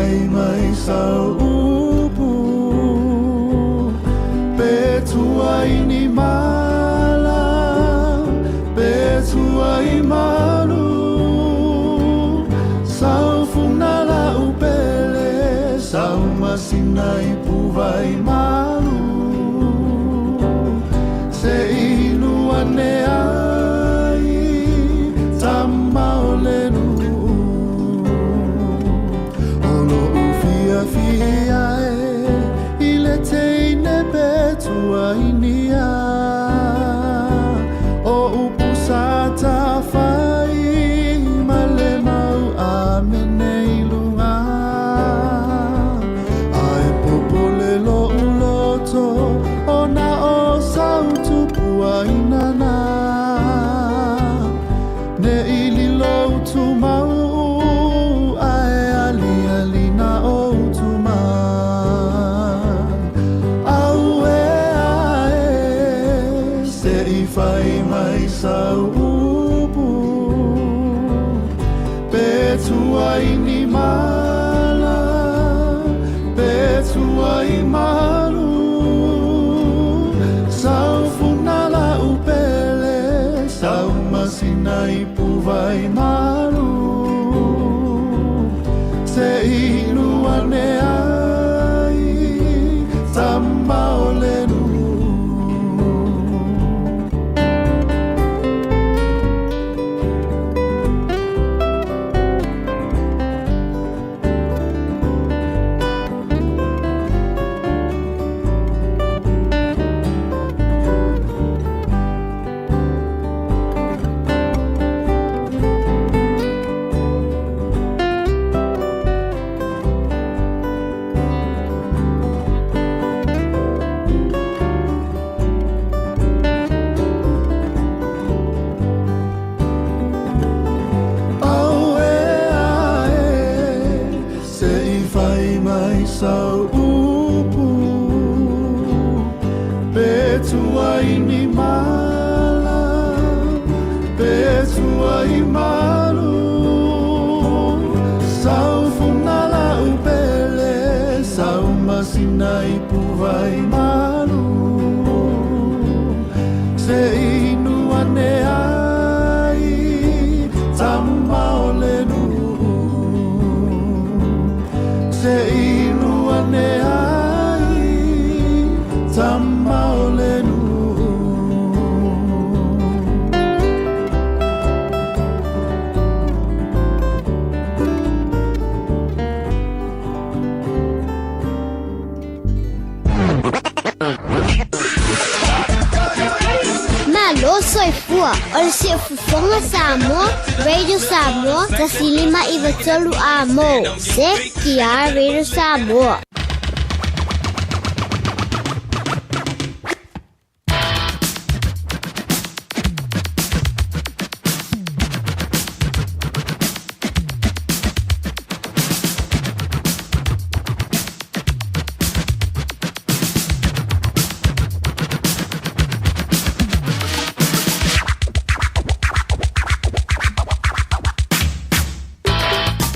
fai mai sau upu Pe tuai ni mala Pe tuai malu Sau funa la upele Sau masina i puvai malu Se inu ane ai Tama o le nuu O lou fiafia e I le teine pe tuainia O upu sa tafai Ma le mau amene i luga Ae popole lou loto Ona o sau tupuaina na Ne i lilo utumau Ae aliali na o utuma Auē ae Se i fai mai sau upu Pe tuai ni mala Pe tuai malu Sau funa la upele Sau masina i puvai malu Se inu ane ai Tama o le nuu. Auē ae Se i fai mai sau upu Pe tuai ni mala Pe tuai malu Sau funa la upele Sau masina i puvai malu Se inu ane ai Tama o le nuu Se inu ane ai Tama o le nuu. Malo soifua o le Siufofoga Samoa, Radio Samoa, 105 3 a mo. CTR Radio Samoa.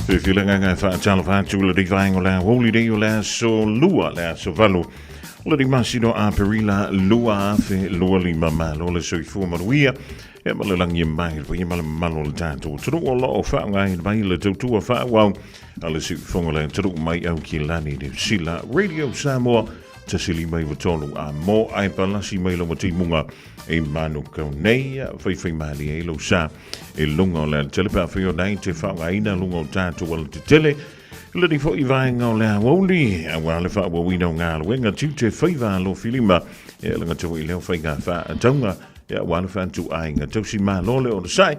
Filafila gaga e faatalofa atu le vaega o le aoauli nei o le aso lua le aso valu o le masina o Aperila 2025. Malo le soifua manuia e ma le lagi e mai le paia ma le mamalu o le tatou atunuu o lo o faaaogaina mai le tautua faaauau a le siufofoga o le atunuu mai Aukilani Niu Sila Radio Samoa 153 a mo ai palasi mai lau timuga e manukau nei faifai malie ai lou sa i luga o le alatele pe afai o nei te faaaogaina luga o tatou alatetele le nei foi vaega o le aoauli auā le faaauauina o galuega tiute faiva alofilima e laga tau i leo faiga faatauga e auā le faatuaiga tausi malo le onosai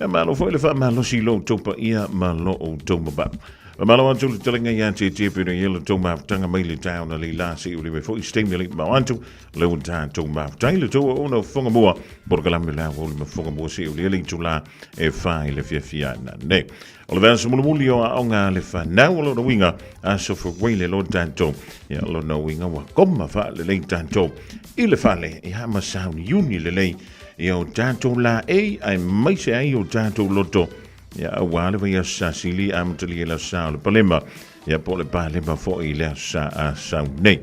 e malo foi le faamalosi i lo outou paia ma lo outou mamalu. Malo atu le talenga ia te te pena ia le tou mafutaga mai le taeao na lei la se i uli mai foi se taimi le mau atu le ua tatou mafutai le tou ona fofoga mua polokalame le aoauli ma fofoga mua se i uli le itula e fai le fiafia na nei. O le vaiaso mulimuli o aoga a le fanau o lona uiga aso fawai le lo tatou ia lona uiga ua koma faalelei tatou i le fale ia ma sauniuni lelei ia o tatou laei aemaise ai o tatou loto ia auā le vaiaso sasili amatalia i le aso sa o le palema. Ia po o le palema foi i le aso sa Asau nei.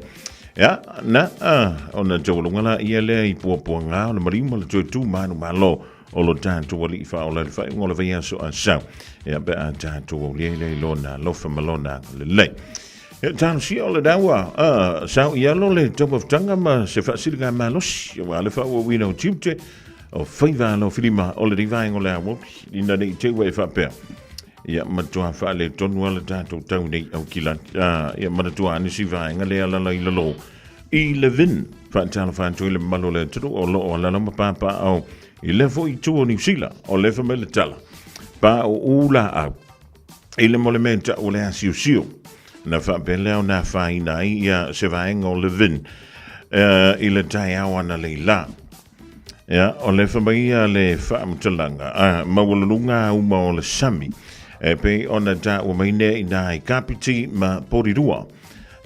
Ia, na, ona taualuga laia lea i puapuaga o le maliu ma le toe tu manumalo o lo tatou Alii Faaola i le faaiuga o le vaiaso Asau. Ia, pe a tatou aulia ai lea i Lona alofa ma Lona agalelei. Ia, talosia o le daua, sao i alo le tauafutaga ma se faasiligamalosi, aua le faaauauina o tiute o faiva alofilima o lenei vaega o le aoauli, ina ne i te i ua e faapea, Ia, matua faaletonu lava le tatou tau nei Aukilani. Ia, manatua ane si vaega lea alala i lalo i Levin. Faatalofa atu i le mamalu o le atunuu o lo o alala ma papaaao i lea foi itu o Niu Sila. O lea fai mai le tala, pa o u laau i le mole mea ta'u o le asiosio. Na faapea lea ona afaina ai ia se vaega o Levin i le taeao analeila. Ia, o le fai mai ia le faamatalaga, a maualuluga auma o le sami, e pei ona taua mai nei i nā i Kapiti ma Porirua.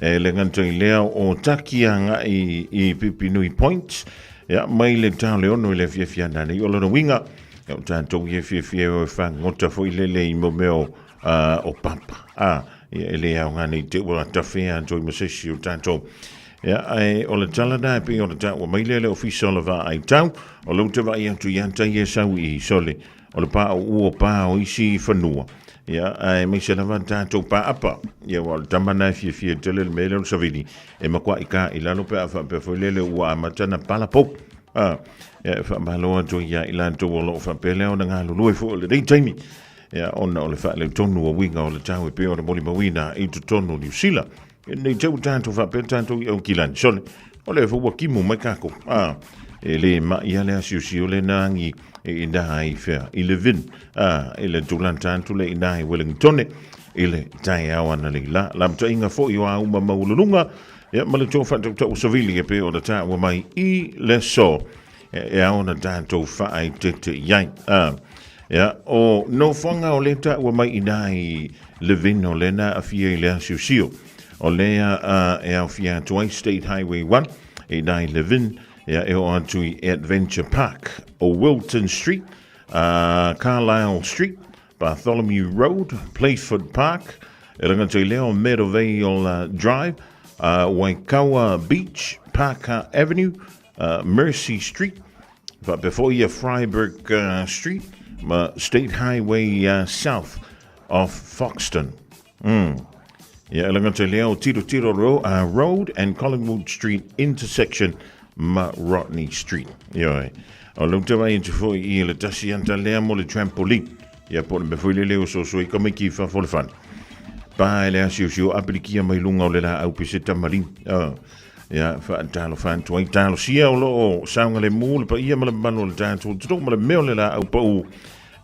E le gata i lea o taki agai i Pipinui Point, ia, mai le tau le 6 i le afiafi ana nei. O lona uiga, ia, o tatou ia e fiafia e o e fagota foi lele i mo mea o, o papa. A, ia, e le aoga nei te ua tafea atu ai ma se isi o tatou. Ia, ae o le tala na e pei ona taua mai lea le Ofisa o le Vaai Tau, o lea ou te vaai atu ia tai e sau i sole, o le pā o ua pā o isi fanua. Ia, ae maise lava tatou pāapa. Ia, aua o le tama na e fiafia tele le mea lea o le savili, e makuai ka i lalo pe a faapea foi lele ua amata na pala pou. A, ia, e faamalo atu ai ia i latou o lo o faapea lea ona galulue foi o lenei taimi. Ia, ona o le faaletonu o uiga o le tau e pei ona molimauina i totonu o Niu Sila. Nei te ua tatou faapea tatou i Aukilani. Sole, o lea foi ua kimu mai kākou. Ah, e le mai a le asiosio le na angi e i nā i whea, i le vin, ah, i le tūlanta atu le i nā i Wellingtone, i le taeao ana le la. La mtainga foi o a uma maualuluga, ia ma le tō whaatautau savili e pe o le tāua mai i le so. E ao na tātou whaai te te iai. Ah, ia, o nofoanga o le tāua mai i nā i Levin o lena awhia i le asiosio. O lea e awhia atu ai State Highway 1 i nā i Levin, ia e o atu i Adventure Park, o Wilton Street, Carlisle Street, Bartholomew Road, Playford Park, e rangata i lea o Meadowvale Drive, Waikawa Beach, Parker Avenue, Mercy Street, faapea foi ia Freiburg Street ma State Highway South of Foxton. Ia, e rangata i lea o Tirotiro Road and Collingwood Street intersection ma Rodney Street. Ioe. O lea ou te vaai atu foi i le tasi ata lea mo le trampoline. Ia, po o le mea foi lele o soso i tamaiti i fafo o le fale. Pa e le asiosio apilikia mai luga o le laau peseta maliu. Ia, faatalofa atu ai. Talosia o lo o saogalemu le paia ma le mamalu o le tatou atunuu ma le mea o le laau pau.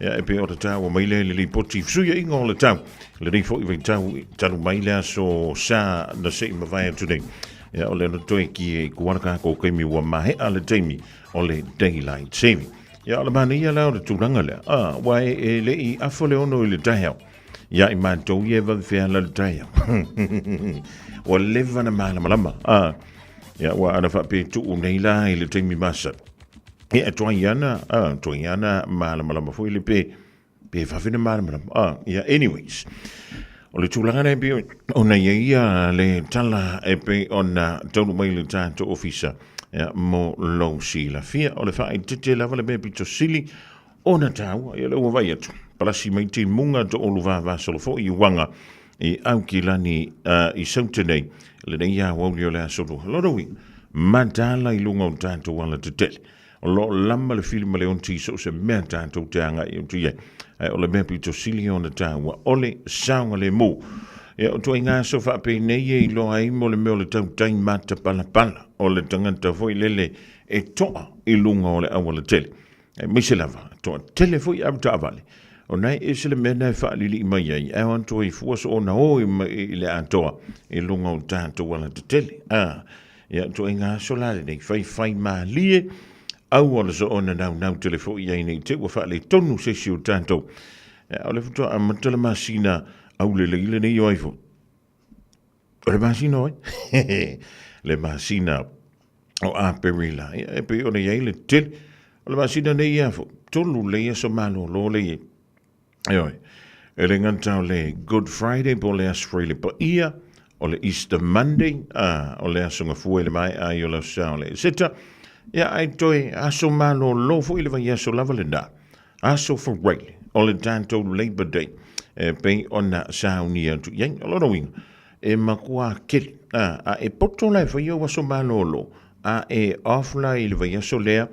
Ia, e pei o le taua mai lea i le lipoti fesuiaiga o le tau. Lenei foi vaitau talu mai le aso sa na se i mavae atu nei. Ia, o lea na toe ki e kuala kākou kaimi ua mahea le taimi o le daylight saving. Ia, o le manaia la o le tulaga lea. Ah, ua e, e le i afa le 6 i le taeao. Ia i mātou ia e vave feala le taeao. Ua leva na malamalama. Ah, ia, ua ana faapea tuu nei la i le taimi masani. Ia, e toai ana, ah, toai ana malamalama foi le pe, pe vave na malamalama. Ah, ia, anyways. O le tulaga lea e pei ona i ai ia le tala e pei ona taunuu mai le tatou ofisa ia, mo lou silafia. O le faaeteete lava le mea pito sili ona taua. Ia, lea ua vaai atu, palasi mai timuga toolu vavasolo foi i uaga i Aukilani i Saute nei, lenei aoauli o le aso lua. Lona uiga, mataala i luga o tatou alatetele. O lo o lama le fili ma le onti i so o se mea tatou te agai atu i ai. Ae o le mea pito sili ona taua, o le saogalemu. Ia, o ituaiga aso faapenei e iloa ai mo le mea o le tautai matapalapala, o le tagata foi lele e toa i luga o le aualatele. Aemaise lava, toatele foi au taavale, ona e ese le mea na e faalilii mai ai, ae o atu ai fua soona o i le atoa i luga o tatou alatetele. A, ia, ituaiga aso la lenei, faifai malie, aua le soona naunau tele foi i ai nei te ua faaletonu se isi o tatou. Ia, o le faatoa amata le masina aulelei lenei o ai foi. O le masina o ai? Le masina o Aperila. Ia, e pei ona i ai le tele. O le masina nei ia fo, tolu lei aso malolo le i. Ioe. E le gata o le Good Friday po o le Aso Faraile Paia, o le Easter Monday, a, o le aso gafua i le maea ai o le Aso Sa o le Eseta, ia ae toe aso malolo foi le vaiaso lava lena, Aso Faraile, o le tatou Labour Day, e pei ona saunia atu i ai. O lona uiga, e matua kele, a, a e poto la e fai ou aso malolo, a e off la i le vaiaso lea,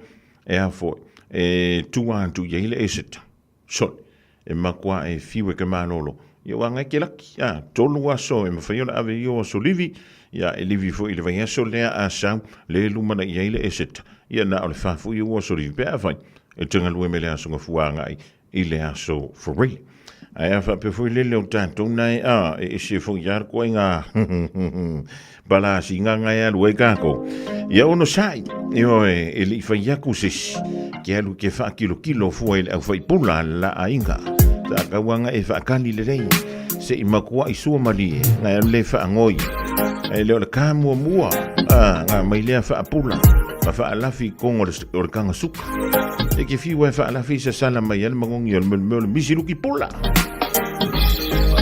e a foi, e tua atu i ai le Eseta. Sole, e matua e fiu e ke malolo. Ia ua ngai ke laki, a, tolu aso e mawhai ona ave i o aso livi, ia e livi foi i le vaiaso lea a sau, le lumana i ai le Eseta. Ia na o le wha foi o aso livi pe a whai, e te ngalue me le aso ngafua ngai i le aso Faraile. Ae a faapea foi lele o tatou nae a, e ese foi ia koe ngā palasi ngā ngai alu ai kākou. Ia ono sai, e oe, e le i fai aku se isi, ke alu ke whaakilokilo fua i le au whaipula la ainga. Sa kauanga e whaakali le rei, se i makua i sua malie, ngai alu le whaangoi. E le o le kā mua mua, a, ngā mai lea whaapula, ma whaalafi kongo o le kanga suka. E ke fiu e whaalafi sa sala mai ale magongi o le mele o le misi luki pula.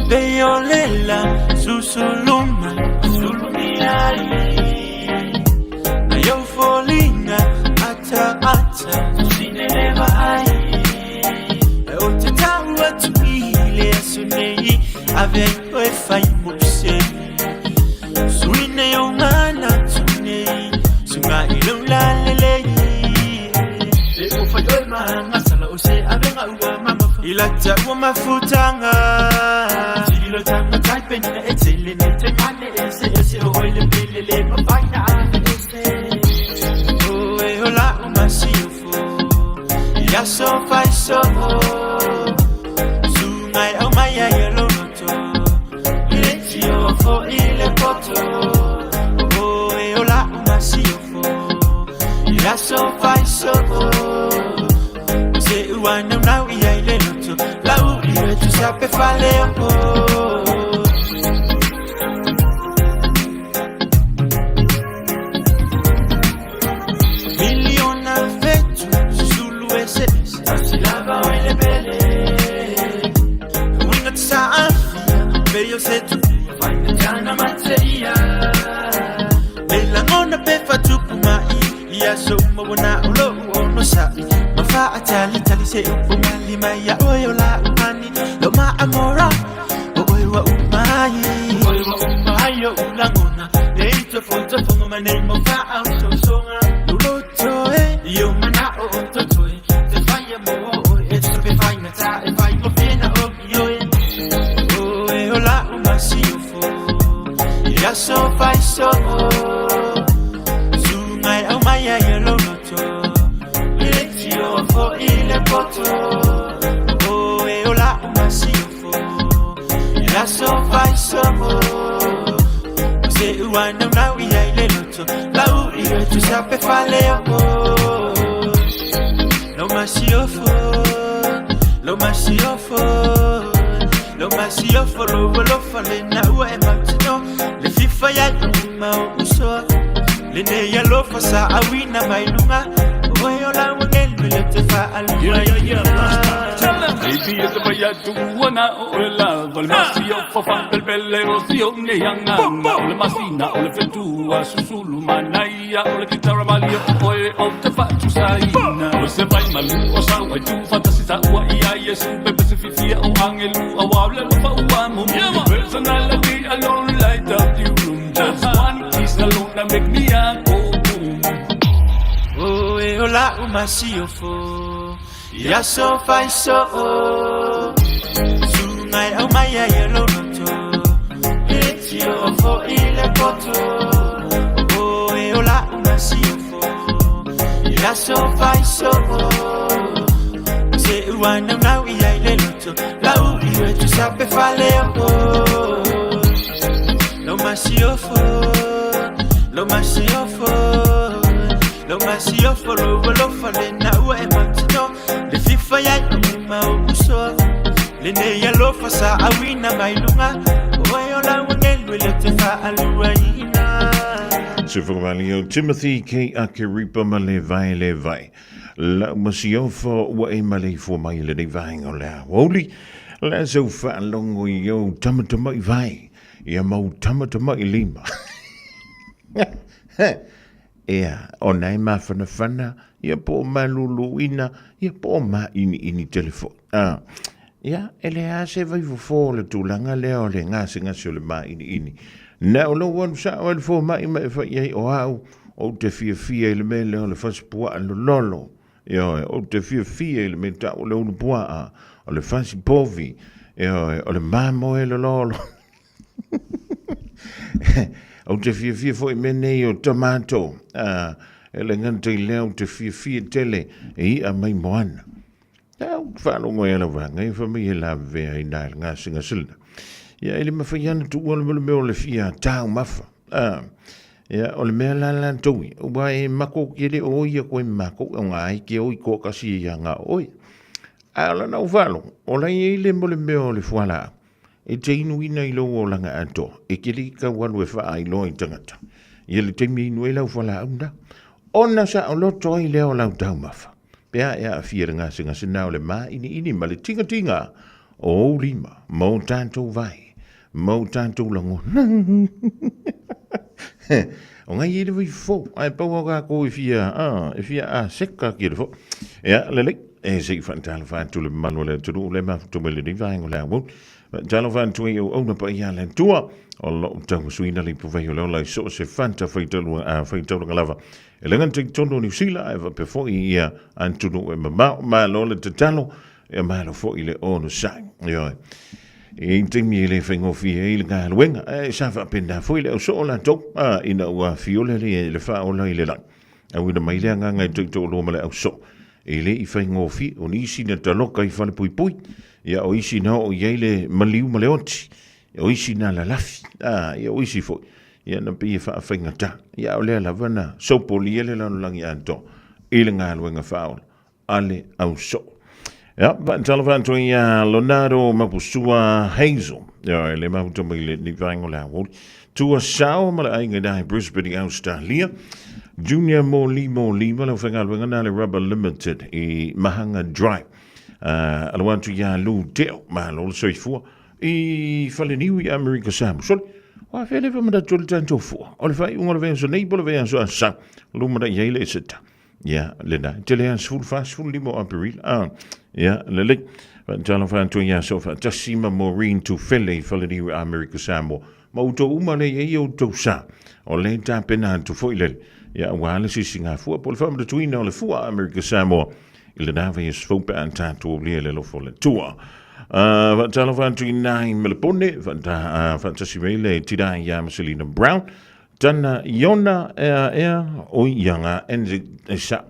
Peyolela susuluma sulumiai Na yo folinga ata ata sineleva ai O te tau atu i le aso nei Ave ai koe fai mose Suina yo ngana tu nei Sunga i lau la lelei E o fai oi mahanga sala o se avenga ua mama Ila ta ua mafutanga Tililo tanga tai penina e tele ne te mane e se e se o oi le pele le mafaina a e se O e hola o masiofo Ia so fai so Sungai au mai ai e lonoto Le tio fo i le poto O e hola o masiofo Ia so fai so Se ua nau nau i ai le loto Lau i e tu sape fale o Miliona fetu Susulu e se se Asilava o ele pele Winga tsa afia Peyo se tu Faina jana materia Le langona pe fatupu mai Ia so mawona o lo ono sa'i Ma fa a tali tali se upu mali mai ia oi o la umani Lo ma amora o oi wa umai Oi wa umai o ulangona Le ito fo to fongo ma nei mo fa au so songa Lo lo toe Io mana o o to toe Te whaia mo o e te pe whai na ta e whai mo whina o ki oe O e o la o masi o fo Ia so whai so Sungai au mai ai e lo loto Le tio fo i le poto O e o la o masi o fo Ia so whai so Se ua nau nau i ai le loto Lau i e tu sape fale o Lo masi o fo Lo masi o fo Lo masi o fo Lo lo fale na ua e mautino Le fifa ia i uma o uso Le ne ia lo fa sa awina mai lunga Oe o la wangelu le te fa alua Yeah, yeah, yeah. Tell them. Baby, it's the way I do na o la val masi o fa fa bel bel o si o ne yang na o le masi na o le fetu a susulu manaia o le kitara mali o o e o te fa tu sai na o se vai malu o sa o tu fantasi sa ua i a yesu pepe se fifia o angelu a wa le fa ua mo mo personality alone light up the room just one kiss alone that make me a go boom. O e o la o masi o fo Ia so fai so Sungai au mai ai e lo loto Le tio o fo i le poto O e o la o masi o fo Ia so fai so Se ua nau nau i ai le loto Lau i e tu sape fale o Lo masi o fo Lo masi o fo Lo masi o fo lo lo fale na ua e mautino Le fifa ia i uma o uso Le ne ia lo fa sa awina mai lunga O e o la wangelu le te fa alua ina Se whakamali o Timothy K. Akeripa ma le vai le vai. Lau masiofo ua e maleifua mai le nei vaenga o le aoauli. O le a sau faalogo i ou tamatamai vai, ia mau tamatamai lima. Ea, ona e mafanafana, ia po o maluluina, ia po o mainiini tele foi. Ah, ia, e le a se vaifofo o le tulaga lea o le gasegase o le mainiini. Na o lou alu sao ai le fomai ma e fai i ai, o au, ou te fiafia i le mea lea o le fasipuaa lololo. Ioe, ou te fiafia i le mea tau o le ulupuaa, o le fasi povi, ioe, o le mamoe lololo. Ou te fiafia foi i mea nei o tomato. Ah, e le gata i lea ou te fiafia tele e i'a mai moana. A ou te faalogo ai a lau vaega ia fai mai e lavevea ai na i le gasegase lena. Ia e le mafai lava ona tuua le mea o le fia taumafa. Ah, ia o le mea la latou ia, ua e mako ke le o ia koe ma makou, o ngā ai ke o i toakasi ia ngā oe. A o lana ou faalogo, o la i ai le mo le mea o le fualaau, E te inuina i lou olaga atoa, e te le tau alu e faailoa i tagata. Ia le taimi e inu ai lau fualaau na, ona saoloto ai lea o lau taumafa. Pe a e aafia i le gasegase na o le māʻiniʻini ma le tigatiga o ou lima ma o tatou vae ma o tatou lagona. O ngai e le vai fou, ae pau o kākou e fia, e fia aseka ki le fo. Ea, lelei, e se i whaatalofa atu le mamalu o le atunuu le mafuta mai lenei vaega o le aoauli. Faatalofa atu ai auauna paia a le Atua o lo o taumasuina le ipuvai o le ola i so o se fata faitaulaga lava. E le gata i totonu o Niu Sila ae faapea foi ia atunuu e mamao. Malo le tatalo, ia malo foi le onosai. Ioe. I taimi e le faigofie ai le galuega, ae sa faapena foi le ausoo latou, a, ina ua fiole le faaola i le lagi. Auina mai le agaga i toitoalua ma le ausoo, e le i faigofie, o nisi na taloka i falepuipui, ia o isi na oo i ai le maliu ma le oti, o isi na lalafi, a, ia o isi foi, ia na pei e faafaigata, ia a o lea lava na sopolia le lalolagi atoa i le galuega faaola a le ausoo. Ia, faatalofa atu ai ia Leonardo Mapusua Hazel. Ia, e le mafuta mai le ni vaega o le aoauli. Tua Sao ma le aiga i i Brisbane i Australia. Junior Moli Moli ma le aufaigaluega na le Rubber Limited i Mahanga Drive. Aloha atu ia Lou Teo, malo le soifua i Faleniu i Amerika Samoa. Sole, o a fea le whamanatu o le tatou fua? O le faaiuga o le vaiaso nei po o le vaiaso a sau. Luma na i ai le eseta. Ia, lena, e tele lava 14, 15 o Aperila. Ah, ia, lelei. Faatalofa atu ia so faatasi ma Maureen Tufele i Faleniu i Amerika Samoa. Ma outou uma le i ai outou sa. O le tapena atu foi lele. Ia, aua le sisigafua po o le faamanatuina o le fua a Amerika Samoa i lena vaiaso fou pe a tatou aulia i le alofa o le Atua. Faatalofa atu i nai Melepone, faatasi mai le tina ia Marcelina Brown, Tana Iona ea ea o ia nga enzi e sa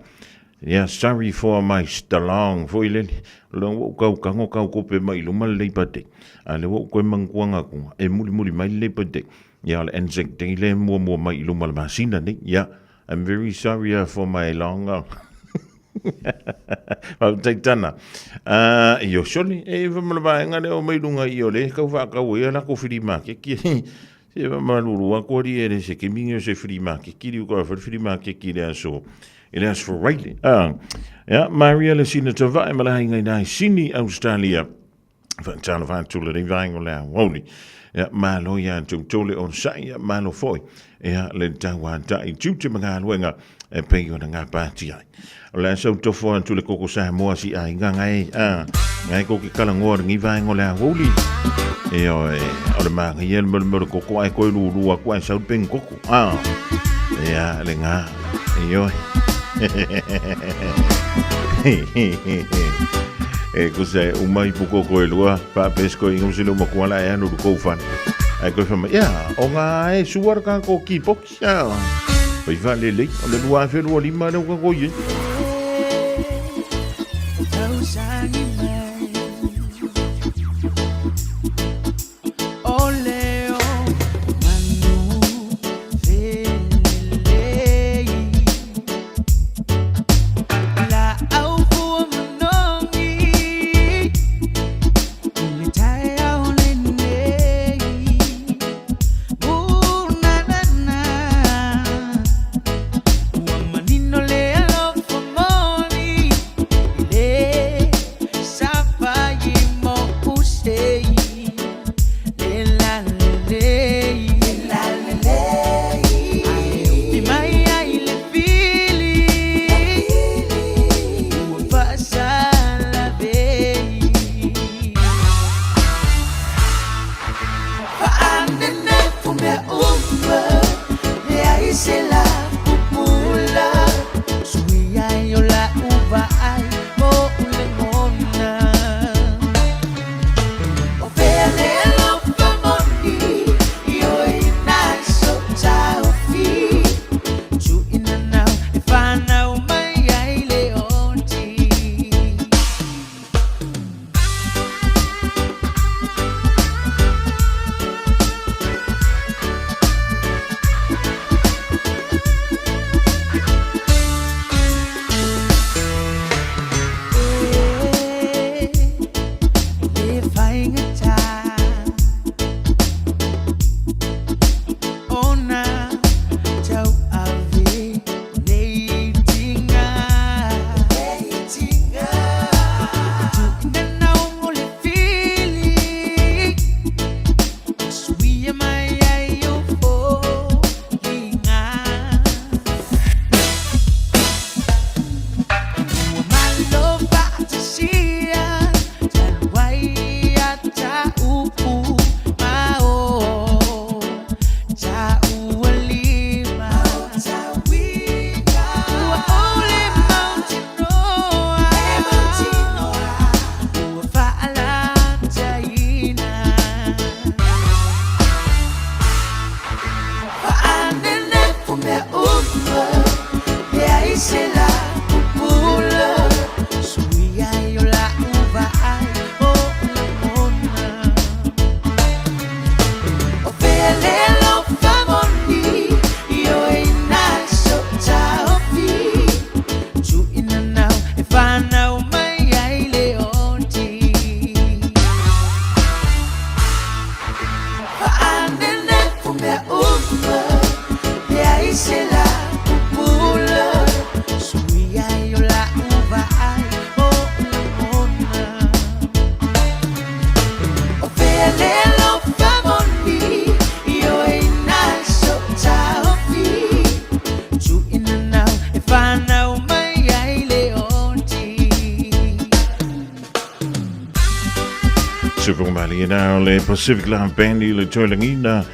Yeah, sorry for my stalong foi lele. Le ua kau kango kau kope mai luma le Labor Day. A le ua koe manguanga kunga e muli muli mai le Labor Day. Yeah, le Anzac Day le mua mua mai luma le masina nei. Yeah, I'm very sorry for my long Faafetai tana. Io sole, e whamala vaenga le o mai lunga i o le kau whaakau e ala ko whiri makeki. Se whamaluru a koari e le se ke mingi o se whiri makeki, riu ka whare whiri makeki le aso. E le aso Riley. Ya, Maria le sina tavae malahi ngai nai sini Australia. Whaatalofa atu le nei vaenga o le aoauli. Ia, malo ia tou tole o sai, ia malo foi. Ia, le tau a tai tiute ma galuega e pei ona ngā pāti ai. O le asau tofo atu le koko Samoa si ai ngā ngai, a, ngai ko ke kalangoa le ngi vaenga o le aoauli. E oe, o le mānga ia le mole mole koko ai koe lulu aku ai sau peng koko. A, ia, le ngā, e oe. E ko se uma i puko koe lua, whaapes koe inga msile uma kuala e anu kou whan. Ai koe whama, ia, o ngā e suara ka ko ki poki, ia. Pai wha le lei, o le lua awhe lua lima le uka koi e. Tausangi mai Sufumali na le Pacific Live Band i le toelagina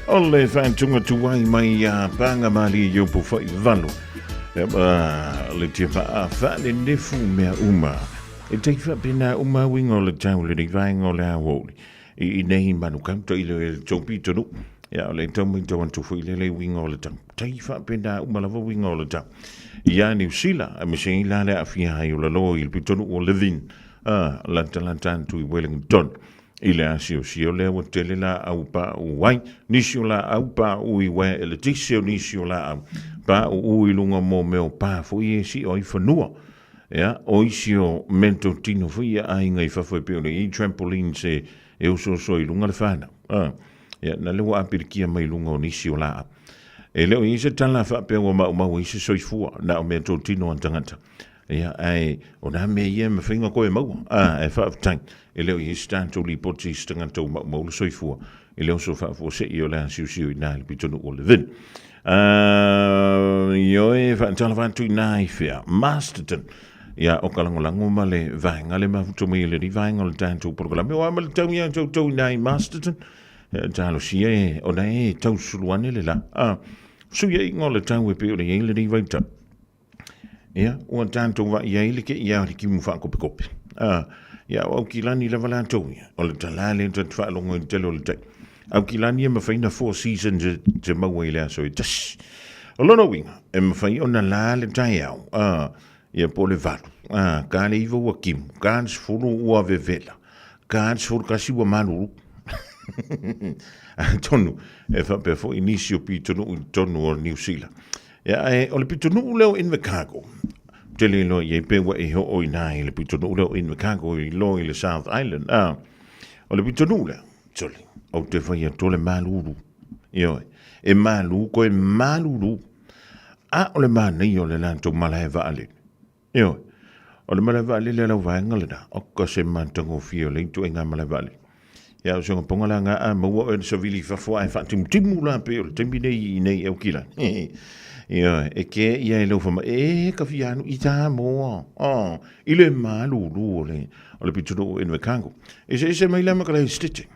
o le whaantunga tuai mai a panga mali i opu whai valu. Le tia wha a whaane nefu mea uma. E te whapena uma winga o le tau le nei vaenga o le awoli. I nei manu kauta i le taupi tonu. Ia, o le tau mai tau antu fui le le winga o le tau. Tai whapena uma lava winga o le tau. Ia Niu Sila, a mise i la le awhia hai o la loa i le pitonu o Levin. A, lanta lanta antu i Wellington. I le asiosio lea ua tele laau pauu ai, nisi o laau pauu i uaea eletise o nisi o laau pauu i luga mo mea o pa foi e sio ai fanua. Ia, o isi o meatotino foi ia aiga i fafo e pei ona i ai trampolines e, e osooso ai i luga le fanau. A, ia, na lea ua apilikia mai luga o nisi o laau. E le o i ai se tala faapea ua maumau ai se soifua, na o meatotino a tagata. Ia, ae o nā mea ia e mawhai ngā koe maua. A, e whaafetai, e leo i se tātou lipoti i se tangata o maumau le soifua, e leo so whaafua se i o le asiusio i nā le pitonu o Levin. Uh, ioe, whaatala whātu i nā i whea. Masterton, ia o ka langolango ma le vaenga le mafuto mai le ri vaenga o le tātou polokalame. O ama le tau ia tau tau i nā i Masterton. Talo sia e, o nā e tau suluane le la. A, suia i ngō le tau e pe o le i le ri vaitau. Ia, ua tatou vaai ai le keia o le kimu faakopekope. A, ia, o Aukilani lava latou ia. O le tala lea ta te faalogo i le tele o le tai. Aukilani e mafai na four seasons e te maua i le aso e tasi. O lona uiga, e mafai ona la le taeao, a, ia po o le valu, a, ka le iva ua kimu, ka le sefulu ua vevela, ka le 11 ua malulu. Atonu, e faapea foi nisi o pitonuu i totonu o Niu Sila. Ia, ae o le pitonuu lea o Invercargill, tele loa i ai pe ua e oo i nā i le pitonuu lea o Invercargill i lo i le South Island, a, o le pitonuu lea, sole, ou te fai atu o le malulu. Ioe, e malu koe malulu. A o le manaia o le latou malae vaalele. Ioe, o le malae vaalele a lau vaega lena, oka se matagofie o le ituaiga malae vaalele. Ia, o se ponga la ngā a maua oe le savili i fafo ae faatimutimu la pei o le taimi nei i nei e Aukilani. Ioe, e kē ia e lau whama, e ka fia anu i tā moa, oh, i le malulu o le, o le pitonuu o Invercargill. E se ese mai la ma ka lai stitching.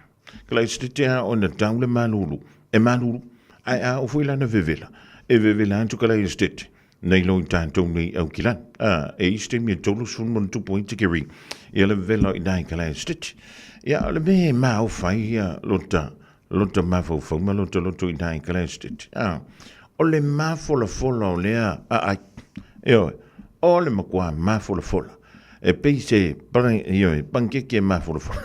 Ka lai stitching a ona tau le malulu, e malulu. Ae a oo foi la na vevela, e vevela atu ka lai estate, nei lo i tātou nei Aukilani. A, e isi taimi e 30 ma ona tupu ai tikeri, ia le vevela i nai ka lai estate. Ia, o le mea e maofa ai ia lota, lota mafaufau ma lota loto i nai ka lai estate. A, o le mafolafola o lea aai. Ioe, o le matua mafolafola. E pei se, ioe, pankeke mafolafola.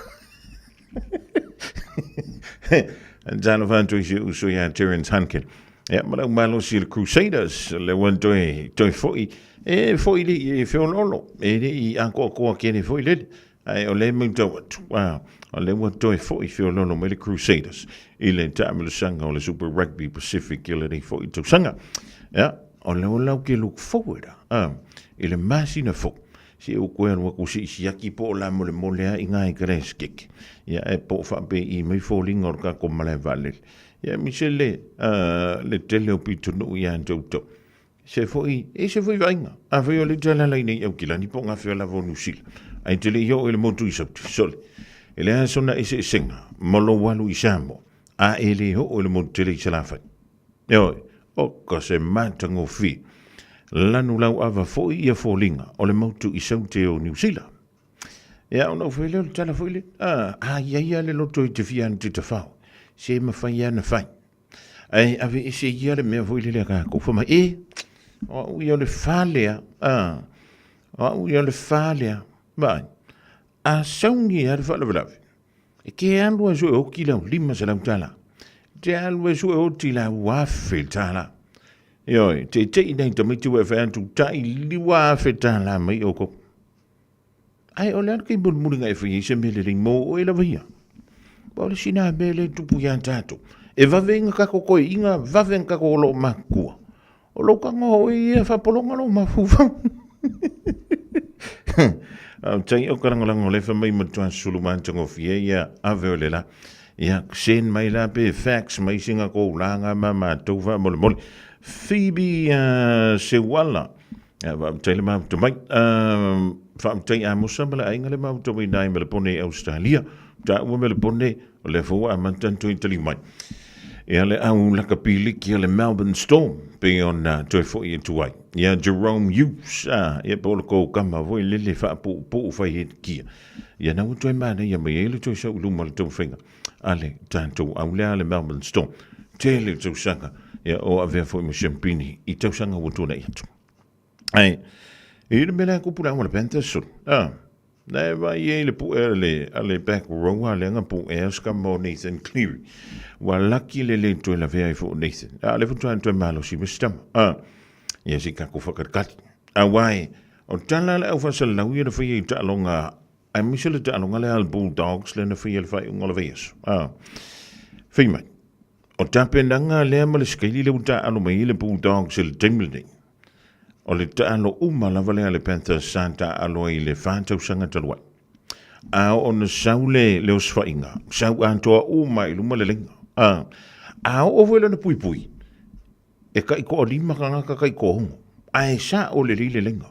Talofa atu i si uso ia Terence Hunkin. Ia, ma lau malosi i le Crusaders, le ua toe, toe foi, e foi le i feololo, e le i akoakoa kene foi lele. Ae o le mau tau atu, a, o le ua toe foi feololo mai le Crusaders i le taamilosaga o le Super Rugby Pacific i lenei foi tausaga. Ia, o le ua lau ke look forward, a, i le masina fou. Se u koe alu aku se i siaki po o la molemole a i ngā i Kalaskek. Ia e po o whaape i mai fōlinga o le kako malae vaalele. Ia mi se le, le tele o pitunu i a tau. Se foi, e se foi vainga. A foi o le tala lai nei au kilani po ngā whio lava o New Zealand. Ai te le i o i le motu i sauti. Sole. E le aso na ese esenga, mo lo walu i Samoa. A e le ho o le motu tele i Salafai. Ioe, o ka se matagofie. Lanu lau ava foi ia foliga o le motu i Saute o Niu Sila. Ia, ona ou fai lea o le tala foi le, a, a ia ia le loto i te fia ana te tawhao. Se mawhai ana whai. Ai, ave ese ia le mea foi lele a kākou. Wha mai, e, o au ia o le whalea, a, o au ia o le whalea. Vai, a saungi a le whaalavelave. E ke alu e sue oki lau 500 tala. Te alu e sue oti lau 1000 tala. Ioi, te te i nei tamaiti ua e whai atu tai 5000 tala mai o ko. Ai, o le alu kei mulimuli ngai whai i se mele rei mō o e lava ia. Wa o le sina mele tupu ia tātou. E vave inga kako koe, inga vave inga kako o loo makua. O lou kagoa oe ia faapologa lou mafaufau. Au tai o kalagolago le fa mai matua sulu matagofie ia ave o le la. Ia send mai la pe fax mai singa ko ulanga ma matou faamolemole. Phoebe Sewala. Ia faafetai le mafuta mai. Faafetai Amosa ma le aiga le mafuta mai nai Melepone i Australia. Taua Melepone, o lea foi ua amata ona toe tali mai. Ia le au lakapi liki a le Melbourne Storm, pei ona toe foi atu ai. Ia Jerome Hughes, a, ia po o le koukama foi lele faapuupuu fai headgear. Ia na ua toe manaia mai ai le toe sau i luma o le taumafaiga a le tatou au lea a le Melbourne Storm. Tele tausaga, ia o avea foi ma siampini i tausaga ua tuanai atu. Ai, i le mea lea kupu le au a le Panthers, a, Na e vai ai le puʻe a le, a le back rower lea na puʻe a scum o Nathan Cleary. Ua laki le le toe lavea ai fo Nathan. A le faatoa toe malosi ma se tama. A, ia se takou whakatakali. A wai, o tala le au whaasalalau ia na whaia i taaloga, aemaise le taaloga lea a le Bulldogs lea na whaia le faaiuga o le vaiaso. A, whai mai. O tapenaga lea ma le sikaili lea ua taaalo mai ai le Bulldogs i le taimi lenei. O le taalo uma lava lea a le Panthers sa taaalo ai i le 4 tausaga talu ai. A oo na sau le, le osofaiga, sau atoa uma i luma le laina. A, a oo foi lona puipui, e taitoalima tagata taitoaono, ae sao lelei le laina.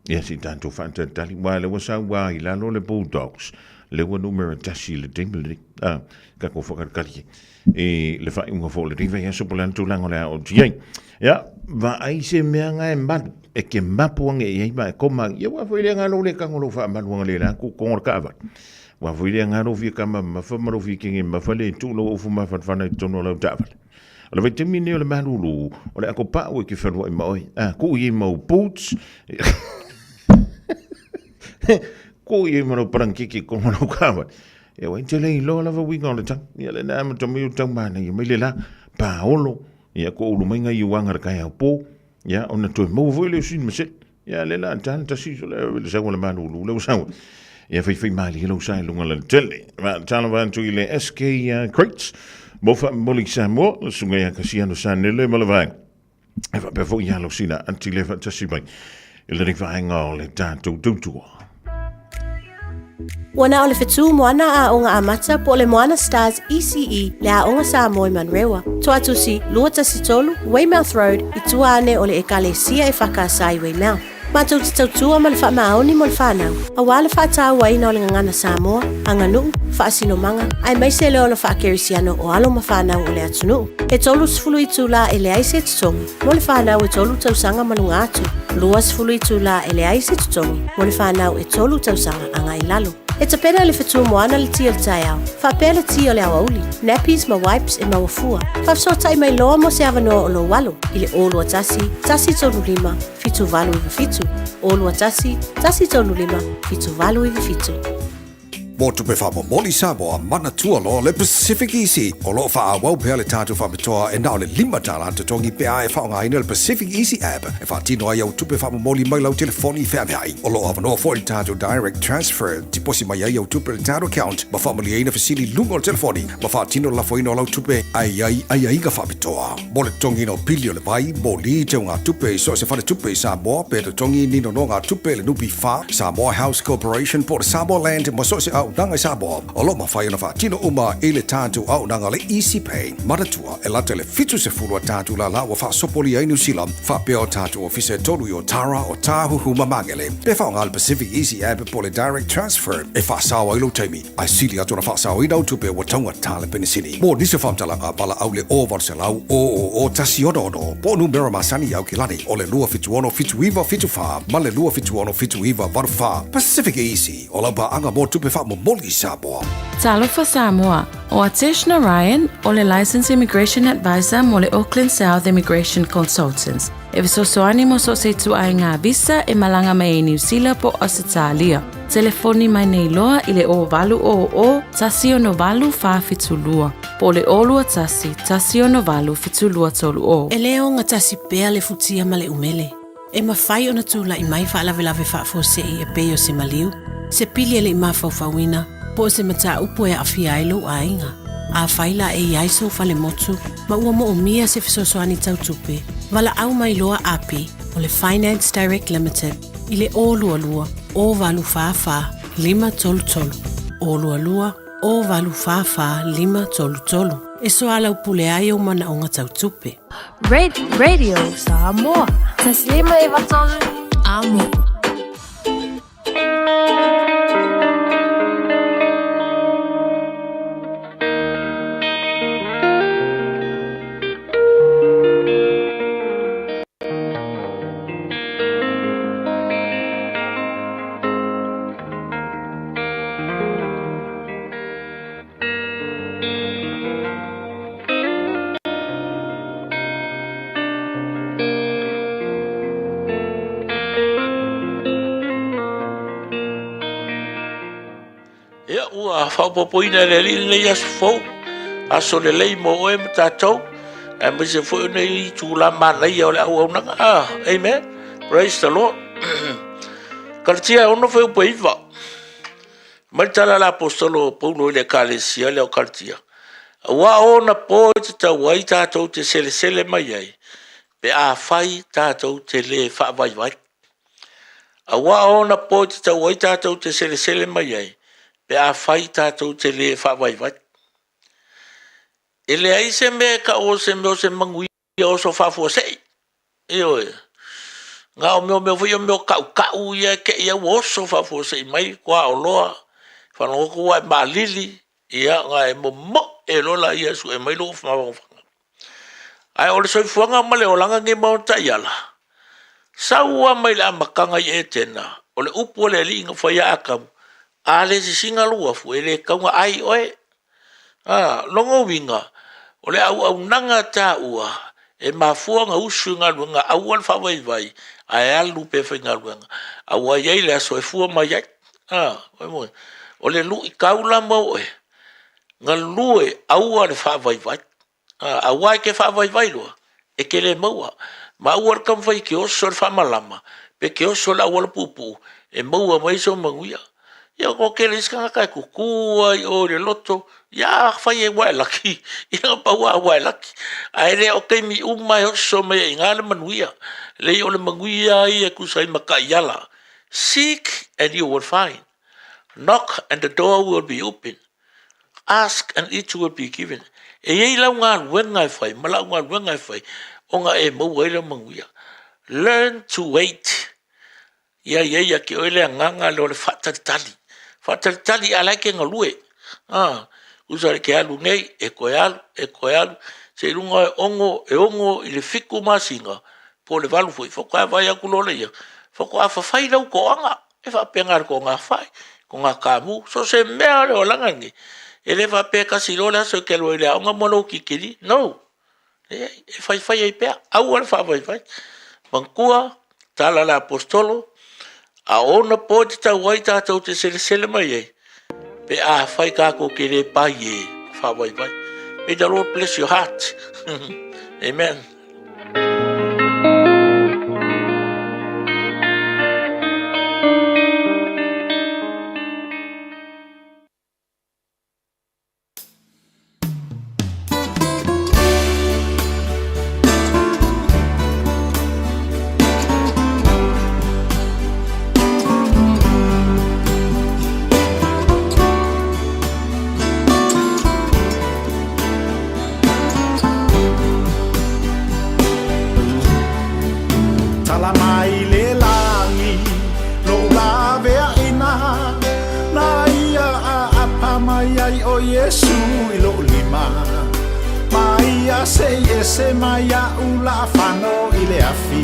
Ia se i tatou faatalitali, aua lea ua sau lava i lalo le Bulldogs, lea ua numera 1 i le taimi lenei. A, tatou faatalitali i le faaiuga foi o lenei vaiaso po o le a le tulaga o le a oo atu i ai. Ia, vaai se mea na e malu, e te mapu ane i ai ma e koma ane. Ia aua foi le galo le tago lou faamalu ane le la ku kongo le kaavale. Aua foi le galo fia kama mamafa ma lou fia kenge mamafa le tuu lou ofu mafanafana i totonu o lau taavale. O le vaitaimi lenei o le malūlū, o le ako pa'u e ke fealuaʻi ma oe. A, kuʻu i ai mau boots. Kuʻu i ai ma lau palangikiki kongo lau kaavale. Ia ua te le iloa lava uiga o le tau. Ia le na amata mai o tau manaia mai le la, paolo, ia ko ulu mai ngai uanga le kaeao pō. Ia ona toe maua foi lea o sini ma sele. Ia le la tala tasi so le le sau le malūlū le ua sau. Ia faifai malie lou sa i luga la le tele. Ma tala va atu i le SK Crates. Mo faamomoli i Samoa, le susuga ia Kasiano Sanele ma le vaega. E faapea foi ia Losina Anti le faatasi mai i lenei vaega o le tatou tautua. Ua na o le fetu moana aoga amata po o le Moana Stars ECE le Aoga Samoa i Manurewa. Toatusi 213 Weymouth Road i tua ane o le Ekalesia e Whakaasa i Weymouth. Matou te tautua ma le faamaoni mo le fanau, aua le faatauaina o le gagana Samoa, aganuu, faasinomaga, aemaise le ola faakerisiano o alo ma fanau o le atunuu. E 30 itulā e leai se totogi mo le fanau e tolu tausaga ma luga atu, 20 itulā e leai se totogi mo le fanau e tolu tausaga agai i lalo. E tapena le fetu moana le ti o le taeao, faapea le ti o le aoauli, nappies ma wipes e maua fua. Faafesootai mai loa mo se avanoa o lou alo i le 021 135 7897, 021 135 7897. Mo tupe faamomoli Samoa, manatua loa le Pacific Easy. O lo o faaauau pea le tatou faapitoa e na o le $5 totogi pe a e faaaogaina le Pacific Easy app e faatino ai au tupe faamomoli mai lau telefoni feaveai. O lo o avanoa foi le tatou Direct Transfer, tiposi mai ai au tupe i le tatou account ma faamalieina fesili i luga o le telefoni ma faatino le lafoina o lau tupe ae i ai aiaiga faapitoa. Mo le totogiina o pili o le vai, moli, teugatupe i so o se faletupe i Samoa pe totogi ni nonogatupe i le NPF, Samoa House Corporation po o le Samoa Land ma so o se auaunaga i Samoa, o lo o mafai ona faatino uma i le tatou auaunaga le Easy Pay. Manatua, e lata i le 70 a tatou lala ua faasopolia ai Niu Sila, faapea o tatou ofisa e tolu i Otara, Otāhuhu ma Magele. Pe faaaoga le Pacific Easy App po o le Direct Transfer e faasao ai lou taimi, ae sili atu ona faasaoina au tupe ua taugata le penisini. Mo nisi o faamatalaga, valaau le 0800 000 166 po o numera masani i Aukilani o le 276 7974 ma le 276 7984. Pacific Easy, o lau paaga mo tupe faamomoli i Samoa. Talofa Samoa, ʻO Atesh Narayan, ʻo le Licensed Immigration Advisor mo le Auckland South Immigration Consultants, e fesoasoani mo so o se ituaiga visa e malaga mai ai Niu Sila po o Ausetalia. Telefoni mai nei loa i le 0800 168 472 po o le 021 168 7230. E le ogatasi pea le futia ma le umele. E mafai ona tulai mai faalavelave faafuasei e pei o se maliu, se pili e le i mafaufauina, po o se mataupu e aafia ai lou aiga. Afai la e i ai sou falemotu ma ua moomia se fesoasoani tau tupe, valaau mai loa api o le Finance Direct Limited i le 022 084 533, 022 084 533 e soalaupule ai ou manaoga tau tupe. Radio Samoa. Taslima 93 Amo. Ia, ua faaopoopoina e le Alii lenei aso fou, aso lelei mo oe ma tatou, aemaise foi o nei itula manaia o le auaunaga. Ah, amen. Praise the Lord. Kalatia e ono fuaiupu e iva. Mai le tala a le Aposetolo o Paulo i le Ekalesia lea o Kalatia, Auā o ona po e tatau ai tatou te selesele mai ai, pe afai tatou te lē faavaivai. Auā o ona po e tatau ai tatou te selesele mai ai, pe afai tatou te lē faavaivai. E leai se mea e tau o se mea o se manuia Ia oso faafuasei. Ioe. Na o mea o mea foi ia o mea o kaukau ia e te i ai ua oso faafuasei mai tuaoloa, faalogo atu ua e maalili, ia ona e momoe loa laia e sue mai lou mafaufauga. Ae o le soifuaga ma le olaga lenei ma ona taiala, sau lava mai le amataga i Etena, o le upu a le Alii na fai ia Atamu, a le sisina lou afu, e le tatau ona ai oe. A, lona uiga, o le auaunaga taua e mafua ona usu i galuega aua le faavaivai ae alu pea e faigaluega aua e i ai le aso e fua mai ai. A, o le luitau la mo oe, galue aua le faavaivai. Aua e te faavaivai loa, e te le maua. Ma aua le taumafai e te oso i le faamalama, pe te oso i le auala puupuu e maua mai ai sou manuia. Ia ua toatele isi tagata e tutu lava i o i le loto, ia afai ua e laki, ia na pau lava ua e laki. Ae le o taimi uma e oso mai ai i ina le manuia. Leai o le manuia lava ia e tusa ai ma taiala, seek and you will find, knock and the door will be open. Ask and it will be given. E i ai lau galuega e fai ma lau galuega e fai ona e maua ai lau manuia. Learn to wait. Ia i ai ia te oe le agaga lea o le faatalitali. Faatalitali a o la e te galue. Tusa e te alu nei, e toe alu, e toe alu, seiloga e 6 i le 7 masina po o le 8 foi faatoa vaai atu loa lea, faatoa fafai lau toaga. E faapena i le toga fai, toga kamu, so o se mea lava o le olaga lenei, e le faapea e tasi loa le aso e te alu ai i le aoga ma lou dikiri, no. Leai, e faifai ai pea, aua le faavaivai. Manatua tala a le Aposetolo, a o ona po e tatau ai tatou te selesele mai ai, pe afai tatou te le paie ma faavaivai. May the Lord bless your heart. Amen. Tala mai le lagi lou laveaina Na ia aapa mai ai ʻo Iesu i loʻu lima Ma ia seʻi ese mai aʻu laʻafano i le afi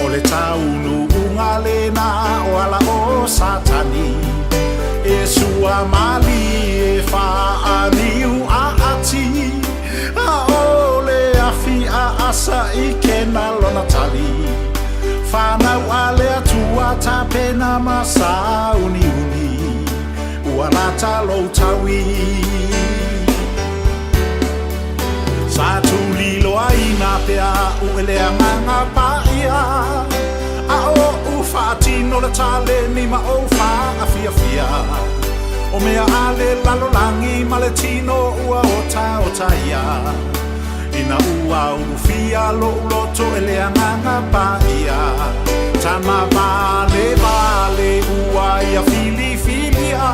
O le taunuuga lena o ala o Satani E sua malie faaniu aati A o le afi aasa i kena lona tali Fanau a le Atua tapena ma sauniuni Ua lata lou taui Sa tuliloaina pea aʻu e le Agaga Paia A oʻu faatino le taleni ma ou faafiafia O mea a le lalolagi ma le tino ua otaota ia Ina ua ulufia loʻu loto e le Agaga Paia Tama valevale ua ia filifilia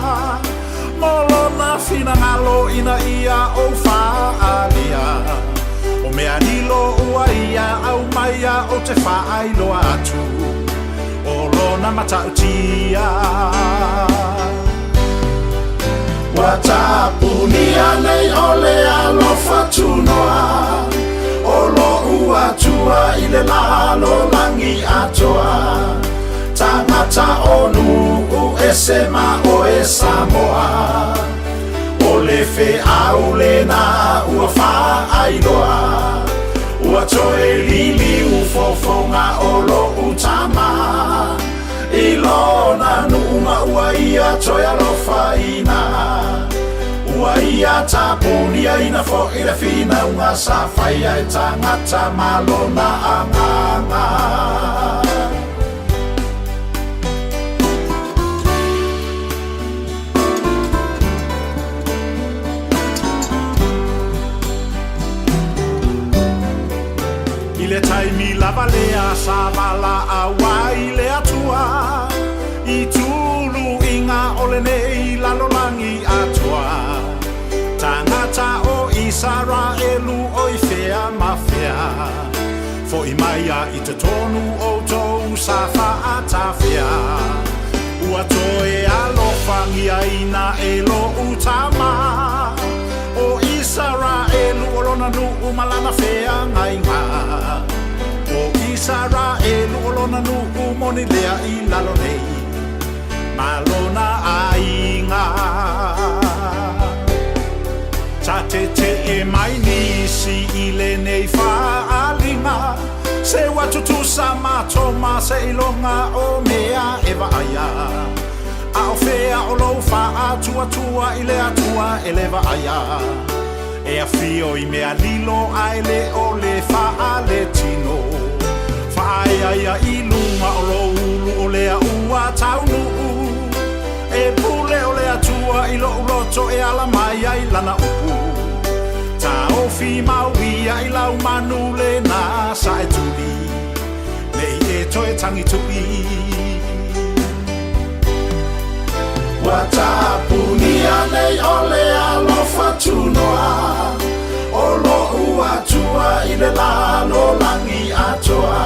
Mo lona finagalo ina ia ou faaalia O mea lilo ua ia aumaia ou te faailoa atu O lona matautia Ua tapunia nei o le alofa tunoa O loʻu Atua i le lalolagi atoa Tagata o nuu ese ma oe Samoa O le feau lena ua faailoa Ua toe liliu fofoga o loʻu tama I lona nuu ma ua ia toe alofaina Ua ia tapuniaina foʻi le finauga sa faia e tagata ma lona agaga. I le taimi lava lea sa valaau ai le Atua i tuluiga o lenei lalolagi atoa, tagata o Isaraelu o i fea ma fea, foʻi mai a i totonu outou sa faatafea, ua toe alofagiaina e loʻu Tama o Isaraelu o lona nuu ma lana feagaiga. O Isaraelu o lona nuu moni lea i lalo nei ma lona aiga. Sa tetee mai nisi i lenei faaaliga, se ua tutusa matou ma seiloga o mea e vaaia. A o fea o lou faatuatua i le Atua e le vaaia? E afio i mea lilo a e le o le faaletino. Faaeaea i luga o lou ulu o lea ua taunuu. E pule o le Atua i loʻu loto e ala mai ai lana upu. Taofi mau ia i lau manu lena sa e tuli, nei e toe tagituʻi. Ua tapunia nei o le alofa tunoa O loʻu Atua i le lalolagi atoa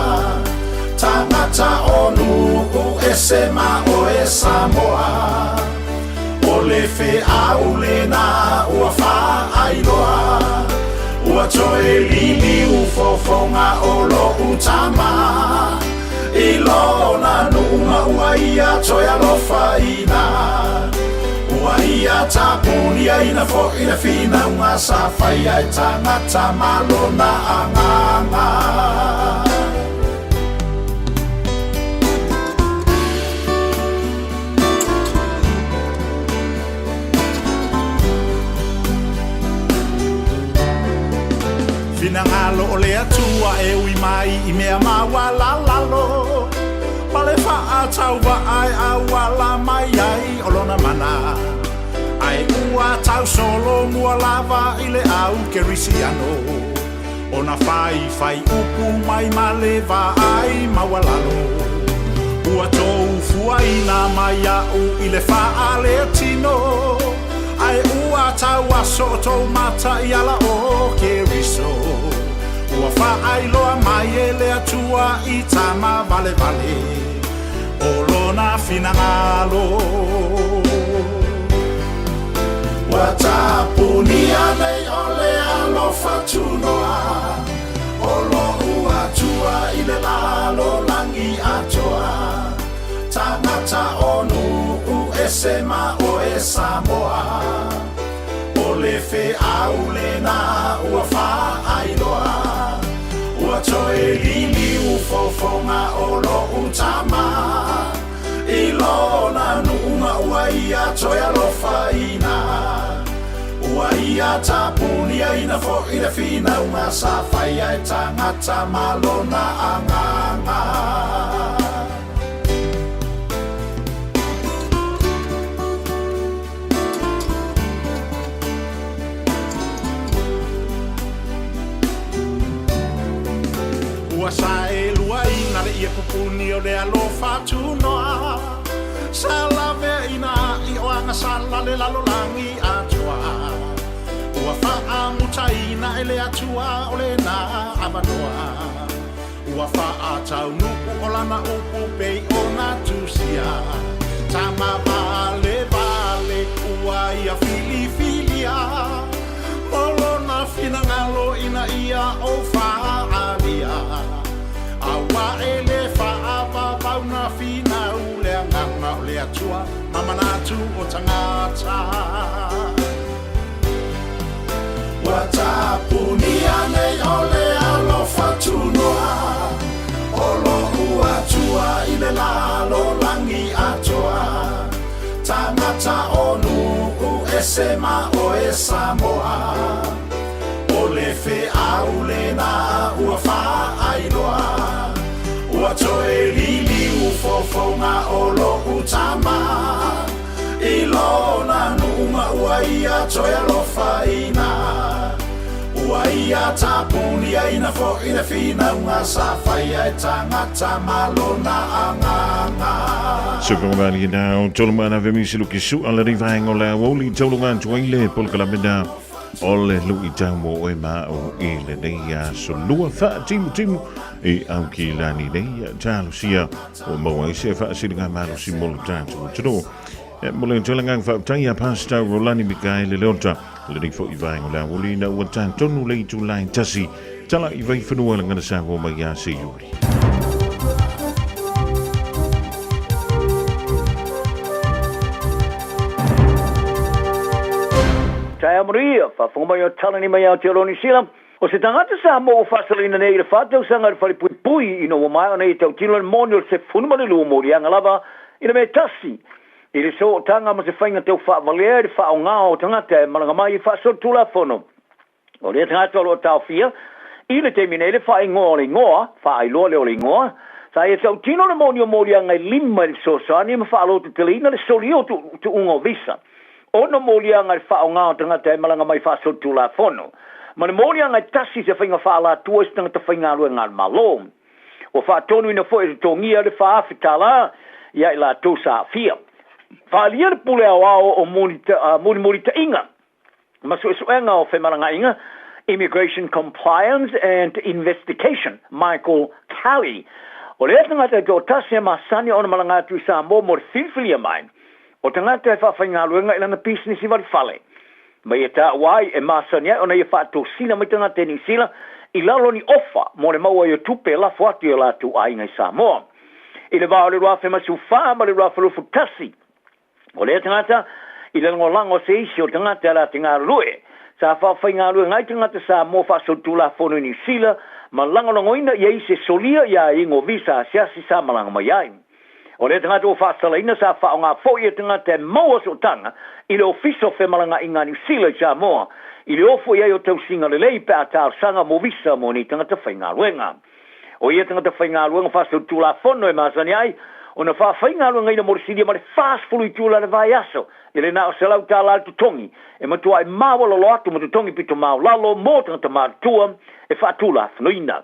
Tagata o nuu. ese ma oe Samoa. O le feau lena ua faailoa, ua toe liliu fofoga o lo'u tama i lona nuu ma ua ia toe alofaina. Ua ia tapuniaina fo'i le finauga sa faia e tagata ma lona agaga. Finagalo o le Atua e ui mai i mea maualalalo, ma le faatauva'a e auala mai ai o lona mana, ae ua tausolo mua lava i le au kerisiano, ona faifai upu mai ma le vaai maualalo. Ua tou fuaina mai a'u i le faaletino, ae ua tauaso o tou mata i ala o Keriso. Ua faailoa mai e le Atua i tama valevale o lona finagalo. Ua tapunia nei o le alofa tunoa o lo'u Atua i le lalolagi atoa, tagata o nuu ese ma oe Samoa. O le feau lena ua faailoa, ua toe liliu fofoga o lo'u tama i lona nuu ma ua ia toe alofaina. Ua ia tapuniaina fo'i le finauga sa faia e tagata ma lona agaga. Ua saeluaina le ie pupuni o le alofa tunoa, sa laveaina i o agasala le lalolagi atoa. Ua faamutaina e le Atua o lena avanoa, ua faataunuu o lana upu pei ona tusia. Tama valevale ua ia filifilia mo lona finagalo ina ia ou faaalia, auā e lē faavavau na finau le agaga o le Atua ma manatu o tagata. Ua tapunia nei o le alofa tunoa o lo'u Atua i le lalolagi atoa, tagata o nuu ese ma oe Samoa. O le feau lena ua faailoa, ua toe liliu fofoga o lo'u tama i lona nuu ma ua ia toe alofaina. Ua ia tapuniaina fo'i le finauga sa faia e tagata ma lona agaga. Sukamali na tolu mana ve misi luki su ala ri vaenga o le auli tolu ngā tuaile polokalame o le lui tau mo oe ma o i le nei aso lua faatimu timu i au ki lani nei talosia o maua ai se faasiliga malosi mo le tatou atunuu. E mo le tulaga faafetai a Pastor Rolani Mikaele Leota le nei foi vaenga o le auli na ua tatonu le itula e tasi tala i vaifanua le gana sa mai ia se iuli. Taeao manuia, faafofoga mai o Talani mai Aotearoa Niu Sila. O se tagata Samoa ua faasalaina nei i le 4 tausaga i le falepuipui ina ua maea ona ia tautino le moni o le 12 moliaga lava i le mea tasi i le sootaga ma se faiga tau faavalea i le faaaoga o tagata e malaga mai i faasolitulafono. O lea tagata o lo o taofia i le taimi nei le faaigoa o le igoa, faailoa lea o le igoa, sa ia tautino le moni o moliaga e lima i le fesoasoani ma faalototeleina le solia o tuuga o visa. 6 moliaga i le faaaoga o tagata e malaga mai faasolitulafono. Ma le moliaga e tasi se faiga faalatua i se tagata faigaluega a le Malo. Ua faatonuina foi e totogia le $4,000 ia i latou sa aafia. Faaalia le pule aoao o mulimulitaʻiga ma suesuega o femalagaʻiga, Immigration Compliance and Investigation, Michael Kelly. O lea tagata e toatasi e masani ona malaga atu i Samoa mo le filifilia mai, o tagata e faafaigaluega i lana pisinisi valifale, ma ia taua ai e masani ai ona ia faatosina mai tagata i Niu Sila i lalo o ni ofa mo le maua ai o tupe e lafo atu i o latou aiga i Samoa. I le va o le 2014 ma le 2021, O lea tagata, i le lagolago a se isi o tagata e la te galulue, sa faafaigaluega ai tagata Samoa faasolitulafono i Niu Sila ma lagolagoina ia isi e solia ia aiaiga o visa asiasi sa malaga mai ai. O lea tagata ua faasalaina sa faaaoga foi e tagata e maua sootaga i le Ofisa o Femalagaaiga a Niu Sila i Samoa i le ofo i ai o tausiga lelei pe a talosaga mo visa mo nei tagata faigaluega. O ia tagata faigaluega faasolitulafono e masani ai ona faafaigaluegaina mo le silia ma le 40 itula i le vaiaso, e le na o $100 le totogi, e matuai maualalo atu ma totogi pito maualalo mo tagata matutua e faatulafonoina.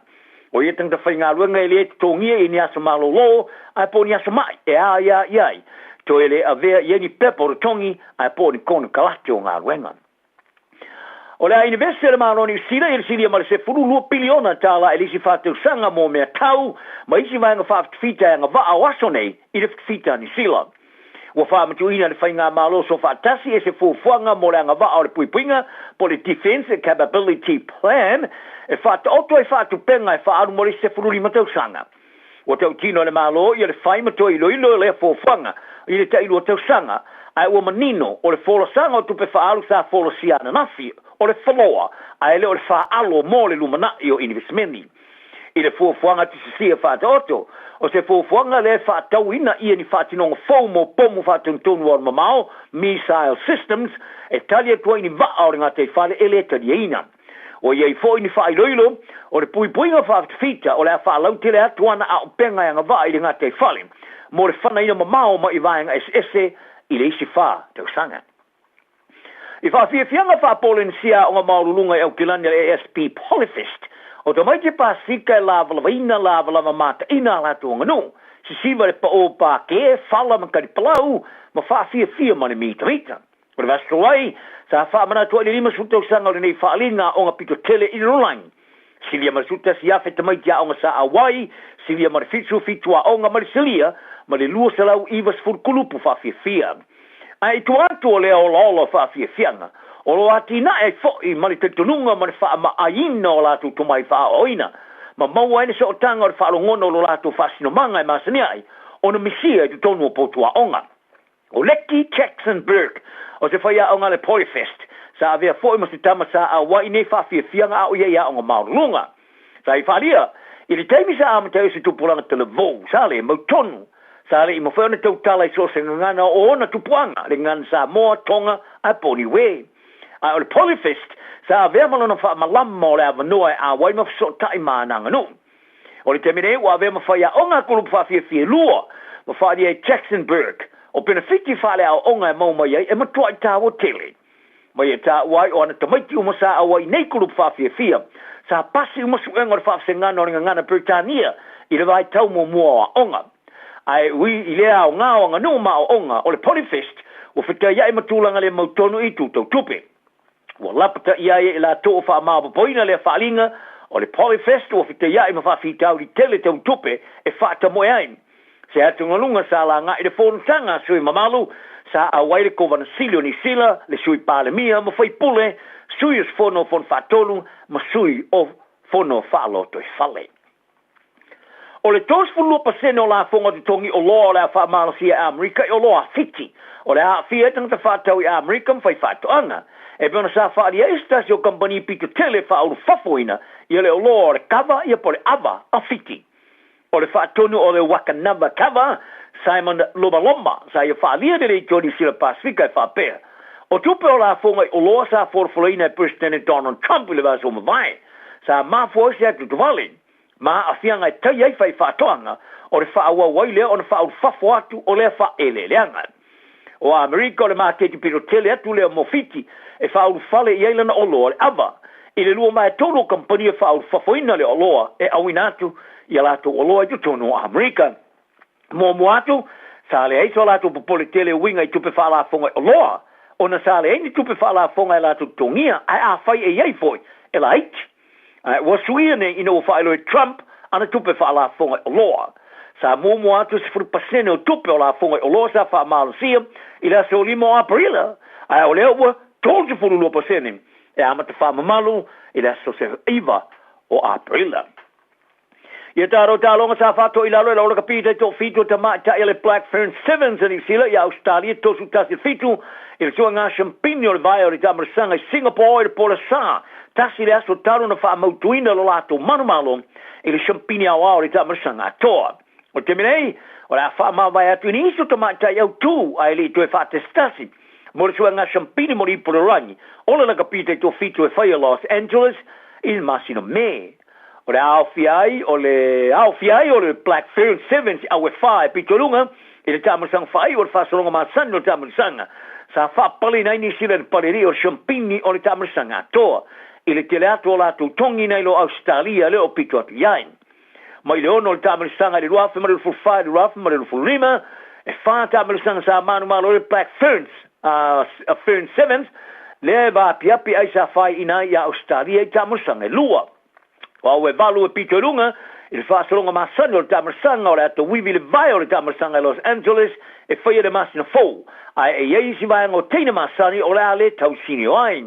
O ia tagata faigaluega e le totogia i ni aso malolo ae po o ni aso ma'i e aia i ai, toe le avea i ai ni pepa o totogi ae po o ni konekarate o galuega. O le a inivesi a le Malo o Niu Sila i le silia ma le $12 piliona tala i le isi faatausaga mo mea tau ma isi vaega faafitafita e agavaa o aso nei i le fitafita a Niu Sila. Ua faamatuuina e le Faigamalo Soofaatasi e se fuafuaga mo le agavaa o le puipuiga po o le Defence Capability Plan e faataoto ai faatupega e faaalu mo le isi 15 tausaga. Ua tautino e le Malo ia le fai ma toe iloilo lea fuafuaga i le tailua tausaga, ae ua manino o le folasaga o tupe faaalu sa folasia ananafi o le foloa ae le o le faalo mo le lumanai o inivesimeni. I le fuafuaga tusisia faataoto, o se fuafuaga lea e faatauina ia ni faatinoga fou mo pomu faatonutonu aluamamao, missile systems, e tali atu ai ni vaa o le gataifale e le taliaina. Ua i ai foi ni faailoilo o le puipuiga faafitafita o le a faalautele atu ana auupega e agavaa i le gataifale mo le fanaina mamao mai vaega eseese i le isi 4 tausaga. I faafiafiaga faa-Polenisia aoga maualuluga i Aukilani a le ASP Polyfest, o tamaiti Pasefika e lavalavaina lavalava mataina a latou aganuu, sisiva le paō pākē, fala ma talipalau, ma faafiafia ma le mitamita. O le Vasa ai, sa faamanatu ai le 50 tausaga o lenei faaaliga aoga pito tele i le lalolagi. Silia ma le 11,000 tamaiti aoga sa auai, silia ma le 77 aoga ma le silia ma le 290 kulupu faafiafia. Ae i tua atu o lea olaola o faafiafiaga, o lo o atinae ai foi ma le talitonuga ma le faamaaiina o latou tomai faaaoaoina, ma maua ai le sootaga o le faalogona o lo latou faasinomaga e masani ai ona misia i totonu o potu aoga. O Leki Jackson Burke, o se faiaoga a le Polyfest, sa avea foi ma se tama sa auai i nei faafiafiaga a o ia i aoga maualuluga. Sa i faaalia, i le taimi sa amata ai o se tupulaga talavou, sa le mautonu, sa le i mafai ona tautala i so o se gagana o ona tupuaga, le gagana Samoa, Tonga, ae po o Niue. Ae o le Polyfest, sa avea ma lona faamalama o le avanoa e auai ma fesootai ma ana aganuu. O le taimi nei ua avea ma faiaoga a kulupu faafiafia e lua, ma faaalia e Jackson Burke, o penefiti faaleaoaoga e maua mai ai e matuai taua tele. Ma ia taua ai o ana tamaiti uma sa auai i nei kulupu faafiafia, sa pasi uma suega o le faafesegana o le gagana Peretania i le vaitau muamua o aoga. Ae ui i lea aoga o aganuu ma aoaoga o le Polyfest, ua fetaiai ma tulaga le mautonu i itu tau tupe. Ua lapataia ai e i latou o faamaopoopoina lea faaaliga o le Polyfest ua fetaiai ma faafitauli tele tau tupe e faatamoe ai. Se atugaluga sa laga i le fonotaga a sui mamalu sa auai le Kovana Sili o Niu Sila, le Sui Palemia ma faipule, sui usufono o Fono Faatonu ma sui o Fono Faalotoifale. O le 32% o lafoga totogi oloa o le a faamalosia e Amerika i oloa a Fiti, o le a aafia ai tagata faatau i Amerika ma faifaatoaga. E pei ona sa faaalia ai se tasi o kamupani pito tele e faaulufafoina ia le oloa o le kava ia po o le ava a Fiti. O le faatonu o le Wakanava Kava, Simon Lomaloma, sa ia faaalia le Leitio Niu Sila Pasefika e faapea, O tupe o lafoga i oloa sa folafolaina e Peresetene Donald Trump i le vaiaso ua mavae, sa mafua ai se atuatuvale ma aafiaga e tai ai faifaatoaga, o le faaauau ai lea ona faaulufafo atu o lea faaeleeleaga. O Amerika o le maketi pito tele atu lea mo Fiti e faaulufale i ai lana oloa le ava. I le 23 o kamupani e faaulufafoina le oloa e auina atu i a latou oloa i totonu o Amerika. Muamua atu, sa leai so latou popole tele e uiga i tupe faalafoga i oloa, ona sa leai ni tupe faalafoga e latou totogia, ae afai e i ai foi, e laiti. Ae ua suia nei ina ua faailoa e Trump ana tupe faalafoga i oloa. Sa muamua atu 10% o tupe o lafoga i oloa sa faamalosia i le aso 5 o Aperila, ae o lea ua 32% e amata faamamalu i le aso 9 o Aperila. Ia tatou taaloga sa faatoa i lalo e la lakapi tai toafitu o tamaitai a le Black Ferns Sevens a Niu Sila ia Ausetalia 31-7 i le suaga siampini o le vae o le taamailosaga i Singapore i le po le Sa tasi le aso talu na faamautuina lo latou manumalo i le siampini aoao o le taamailosaga atoa. O le taimi nei, o le a faamavae atu i nisi o tamaitai autū ae le i toe faatasitasi mo le suega siampini mo le ipu o le lalolagi o le lakapi tai toafitu e fai e Los Angeles i le masina Me. O le aofia ai o le aofia ai o le Black Fern Sevens au e fa e pito i luga i le taamilosaga faaiu o le faasologa masani o le taamilosaga sa faapaleina ai Niu Sila i le palelii o le siampini o le taamilosaga atoa i le tele atu o latou togi nai lo Ausetalia lea o pito atu i ai. Mai le 6 o le taamilosaga i le 2024 i le 2025, e fa taamilosaga sa manumalo ai le Black Ferns, Fern Sevens, lea e vaapiapi ai sa faiina ai ia Ausetalia i taamilosaga e lua. O au e valu e pito i luga i le faasologa masani o le taamilosaga o le atauivi i le vae o le taamilosaga i Los Angeles e faia i le masina fou, ae e i ai isi vaega o teine masani o le a le tausinio ai.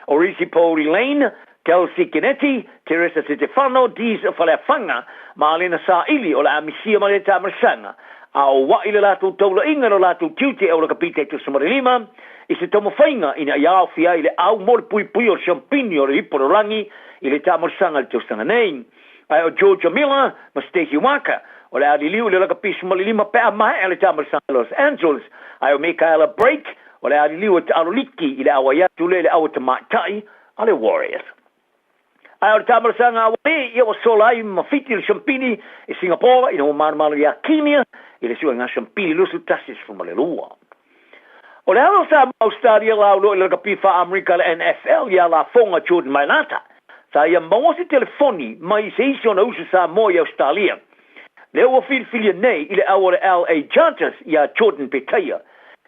O Reece Pouri Lane, Kelsey Keneti, Teresa Setefano, Dees Faleafaga ma Alena Saili o le a misia ma le taamilosaga, a o ua'i le latou taulaiga i lo latou tiute e ola kapita i tusa ma le lima i se taumafaiga ina ia aofia ai le au mo le puipui o le siampini o le ipu o le lalolagi i le taamilosaga i le tausaga nei. Ae o Georgia Miller ma Stacey Waaka o le a liliu i le lakapi 15 pe a maea le taamilosaga i Los Angeles, ae o Michaela Brake o le a liliu e taalo liki i le auai atu lea i le aua tamaitai a le Warriors. Ae o le taamilosaga a Wale ia ua sola ai ma Fiti le siampini i Singapore ina ua manumalo ia Kenya i le suega siampini 21-12. O le alo sa ma Ausetalia lauloa i le lakapi faa-Amerika le NFL ia Lafoga Jordan Mailata, sa ia maua se telefoni mai i se isi ona uso Samoa i Ausetalia. Lea ua filifilia nei i le au o le LA Chargers ia Jordan Petaia.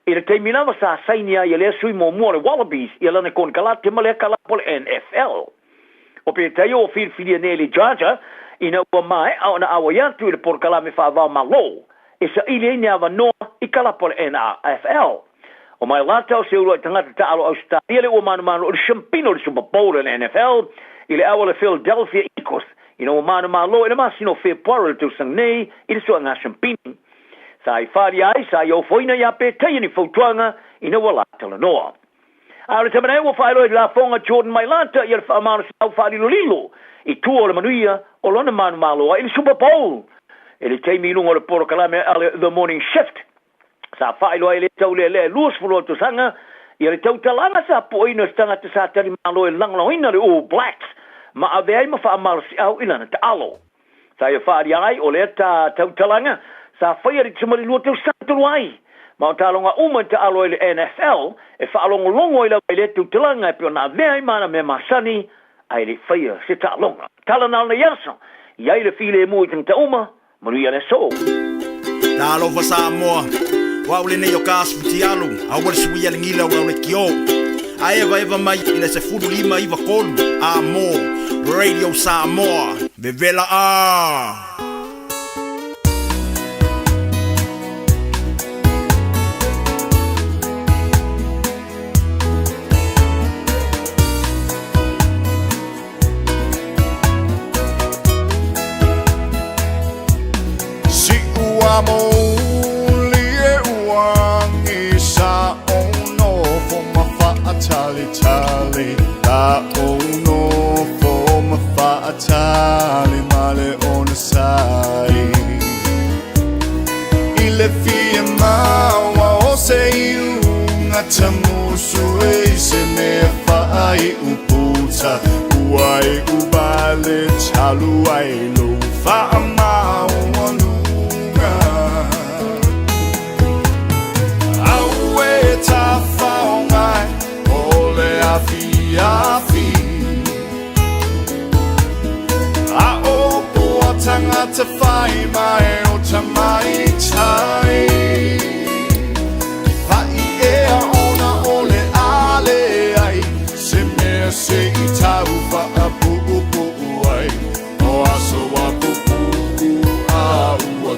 I le taimi lava sa saini ai e lea sui muamua o le Wallabies ia lana konekarate ma lea kalapu o le NFL. O Petaia ua filifilia nei e le Charger ina ua maea ona auai atu i le polokalame faavao Malo e saili ai ni avanoa i kalapu o le NFL. O Mailata o se uluai tagata taalo Ausetalia lea ua manumanu o le siampina o le Super Bowl o le NFL i le au o le Philadelphia Eagles ina ua manumalo i le masina o Fepuari o le tausaga nei i le suaga siampini. Sa i wharia ai, sa i ofoina iā Petaia ni fautuaga ina ua la talanoa. A o le taimi nei ua faailoa i le lafoga Jordan Mailata ia le faamalosiau faalilolilo i tua o le manuia o lona manumalo ai i le Super Bowl i le taimi i luga o le polokalame a le The Morning Shift. Sa faailoa ai le taulealea e 20 tausaga ia le tautalaga sa puaina o se tagata sa talimalo e lagolagoina le All Blacks ma ave ai ma faamalosiau i lana taalo. Sa ia faaalia ai o lea ta tautalaga sa faia i le 12 tausaga talu ai, ma o taaloga uma i taalo ai le NFL e faalogologo ai lava i lea tautalaga e pei ona avea ai ma ana mea masani ae le i faia se taaloga. Tala na o lenei aso, i ai le filemu i tagata uma, manuia le aso. Talofa Samoa, o au lenei o ka asu futialu, aua le suia le gila ua le kio. A eva eva mai i le 15 iva kolu, a mo, Radio Samoa, vevela a! Siʻu a mouli e uagi sa ou nofo ma faatalitali La ou nofo ma faatali ma le onosai I le fia maua o se iuga tamusu e i se mea faaiu puta Ua iu vale talu ai lou faamaualuga Aue tafaogai o le afiafi A o poa tagata fai mai o tamaitai Paʻi ea ona o le a leai se mea se i tau faapuupuu ai O aso a pupuu a ua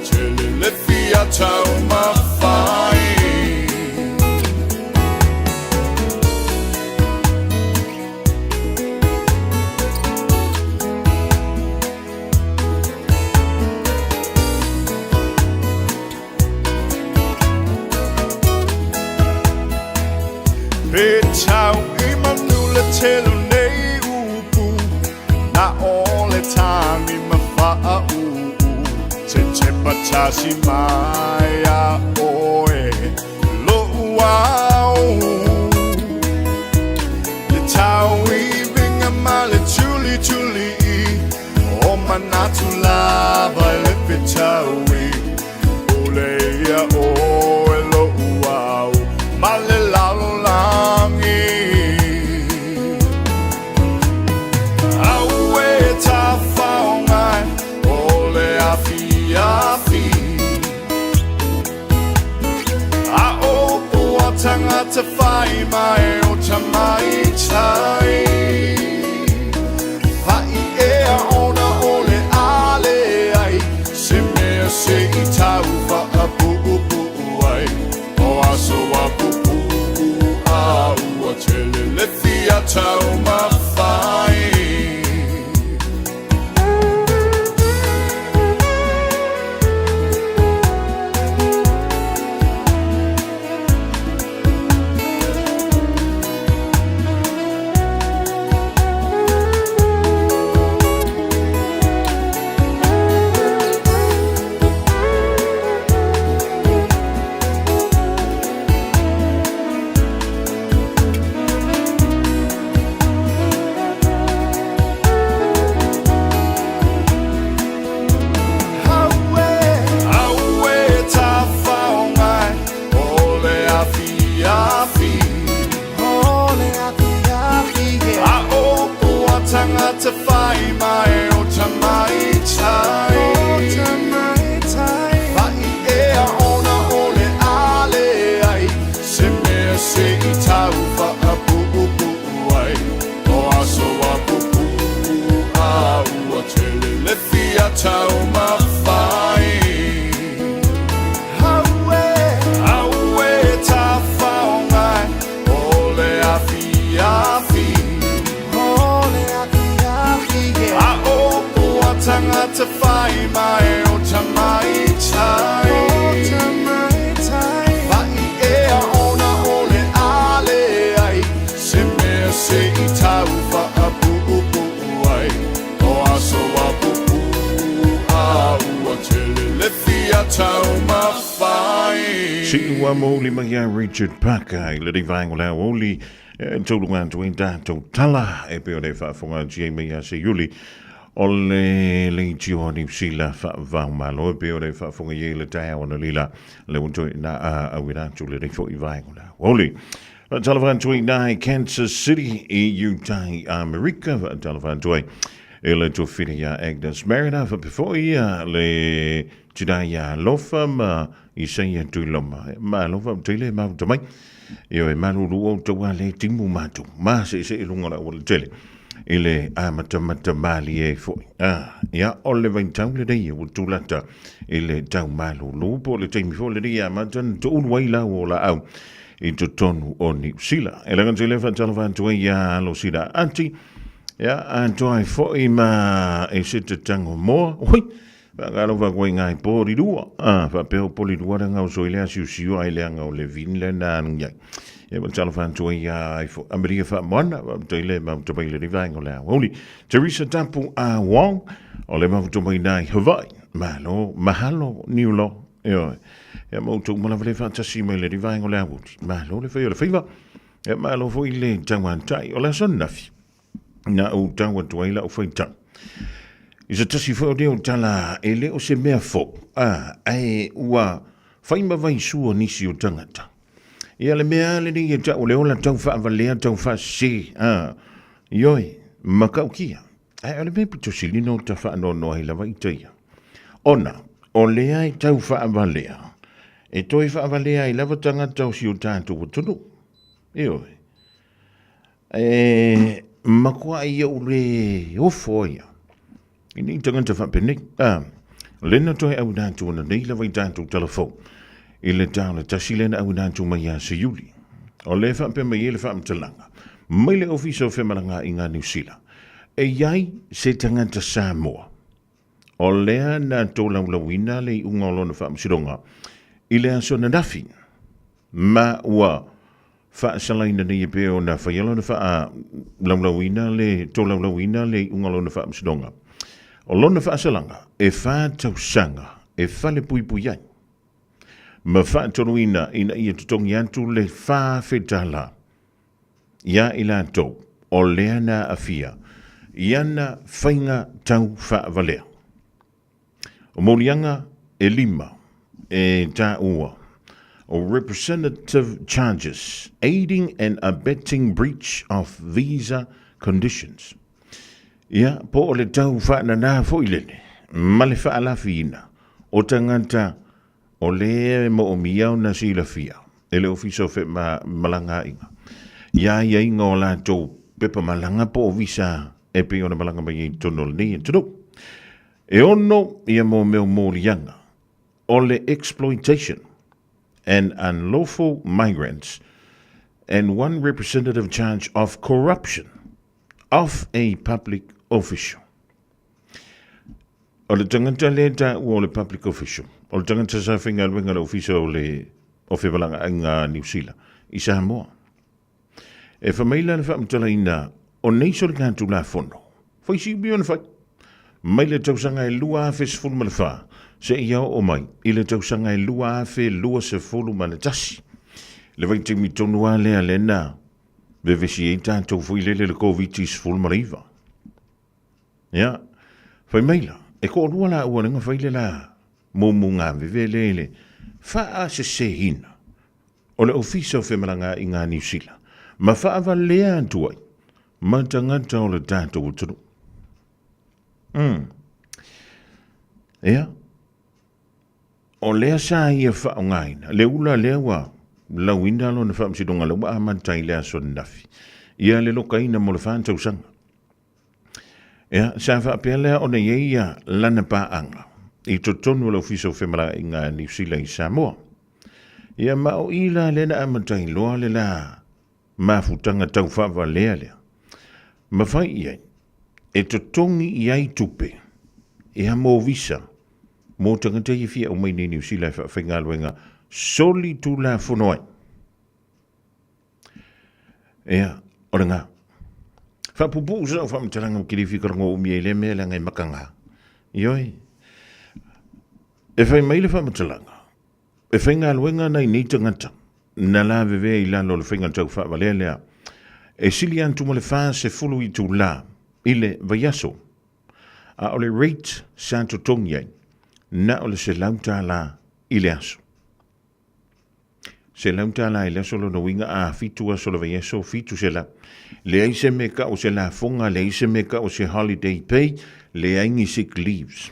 Patasi mai a oe lo'u ao Le tauiviga ma le tulituli O manatu lava i le fetaui Pule ia oe lo'u ao ma le lalolagi Aue tafaoga e o le afiafi A upu a tagata fai mai o tamaitai Paʻi ea ona o le a leai Se mea se i tau faapuupuu ai O aso a pupuu a ua tele le fia taumafai. Aue tafaoga e o le afiafi A upu a tagata fai mai o tamaitai Paʻi ea ona o le a leai Se mea se i tau faapuupuu ai O aso a pupuu a ua tele le fia taumafai Aue tafaoga e o le afiafi A upu a tagata fai mai o tamaitai Paʻi ea ona o le a leai Se mea se i tau faapuupuu ai O aso a pupuu a ua tele le fia taumafai. Siʻu a mouli mai ia Richard Parker i le vaega o le aoauli e tauluga atu ai tatou tala e pei ona e faafofoga atu ai mai ia Seiuli o le Leitio a Niu Sila faavaomalo e pei ona e faafofoga i ai le taeao analeila le ua toe na a auina atu lenei foi vaega o le aoauli. Faatalofa atu ai na i Kansas City i Utah i Amerika. Faatalofa atu ai i le tuafine ia Agnes Mariner. Faapea foi ia le tina ia Alofa ma Isaia Tuiloma. Malo faafetai le mafuta mai. Ioe, malulu outou a le timu matou. Ma seesee i luga o le aualatele i le amatamata malie foi. Ah, ia, o le vaitau lenei ua tulata i le tau malulu po o le taimi foi lenei e amata ona toulu ai lau o laau i totonu o Niu Sila. E laga tele faatalofa atu ai ia alo sila ati, ia atoa ai foi ma e se te tango moa. Ui, faakalofa koe ngai pori lua. Ah, faapea o pori lua le ngau soi lea siusio ai le anga o le vin le na anu iai. Ia faatalofa atu ai ia ai fo Amerika Faamoana, faafetai le mafuta mai le vaenga o le aoauli. Teresa Tapu a Wong, o le mafuta mai nai Hawaii. Malo, mahalo, Niulo. Ioe. Ia ma outou uma lava le faatasi mai le vaenga o le aoauli. Malo le fai o le faiva. Ia malo foi le tauatai. O le aso ananafi, na ou tau atu ai lau faitau. I se tasi foi o nei o tala e le o se mea fou, a, ae ua fai ma vaisua nisi o tagata. Ia le mea lava lenei e tau o le ola tau faavalea tau faasese, a, ioe, matautia. Ae o le mea pito sili ona ota faanoanoa ai lava ita ia, ona o lea e tau faavalea, e toe faavalea ai lava tagata o si o tatou atunuu. Ioe. E matua ia ou le ofo ai au i nei tagata faapenei. A, lea na toe auina atu ona nei lava i tatou tala fou i le ta o le 1 lea na auina atu mai ia Siuli. O lea e faapea mai ai le faamatalaga mai le Ofisa o Femalagaaiga a Niu Sila, e i ai se tagata Samoa o lea na tolaulauina le iuga o lona faamasinoga i le aso ananafi ma ua faasalaina nei e pei ona faia lona faalaulauina le tolaulauina le iuga o lona faamasinoga. O lona faasalaga, e 4 tausaga e falepuipui ai ma faatonuina ina ia totogi atu le $4,000 iā i latou o lea na aafia i ana faiga tau faavalea. O moliaga e lima e taua o representative charges, aiding and abetting breach of visa conditions. Ia, po o le tau faananā foi lele ma le faalafiina o tagata o lea e moomia ona silafia e le Ofisa o Femalagaaiga i aiaiga o latou pepa malaga po o visa e pei ona malaga mai ai i totonu o lenei atunuu. E ono ia mo mea moliaga o le exploitation and unlawful migrants and one representative charge of corruption of a public official. O le tagata lea taua o le public official, o le tagata sa faigaluega le ofisa o le o Fevalagaaiga Niu Sila i Samoa. E fai mai la le faamatalaina o nei soligatulafono, fai si umi ona fai, mai le tausaga e 2014 seia oo mai i le tausaga e 2021. Le vaitaimi tonu lava lea lena vevesi ai tatou foi lele le Koviti-19. Ia, fai mai la, e toalua laua lea na fai le la mumu gaveve lea i le faaseseina o le Ofisa o Femalagaaiga a Niu Sila ma faavalea atu ai ma tagata o le tatou atunuu. Ia, o lea sa ia faaaogaina, le ula lea ua lauina lona faamasinoga lea ua amata i le aso ananafi, ia le lokaina mo le 4 tausaga. Ia, sa faapea lea ona i ai ia lana paaga i totonu o le Ofisa o Femalagaaiga a Niu Sila i Samoa. Ia ma o i la lea na amata ai loa le la mafutaga tau faavalea lea, ma fai i ai e totogi i ai tupe ia mo visa mo tagata ia fia aumai nei Niu Sila e faafaigaluega solitulafono ai. Ia, o lena. Faapupuu se lau faamatalaga ou te le fia talanoa umi ai i lea mea leaga e mataga. Ioe. E fai mai le faamatalaga, e faigaluega ana i nei tagata na lavevea i lalo o le faiga tau faavalea lea e sili atu ma le 40 itula i le vaiaso, a o le rate sa totogi ai na o le $100 i le aso. $100 i le aso lona uiga a 7 aso o le vaiaso, 700. Leai se mea e tau o se lafoga, leai se mea e tau o se holiday pay, leai ni sick leaves.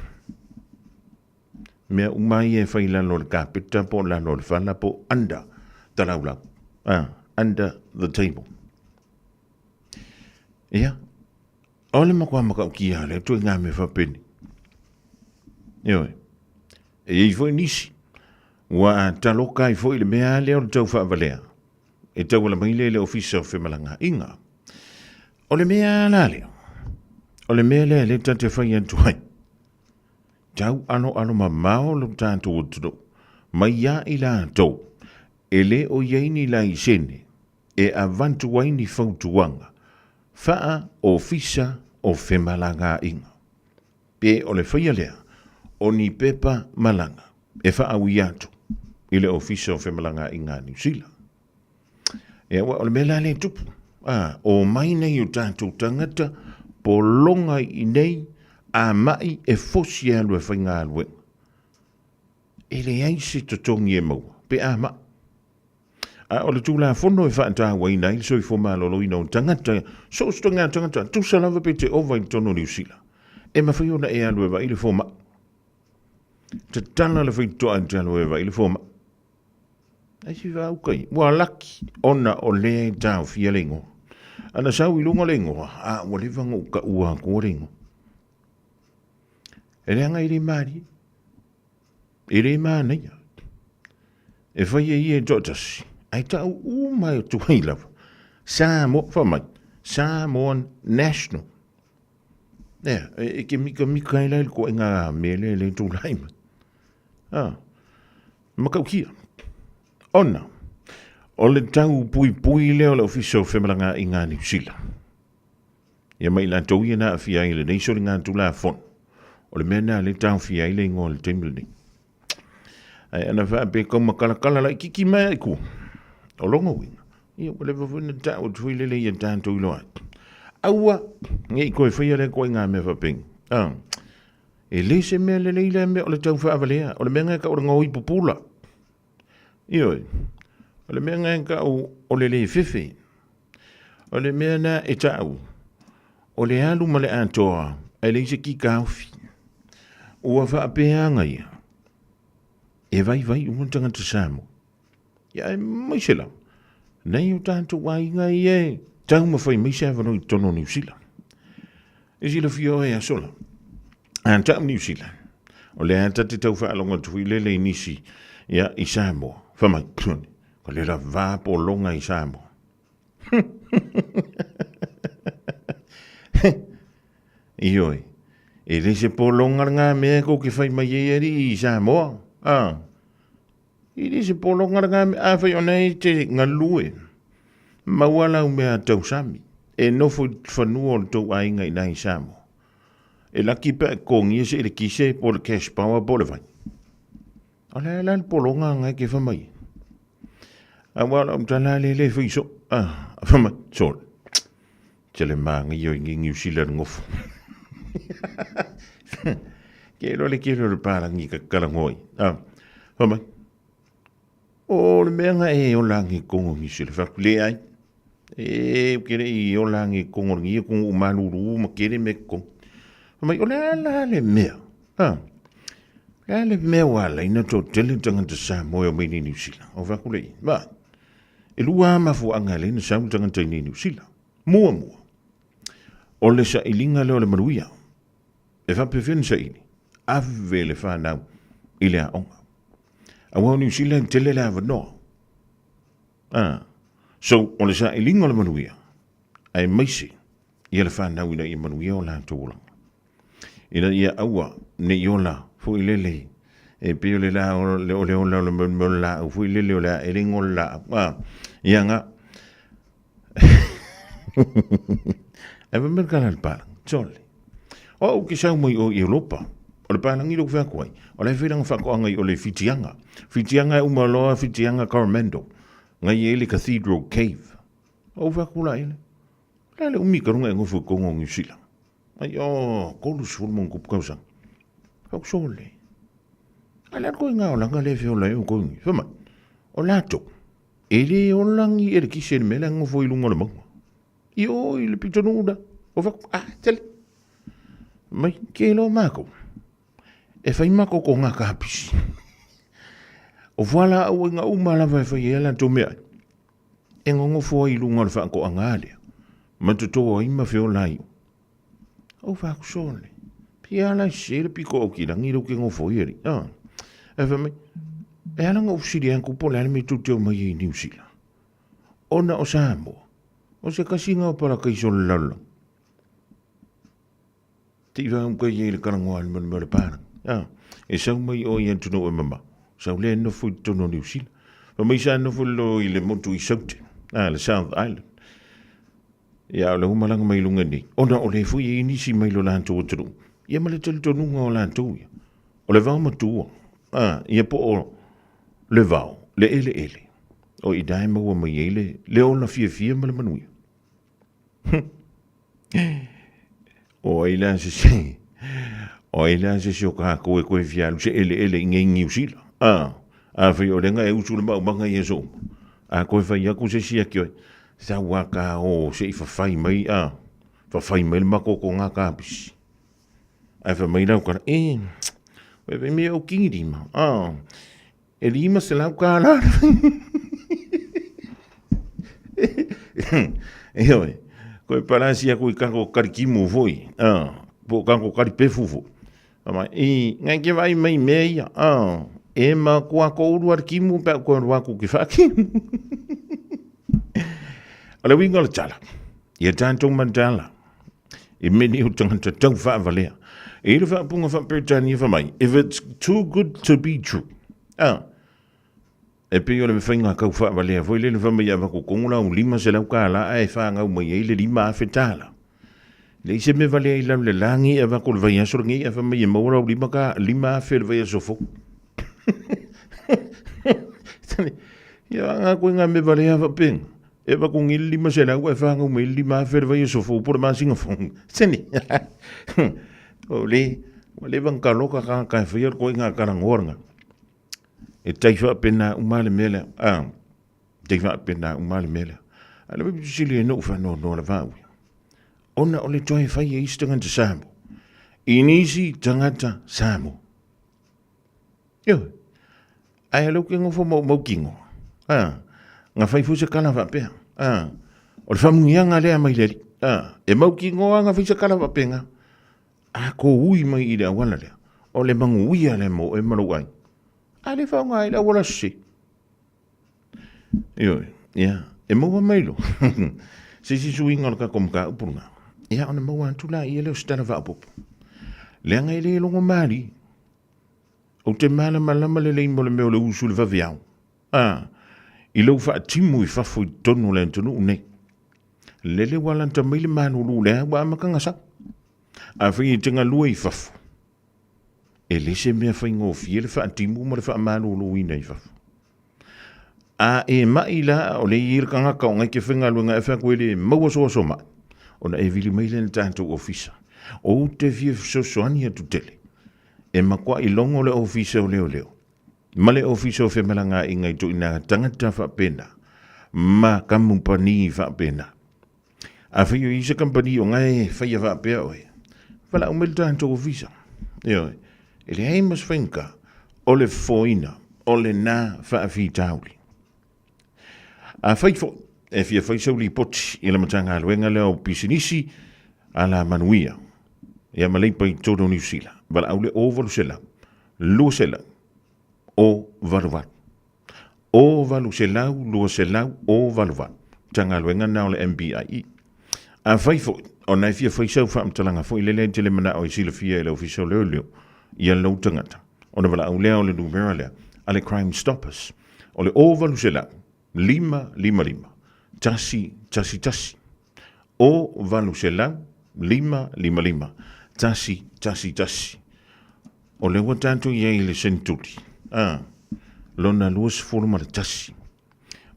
Mea uma ia e fai i lalo o le kapeta po o lalo o le fala po o under the laulau. Ah, under the table. Ia, o le matua matautia lea ituaiga mea faapeni. Ioe. E i ai foi nisi ua taloka ai foi i le mea lea o le tau faavalea e tauala mai lea i le Ofisa o Femalagaaiga. O le mea la lea, o le mea lea lea ta te fai atu ai, tau aloalo mamao lo tatou atunuu mai ia i latou e le o i ai ni laisene e avatu ai ni fautuaga faa Ofisa o Femalagaaiga. Pe o le faia lea o ni pepa malaga e faaui atu i le Ofisa o Femalagaaiga a Niu Sila. Ia, ua, o le mea la lea e tupu, a, o mai nei o tatou tagata pologa i inei a mai e fosi e alu e faigaluega. E leai se totogi e maua pe a mai. A o le Tulafono e faatauaina ai le soifua maloloina o tagata, so o se ituaiga tagata, tusa lava pe te ova i totonu o Niu Sila, e mafai ona e alu e vaai le fomai. Tatala le faitotoa e te alu e vaai le fomai. Ai si vauka ia, ua laki ona o lea e taofia le igoa. Ana sau i luga le igoa, a ua leva ona ou taua atua le igoa. E leaga e le malie. E le manaia. E fai e ia e toatasi, ae tau uma atu ai lava. Samoa, fai mai, Samoan National. Ea, e ke mikamika ai la i le koʻenga mea lea e le tulai mai. Ah, matautia. Ona, o le tau puipui lea o le Ofisa o Femalagaaiga a Niu Sila. Ia ma i latou ia na aafia ai i lenei soligatulafono, o le mea lena lea e taofia ai le igoa o le taimi lenei. Ae ana faapea taumakalakala laitiiti mai ai tua. O lona uiga, ia ua leva foi ona tau atu foi lele ia tatou iloa ai. Aua ne i toe faia lea ituaiga mea faapeni. A, e le se mea lelei lea mea o le tau faavalea. O le mea lena e tau o le gaoi pupula. Ioe, o le mea lena e tau o le le fefe. O le mea lena e tau o le alu ma le atoa ae leai se ki taofi. Ua faapea ia, e vaivai uma tagata Samoa. Ia aemaise lava, nei o tatou aiga ia e taumafai mai se avanoa i totonu o Niu Sila. E silafia oe aso la, a tau Niu Sila, o lea ta te tau faalogo atu foi lele i nisi ia, i Samoa. Fai mai, ko le lavā pologa i Samoa. Ioe, e le se pologa lena mea kou ke fai mai ai alii i Samoa. Ah. E le se pologa lena mea, afai ona e te galue, maua lau mea tausami, e nofo i fanua o le tou aiga i na i Samoa. E laki pe a totogia se elekise po o le cash power po o le vai. O le a la le pologa lena e te fai mai ai? Aua o lau tala lea le fai soo. Ah, fai mai, sole. Tele manaia o i nei Niu Sila le nofo. Ke iloa le tele o le palagi ka talanoa ai. Ah, fai mai, o le mea na e ola ane i totonu o Niu Sila. Fai atu, leai. E, ou te le i ola ane i totonu o lenei atunuu malulu ma tele mea i totonu. Fai mai, o le a la le mea? Ah, o le a le mea ua ala ai ona toatele tagata Samoa e omai nei i Niu Sila? Ou fai atu lea i ai, vaai, e lua lava mafuaaga e ala ai ona sau le tagata i nei i Niu Sila. Muamua, o le sailiga lea o le manuia. E faapefea ona saili? Ave le fanau i le aoga. Aua o Niu Sila e tele le avanoa. Ah. So, o le sailiga o le manuia, aemaise ia le fanau ina ia manuia o latou olaga. Ina ia aua ne i ola foi lele e pei o le la o le o le ola o le mea o le laau foi lele o le aelega o le laau. Ah, ia nga. Ae fai mai le tala a le palagi, Sole, o au ke sau mai o i Europa, o le palagi lea ua fai atu ai, o la e fai lana faatoaga i o le Whitianga. Whitianga e uma loa Whitianga Coromandel, ngai i ai le Cathedral Cave. Ou fai atu la i le, o le a le umi ka luga e nofo i totonu o Niu Sila? Ai, o, 30 ma ona tupu tausaga. Fai atu, Sole, a le a le ituaiga olaga lea e feola ai outou nei? Fai mai, o latou, E le ola ni elekise i le mea la e nofo i luga o le mauga. I o i le pitonuu la. O fai atu, ah, tele. Mai, ke iloa mākou. E fai mākou ko ngā kapisi. O fualaau ai ngā uma lava e fai ai a latou mea ai. E nonofo ai i luga o le faatoaga lea. Ma toto ai ma feola ai. O fai atu, sole. Pia la se le piko au ki rangi leu ke ngofo i ari. Ah. E fai mai, e ala nga ufisili aku po le ale me tau mai i New Zealand. Ona o Samoa, o se kasi nga o parakaiso le lalolagi. Te i whanau kai e le karangoa le manu le pāra. Ah. E sau mai o i atunuu e mamao. Sau lea nofo i totonu o New Zealand. Fa mai sa nofo lo i le motu i Saute. Ah, le South Island. Ia, o le umalaga mai luga nei, ona o le foi e i nisi mai lo latou atunuu, ia ma le talitonuga o latou ia, o le vao matua, a, ia po o le vao, le eleele, o i ina e maua mai ai le, le ola fiafia ma le manuia. O ai la se se, o ai la se se o kākou e koe fia alu se eleele i nei Niu Sila. A, afai o lenga e usu le maumaga i aso uma. A koe fai aku se sia ki oe, Sau a ka o se i whawhai mai, a, whawhai mai le mako ko ngā kāpisi. Ai whai mai rau kara, e, wai whai mea o kingi rima, a, e rima se lau kā rā. E oi, koe parasi aku i kako karikimu foi, a, po kako karipefu foi. Ama, i, ngai ke vai mai mea ia, a, e ma kua ko uru ar kimu pe koe rua ku ki whaki. O le uiga o le tala, ia tātou mataala, i meni o tangata tau whaavalea. E le whaapunga wha-Peretania wha mai, if it's too good to be true. A, e pei o le whainga kau whaavalea foi le le wha mai a wako kongo la u lima se lau kā la a e whaangau mai ei le lima a whetala. Le ise me valea i lau le langi a wako le vai aso lengi a wha mai e maua lau lima ka lima a whe le vai aso fo. Ia nga koe nga me vale a fapenga. E va kongi le 500 e whangau mai le 5,000 le vai aso fou po le masina fou. Sene. O le, ua leva na kaloka ka ka e whaia le koe nga karangoa nga. E tai whaapena uma le mea lea. Ah, tai whaapena uma le mea lea. A le vai sili e noo whanoa noa le vāui. Ona o le toe whai e isi tangata Samoa. I nisi tangata Samoa. Ioe. Ae leu ke ngofo mau mau kingo. A, nga fai foi se kala faapea. A, o le famuiaga lea mai le Alii. A, e mau kingo a nga fai se kala faapenga. A ko ui mai i le auala lea. O le manuia lea mo e ma lou aiga. A le faaaoga ai le auala sese. Ioe, ia, e maua mai lo. Se isi suiga o le tatou mataupu lena. Ia, ona maua atu laia lea o se tala faaopoopo. Leaga e le logo malie. Ou te malamalama lelei mo le mea o le usu i le vaveao. A, i lou faatimu i fafo i totonu o le atunuu nei. Lele ua lata mai le malulu lea ua amataga sau. Afai e te galue i fafo, e le se mea faigofie le faatimu ma le faamaluluina i fafo. A e mai la o le i le tagata o ngai ke faigaluega e fai atu e le maua soasoa mai, ona e vili mai lea i le tatou ofisa. Ou te fia fesoasoani atu tele e matuai logo le ofisa o leoleo ma le ofisa o femalagaaiga i toina tagata faapena ma kamupani faapena. Afai o i se kamupani o ngai e faia faapea oe, valaau mai le tatou ofisa. Ioe, e leai ma se faigata o le fofoina o lena faafitauli. Afai foi e fia fai sau lipoti i le Matagaluega lea o Pisinisi, Alamanuia, ia ma Leipa i totonu o Niu Sila, valaau le 0800 200 088. 0800 200 088. Matagaluega lena o le MBIE. Afai foi ona e fia fai sau faamatalaga foi lele e te le manao e silafia e le Ofisa o Leoleo ia lou tagata, ona valaau lea o le numera lea a le Crime Stoppers, o le 0800 555 111. 0800 555 111. O lea ua tatou i ai i le seneturi, a, lona 21.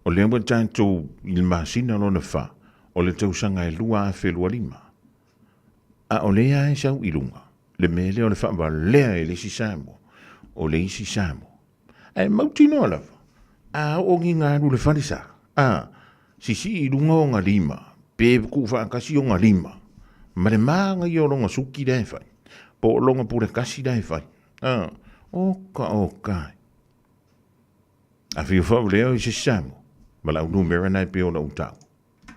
O lea ua tatou i le masina lona 4 o le tausaga e 2025. A o lea e sau i luga le mea lea o le faavalea e le isi Samoa, o le isi Samoa. Ae mautinoa lava, a oo ni galu i le falesa, a, sisii i luga ona lima, pe tuufaatasi ona lima, ma le manaia o lona suki la e fai, po o lona pule kasi la e fai, a, oka oka e. Afio faavalea i se Samoa, ma lau numera na e pei ona ou taua.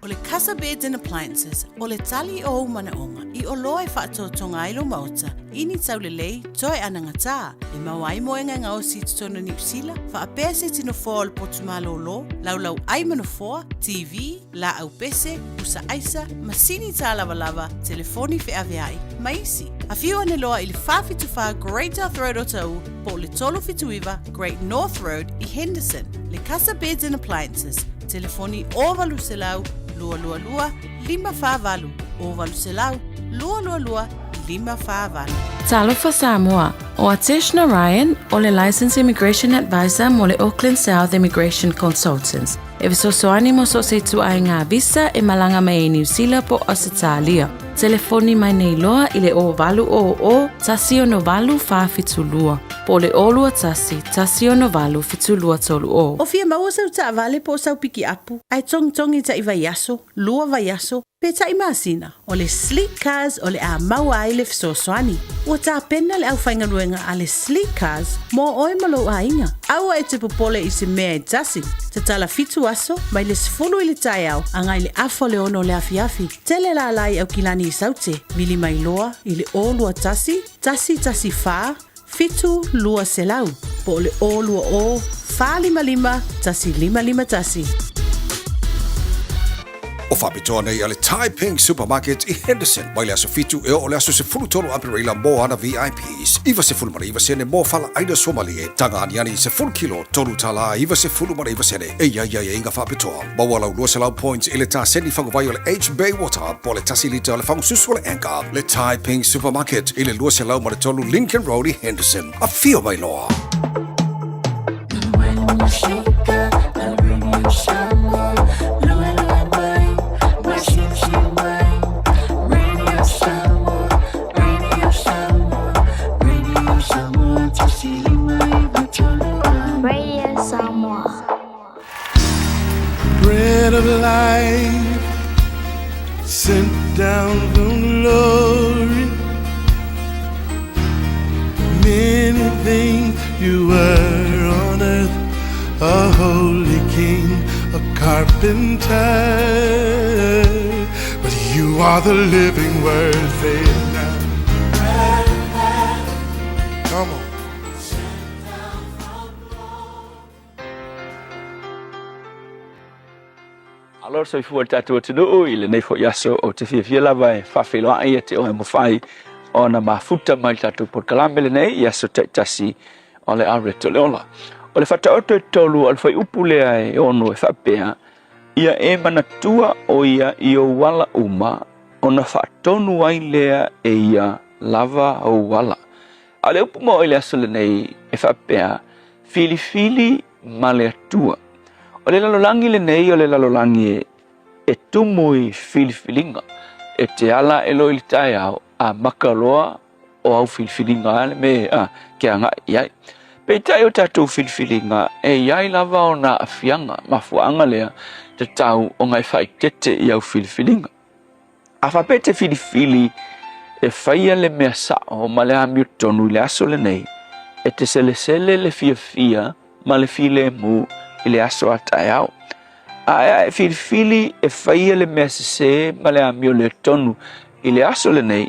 O le Casa Beds and Appliances, o le tali o ou manaoga i oloa e faatotoga ai lou maota i ni taulelei toe anagatā, e maua ai moega e gaosi i totonu o Niu Sila, faapea se tino foa o le potu malōlō, laulau ai ma nofoa, TV, laau pese, pusa aisa, masini tālavalava, telefoni feaveai, ma isi. Afio ane loa i le 474 Great South Road Otahuhu po o le 379 Great North Road i Henderson. Le Casa Beds and Appliances, Telefoni 0800 222 548, 0800 222 548. Talofa Samoa, o Atesh Narayan, o le Licensed Immigration Advisor mo le Auckland South Immigration Consultants, e fesoasoani mo so o se ituaiga visa e malaga mai ai Niu Sila po o Ausetalia. Telefoni mai nei loa i le 0800 168 472 po o le 021 168 7230. O fia maua sau taavale po o sau pikiapu, ae togitogi taʻi vaiaso, lua vaiaso, pe taʻi masina, o le Sleek Cars o le a maua ai le fesoasoani. Ua tapena le aufaigaluega a le Sleek Cars mo oe ma lou aiga. Aua e te popole i se mea e tasi. Tatala fitu aso, mai le 10 i le taeao agai le afa o le ono o le afiafi. Tele lala i Aukilani i Saute, vili mai loa i le 021 114 7200 po o le 020 455 1551. O faapitoa nei a le Thai Pink Supermarket i Henderson mai le aso 7 e oo le aso 13 Aperila mo ana VIPs. 99 sene mo fala aina suamalie, taga aniani 10 kilo, $3.99 sene. E i ai aiaiga faapitoa. Maua lau 200 points i le taseni faguvai o le H Bay Water po o le tasi lita o le fagususu o le Anchor. Le Thai Pink Supermarket i le 203 Lincoln Road i Henderson. Afio mai loa! Radio Samoa, luelue mai, masiusiu mai. Radio Samoa, Radio Samoa, Radio Samoa, 1.5 3 A. Radio Samoa. Bread of life sent down from glory. Many things you were on earth, a holy king, a carpenter. But you are the living word, say it now. Come on. Alo le soifua i le tatou atunuu i lenei foi aso ou te fiafia lava e faafeiloai ia te oe mafai ona mafuta mai le tatou polokalame lenei i aso taitasi o le Areto o le Ola. O le Faataoto e tolu o le fuaiupu lea e ono e faapea, Ia e manatua o ia i ou ala uma, ona faatonu ai lea e ia lava ou ala. A o le upu mo i le aso lenei e faapea, Filifili ma le Atua. O le lalolagi lenei o le lalolagi e tumu i filifiliga, e te ala ae loa i le taeao, a maka loa o au filifiliga a le me a ke agai i ai. Peitai o tatou filifiliga e i ai lava ona aafiaga, mafuaaga lea tatau ona e faaeteete i au filifiliga. A faapea e te filifili e faia le mea sao ma le amiotonu i le aso lenei, e te selesele le fiafia ma le filemu i le aso a taeao. A e e filifili e faia le mea sesē ma le amio le tonu i le aso lenei,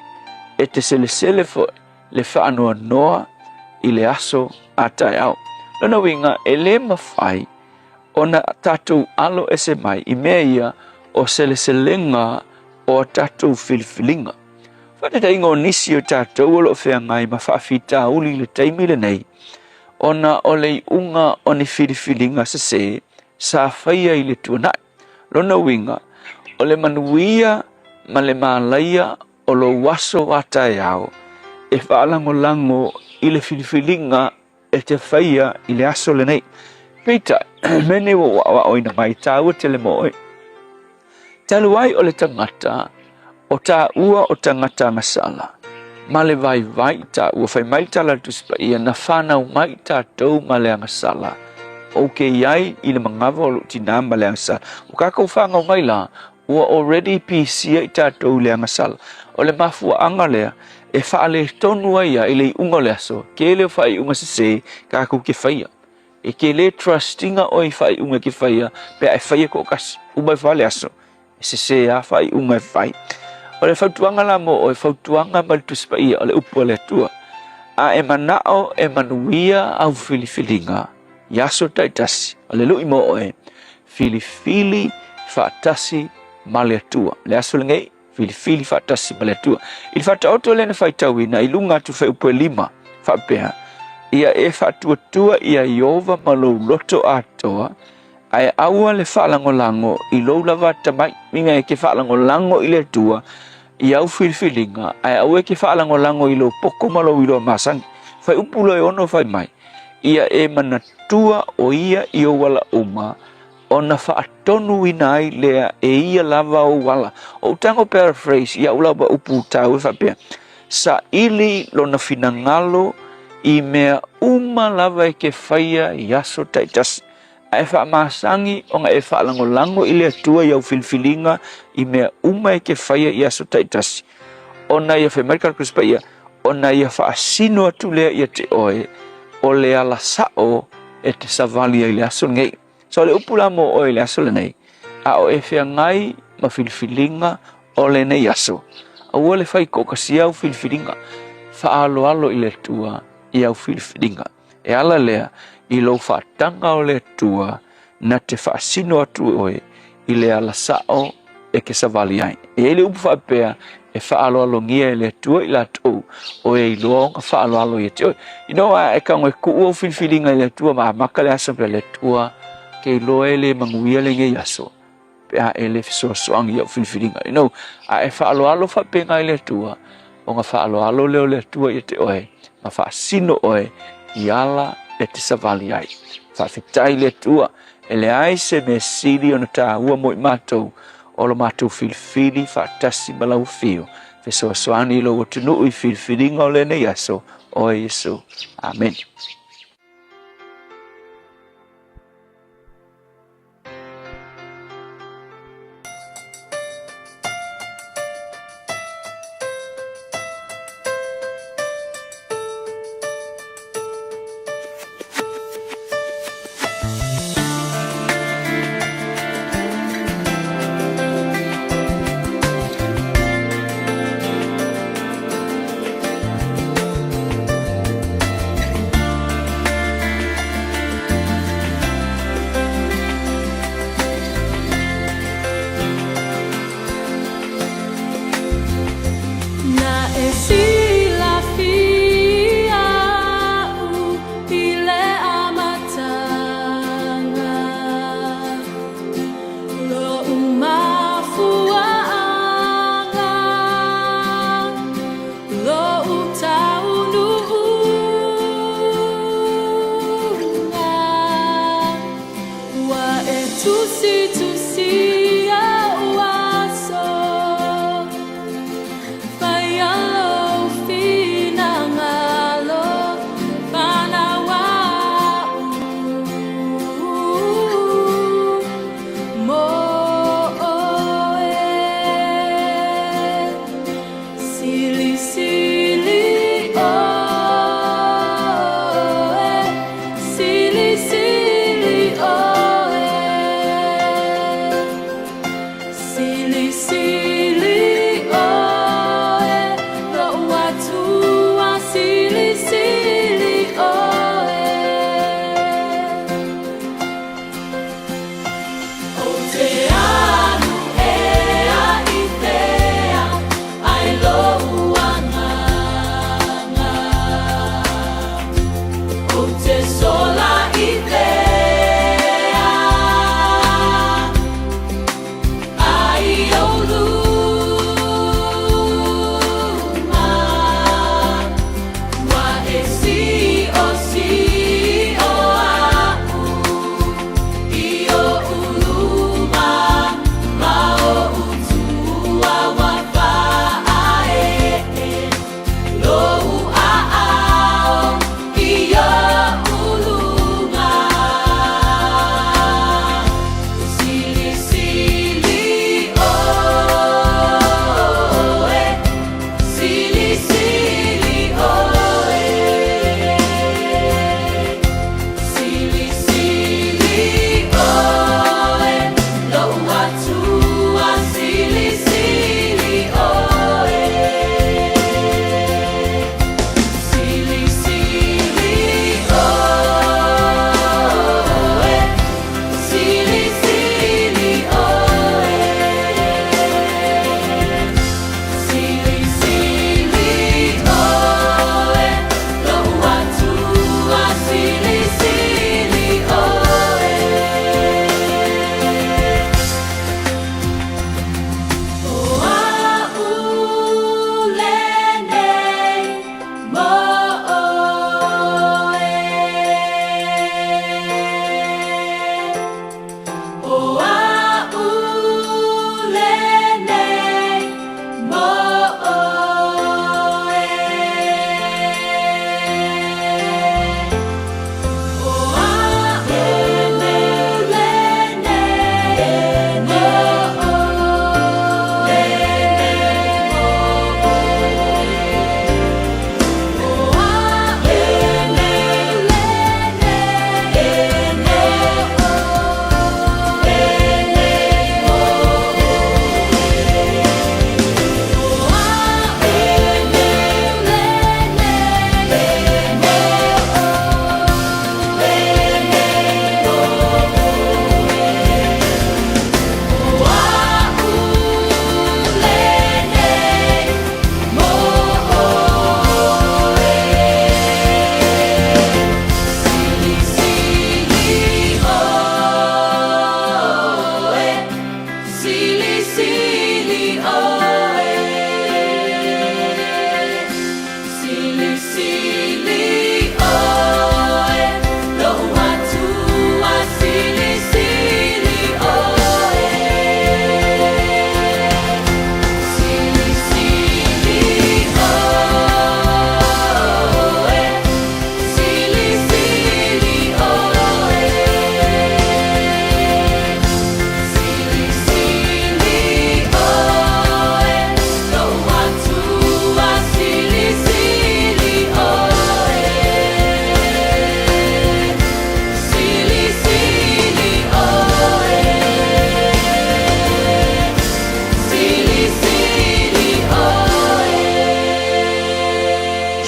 e te selesele foi le faanoanoa i le aso a taeao. Lona uiga, e lē mafai ona tatou alo ese mai i mea ia o seleselega o a tatou filifiliga. Faataitaiga o nisi o tatou o lo o feagai ma faafitauli i le taimi lenei, ona o le iuga o ni filifiliga sesē sa faia i le tuanai. Lona uiga, o le manuia ma le malaia o lou aso a taeao e faalagolago i le filifiliga e te faia i le aso lenei. Peitai, mea nei ua ou aoaoina mai, tāua tele mo oe. Talu ai o le tagata, o tāua o tagata agasala, ma le vaivai tāua, fai mai le tala a le Tusi Paia, na whanau mai tātou ma le agasala. Ou ke iai i le mangawa o lou tinā ma le agasala. O kākou whāngau mai la, Ua already pisia i tatou i le agasala. O le mafuaaga lea e faaletonu ai ia i le iuga o le aso, kele o faaiuga sese kakou ke faia. E ke le trust ina oe i faaiuga e ke faia pe a e faia toatasi. Uma ifo lava le aso, e sese lava faaiuga e fai. O le fautuaga la mo oe, fautuaga mai le Tusi Paia, o le upu a le Atua, A e manao e manuia au filifiliga i aso taitasi, o le lui mo oe, filifili faatasi ma le Atua. Le aso lenei, filifili faatasi ma le Atua. I le faataoto lea na faitauina i luga atu fuaiupu e lima, faapea, Ia e faatuatua ia Ieova ma lou loto atoa, ae aua le faalagolago i lou lava atamai. Uiga e ke faalagolago i le Atua i au filifiliga, ae aua e ke faalagolago i lou poko ma lou iloa masani. Fuaiupu loa e ono fai mai, Ia e manatua o ia i ou ala uma, ona faatonuina ai lea e ia lava ou ala. O utago paraphrase i au lava upu tau e faapea, saili lona finagalo i mea uma lava e ke faia i aso taitasi, ae faamasani ona e faalagolago i le Atua i au filifiliga i mea uma e ke faia i aso taitasi, ona ia fai mai le Tusi Paia, ona ia faasino atu lea ia te oe o le ala sao e te savali ai i le aso lenei. So o le upu la mo oe i le aso lenei, a o e feagai ma filifiliga o lenei aso, aua le fai toatasi au filifiliga, faaaloalo i le Atua i au filifiliga. E ala lea i lou faataga o le Atua na te faasino atu oe i le ala sao e ke savali ai. E i ai le upu faapea, e faaaloalogia e le Atua i latou o e iloa ona faaaloalo ia te oe. You know, a e tago e tuu au filifiliga i le Atua ma amata le aso pea le Atua, ke iloa e le manuia lenei aso, pe a e le fesoasoani i au filifiliga. You know, a e faaaloalo faapena i le Atua, ona faaaloalo lea o le Atua ia te oe, ma faasino oe i ala e te savali ai. Faafetai i le Atua. E leai se mea sili ona taua mo i matou o lo matou filifili faatasi ma lau afio, fesoasoani i lou atunuu i filifiliga o lenei aso, oe Iesu. Amene.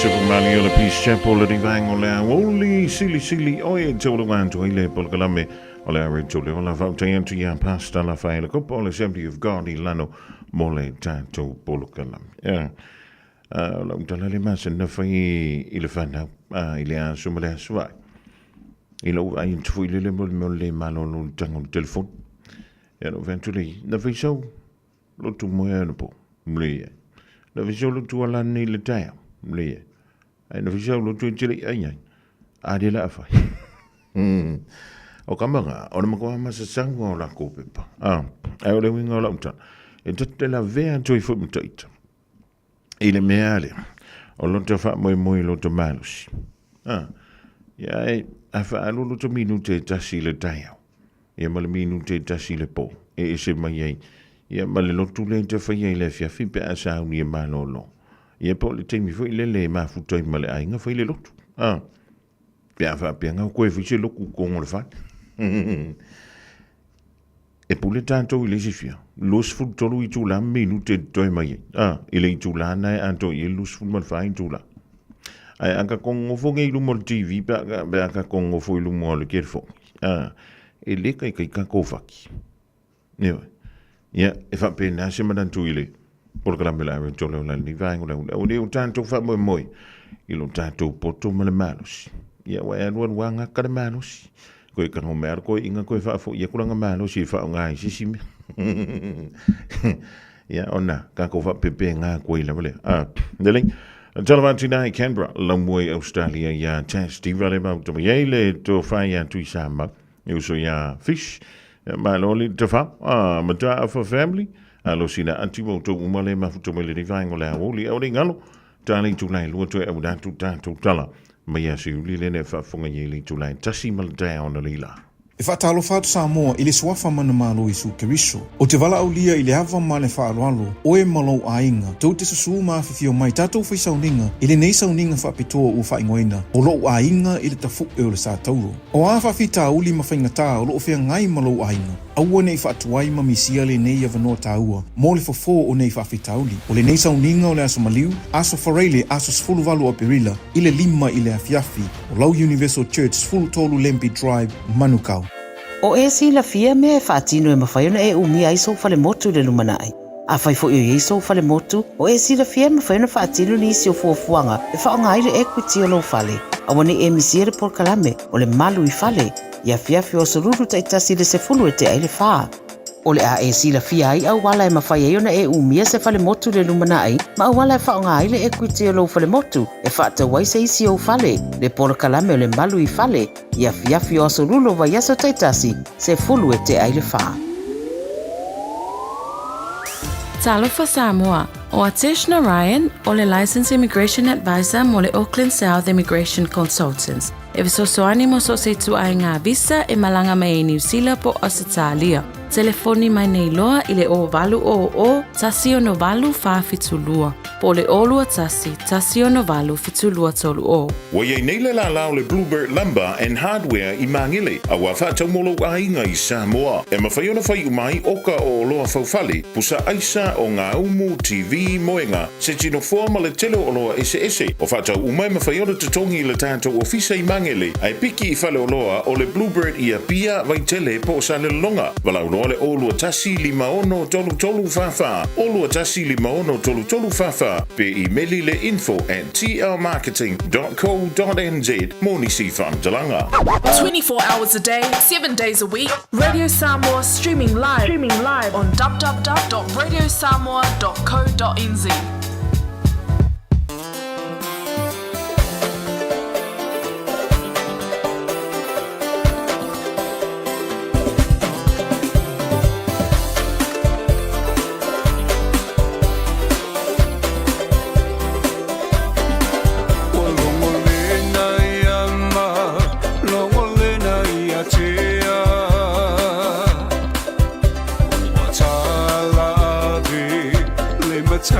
Mali o le Peace Chapel le rivaenga o le aoauli silisili oe e taulaga atu ai le polokalame o le Areto le Ola faautai atu ia Pastor Lafaele Kopa o le Assembly of God i lano mo le tatou polokalame. Yeah. O lau tala le masani na fai i le whanau, i le aso ma le aso ai. I lou ai atu foi lele mo le mea o le le malolo le taga o le telefoni. Ia lou fai atu le, na fai sau lotu moe anapo, leai. Na fai sau lotu alani i le taeao, leai. Ai na fai sau lotu e te le i ai ai, a le la fai. O ka manga, o le matua masasau o la ko pepa. Ah, ai o le uiga o lau tala. E te lavea atu ai foi ma taita. I le mea lea, o lota faamoemoe i lota malosi. A, ia e, a faaalu lota minute e tasi i le taeao, ia ma le minute e tasi i le pō, e ese mai ai, ia ma le lotu lea e te faia i le afiafi pe a sauni e malolo. Ia po o le taimi foi lele e mafuta ai ma le aiga fai le lotu. A, pe a faapea ngau koe fai se loku kongo le fale. E pule tatou i le isi fia, 23 itula ma minute e totoe mai ai. A, i le itula na e atoa i ai le 24 itula. Ae a ka kogogofo nei i luma o le TV pe a, pe a ka kogogofo i luma o le telefoni, a, e le kaikai tatou faki. Ioe. Ia, e faapena se manatu i le polokalame o le Ave Tole o la lenei vaega o le aoauli. Aua ne i o tatou faamoemoe i lo tatou poto ma le malosi. Ia, ua e alualu lava gata le malosi. Koe tago mai lava le toeaina toe faafoi atu lana malosi e faaaoga i se isi mea. Ia, ona tatou faapepega atu ai lava lea. Ah, lelei. Talofa atu i Canberra, laumua i Australia ia Tash Diva le maota mai ai le tofa ia Tuisamau. E uso iā Fish, malo le tafa, a Mataafa family, alo sina ati mo tou uma le mafuta mai lenei vaega o le aoauli. Aua ne i galo, ta le itula e lua toe auina atu tatou tala mai ia Siuli lea e faafofoga i ai le itula e tasi ma le taeao analeila. E faatalofa atu Samoa i le Suafa Manumalo Iesu Keriso. Ou te valaaulia i le ava ma le faaaloalo, oe ma lou aiga, tou te susū ma afifio mai tatou fai sauniga i lenei sauniga faapitoa ua faaigoaina o lou aiga i le tafu'e o le Sa Tauro. O a faafitauli ma faigatā o lo o feagai ma lou aiga, aua ne i faatuai ma misia lenei avanoa taua mo le fofo o nei faafitauli. O lenei sauniga o le Aso Maliu, Aso Faraile, aso 18 o Aperila, i le 5 i le afiafi, o Lau Universal Church, 13 Lambie Drive, Manukau. O e silafia mea e faatino e mafai ona e umia ai sou falemotu i le lumanai. Afai foi o i ai sou falemotu, o e silafia e mafai ona faatino nisi o fuafuaga e faaaoga ai le equity o lou fale. Aua ne i e misia le polokalame o le Malu i Fale i afiafi o aso Lulu taitasi i le 10 e tea ai le 4. O le a e silafia ai auala e mafai ai ona e umia se falemotu i le lumanai ma auala e faaaoga ai le equity o lou falemotu e faatau ai se isi ou fale, le polokalame o le Malu i Fale i afiafi o aso Lulu o vaiaso taitasi, 10 e tea ai le 4. Talofa Samoa, o Atesh Narayan o le Licensed Immigration Advisor mo le Auckland South Immigration Consultants e fesoasoani mo so o se ituaiga visa e malaga mai ai Niu Sila po o Ausetalia. Telefoni mai nei loa i le 0800 168 472 po o le 021 168 7230. Ua i ai nei le lālā o le Bluebird Lumber and Hardware i Māngele, a ua faatau mo lou aiga i Samoa. E mafai ona fai uma ai oka o oloa faufale, pusa aisa, o ngā umu, TV, moenga, se tino foa ma le tele o oloa eseese. O faatau uma e mafai ona totogi i le tatou ofisa i Māngele, a e piki i faleoloa o le Bluebird i Apia, Vaitele po o Salelologa. Valaau loa le 021 56 33 44, 021 56 33 44, pe imeli le info at tlmarketing.co.nz mo nisi faamatalaga. 24 hours a day, 7 days a week, Radio Samoa streaming live, streaming live on www.radiosamoa.co.nz.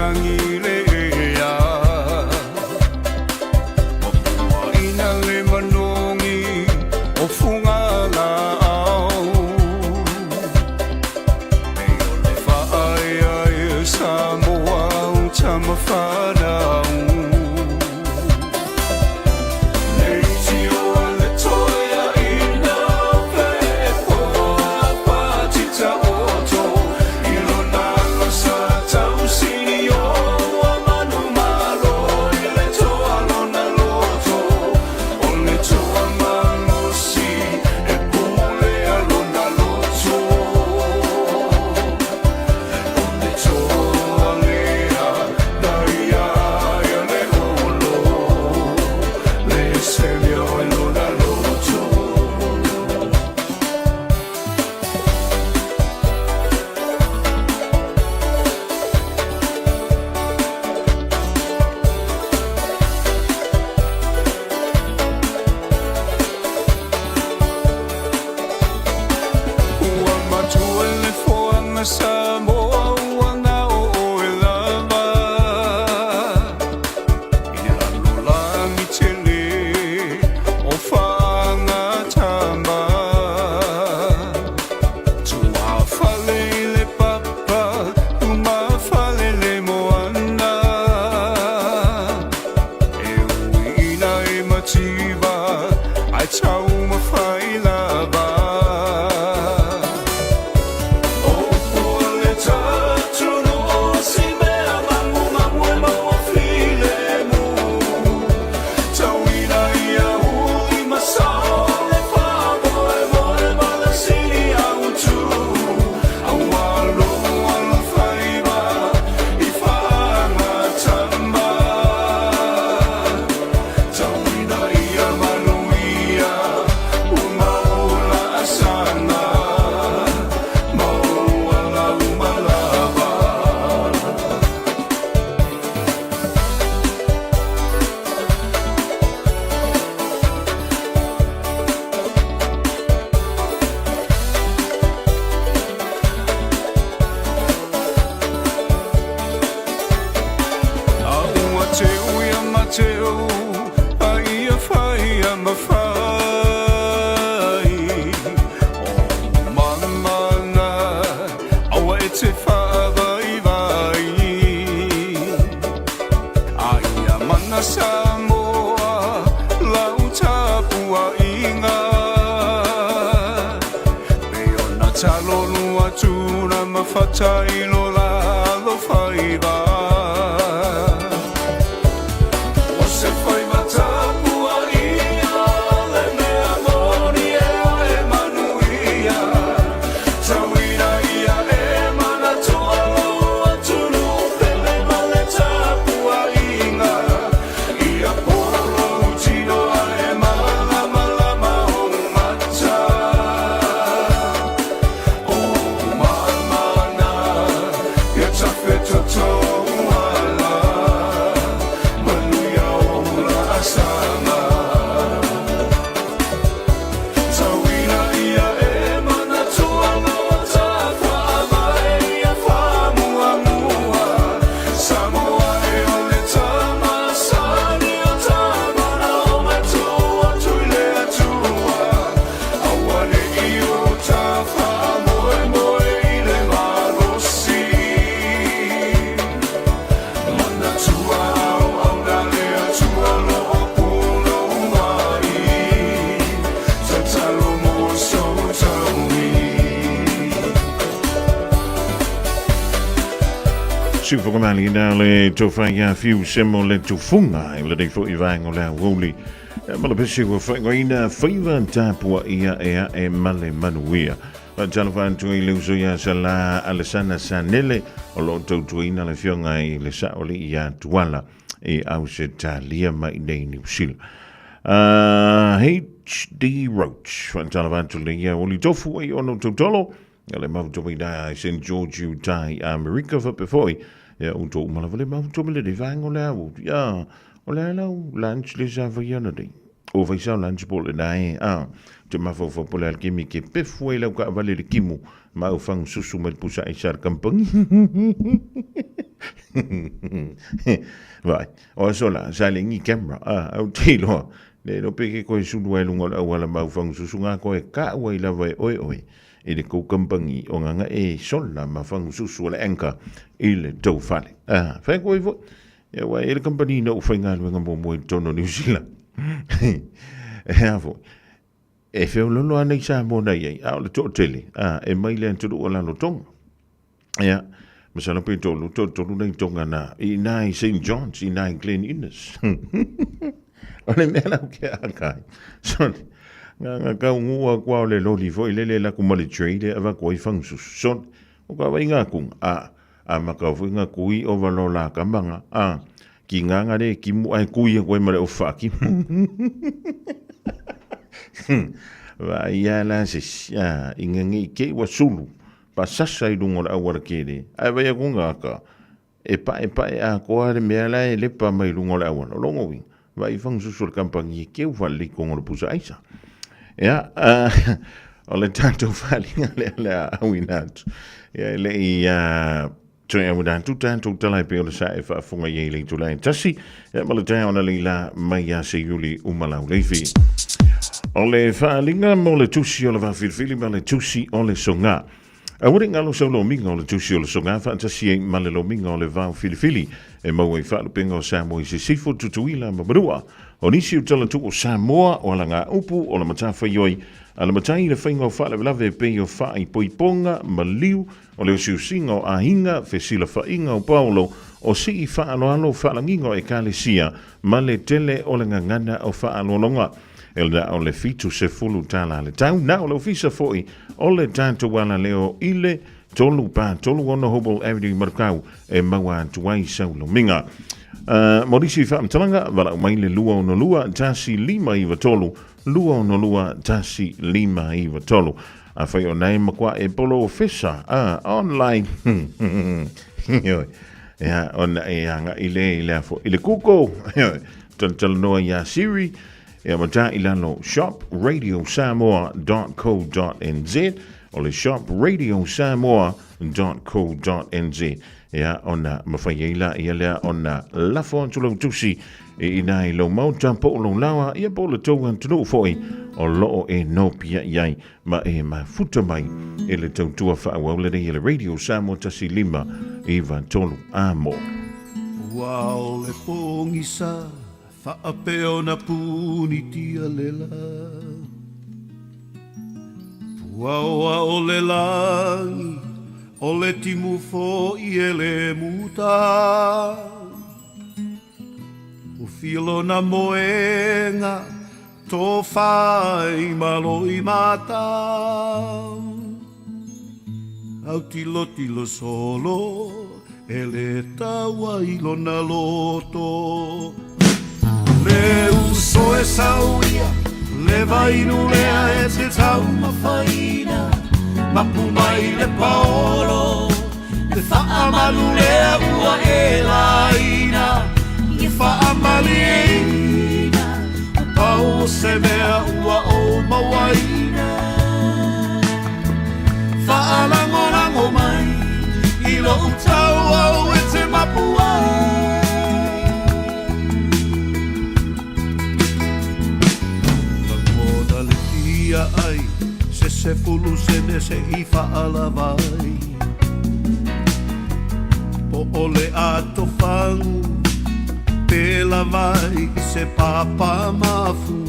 Ua Samoa lau tapuaiga. Pei ona talolu atu na mafata i lo lalo faiva. O se faiva tapuaia le mea moni e ae manuia. Tauina ia e manatua lou atunuu pele ma le tapuaiga. Ia polo lou tino ae malamalama ou mata. O ou mamana ia tafe toto ala. Manuia ou laasaga. Tauina ia e manatua loa tafaavae ia faamuamua. Samoa e o le tama sani o tama na o matua atu i le Atua. Aua ne i o ta faamoemoe i le malosi. Manatua auauna le Atua lo o pulou ai. Tatalo mo sou taui. Siufogamali na le tofa ia fiu semo le tufunga i le nei foi vaega o le aoauli. Ma le pese ua faaigoaina faiva tapua ia e ae ma le manuia. Faatalofa atu i le uso ia Sala Alesana Sanele o lo o tautuaina le afioga i le Saoalii ia Tuala i Ausetalia ma i nei Niu Sila. HD Roach, faatalofa atu le ia oli tofu ai ono tautolo, le mafuta mai na i St. George, Utah i Amerika faapea foi. Ia u tou uma lava le mafuta mai lenei vaega o le au. Ia, o le a lau lunch le sa fai ana nei. O fai sao lunch po le nae, a, te mafaufau po le a le kemi ke pefu ai lau kaavale le kimu, ma au fangu susu mai le pusa ai sa le kampangi. Vai, o aso la, sa le ngi camera, a, au te iloa, le iloa pe ke koe sulu ai lunga o le auala ma au fangu susu ngā koe ka ua i lava e oe oe i le kou kampangi o nganga e sola ma fangu susu o le anchor i le tou fale. A, whai koe foi, ia wai e le kampani na u whaingaluenga muamua i totonu o New Zealand. E a foi, e feololo ana i Samoa nei ai, a o le toatele, a, e mai le atunuu o Lalotonga. Ia, masalo pe tolu, toatolu nei tonga na, i nā i St. John's, i nā i Glen Innes. O le mea lau ke a kai. Sorry. Ngā ngā kau ngua kua o le loli foi lele laku ma le tray le awa kua i whangususu. Sorry. O ka wai ngā kunga. A, a maka foi ngā kui o valo la kamanga. A, ki ngā ngā re ki mu ai kui e koe ma le o whaki. Wa ia la se si, a, i ngā ngi ke wa sulu. Pa sasa i lunga o le auala kele. Ai vai aku ngā ka. E paepae atoa le mea la e lepa mai luga o le auala. O lona uiga, vaai fagasusu o le kamupani e keu faaleleitonga o le pusa aisa. Ia, o le tatou faaaliga lea o le a auina atu. Ia, e le i toe auina atu tatou tala e pei o le sa e faafofoga i ai i le itula e tasi, ia ma le taeao analeila mai ia Seiuli Umalauleifi. O le faaaliga mo le tusi o le Vaafilifili ma le tusi o le Soga. Aua ne i galo sau lomiga o le tusi o le soga faatasi ai ma le lomiga o le vao filifili e maua i faalupega o Samoa i Sisifo, Tutuila ma Manua. O nisi o talatuu o Samoa, o alagaupu, o le matafaioi a le matai i le faiga o faalavelave e pei o faaipoipoga, maliu, o le osiosiga o aiga, fesilafaiga o paolo, o sii faaaloalo, faalagiga o ekalesia, ma le tele o le gagana o faaaloaloga. E na o le 70 tala le tau, na o le ofisa foi o le tatou alaleo i le 3 4 3 6 Hobble Avenue Manukau e maua atu ai sau lomiga. Mo nisi faamatalaga, valaau mai le 262 1593, 262 1593. Afai o nae makuaʻe e polo ofisa, online. Ioe. Ia, ona e agai le i le afo i le Google. Ioe. Talatalanoa iā Siri, ia ma tā i lalo shopradiosamoa.co.nz o le shopradiosamoa.co.nz ia ona mawhai ai la ia lea ona lafo atu lau tusi i ina i lou maota po o lou laoa ia po o le tou atunuu foi o loo e nopia i ai ma e mafuta mai e le tautua faaauau lenei e le Radio Samoa 1593 amo. Ua o le pogisa. Faapea ona punitia lela Puaoa o le lagi O le timu foʻi e le muta Ufi lona moega Tofa i malo i mata Autilotilo solo E le taua i lona loto Le uso e sau ia Le vainu lea e te taumafaina Mapu mai le paolo Le faamalu lea ua e laina I faamalieina Pau o se mea ua ou mauaina Faalagolago mai I lou tauau e te mapu ai Lagona le fia ai Se sefulu sene se i faalava ai Po o le atofagu Pe lava ai se papa mafu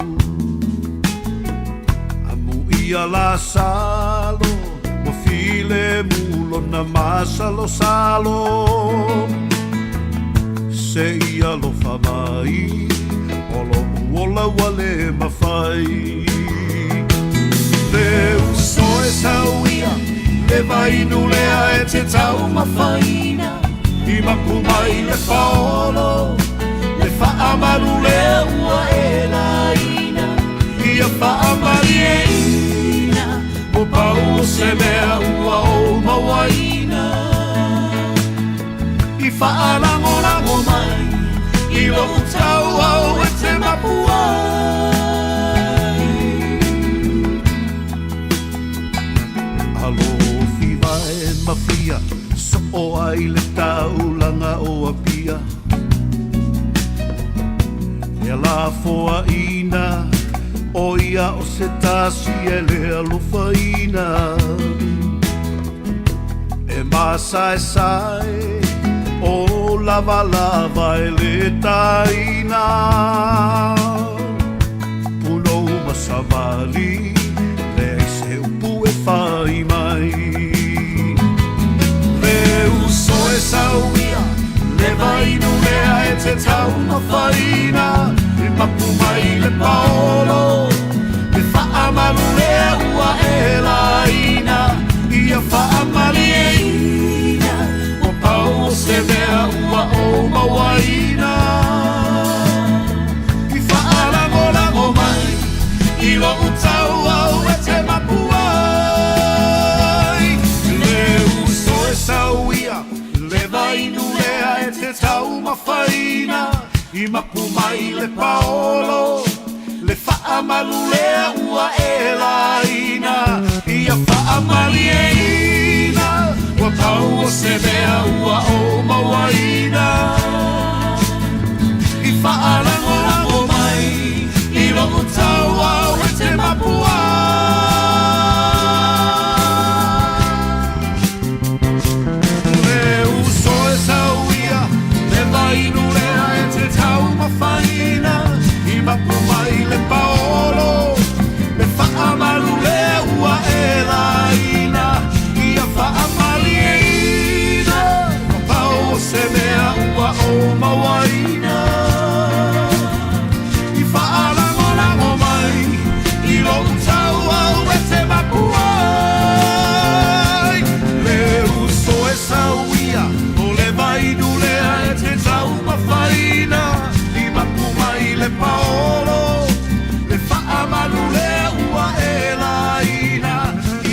Amuia Lasalo Ua filemu lona masalosalo Se i alofa mai O loʻu ola ua le mafai Le uso e sau ia Le vainu lea e te taumafaina I mapu mai le paolo Le faamalu lea ua e laina Ia faamalieina Ua pau o se mea ua ou mauaina I faalagolago mai I lou tauau e te mapu ai Alofi vae mafia Soo ai le taulaga o Apia Ea lafoaina O ia o se tasi e le alofaina E masaesae O lavalava e le taina Punou ma savali Leai se upu e fai mai Le uso e sau ia Le vainu lea e te taumafaina I mapu mai le paolo Le faamalu lea ua e laina Ia faamalieina Ua pau o se mea ua ou mauaina I faalagolago mai I lou tauau e te mapu ai Le uso e sau ia Le vainu lea e te taumafaina I mapu mai le paolo Le faamalu lea ua e laina Ia faamalieina Ua pau o se mea ua ou mauaina I faalagolago mai I lou tauau e te mapu ai Le uso e sau ia Le vainu lea e te taumafaina I mapu mai le paolo Le faamalu lea ua e laina Ia faamalieina Ua pau o se mea ua ou mauaina I faalagolago mai I lou tauau e te mapu ai Le uso e sau ia O le vainu lea e te taumafaina I mapu mai le paolo Le faamalu lea ua e laina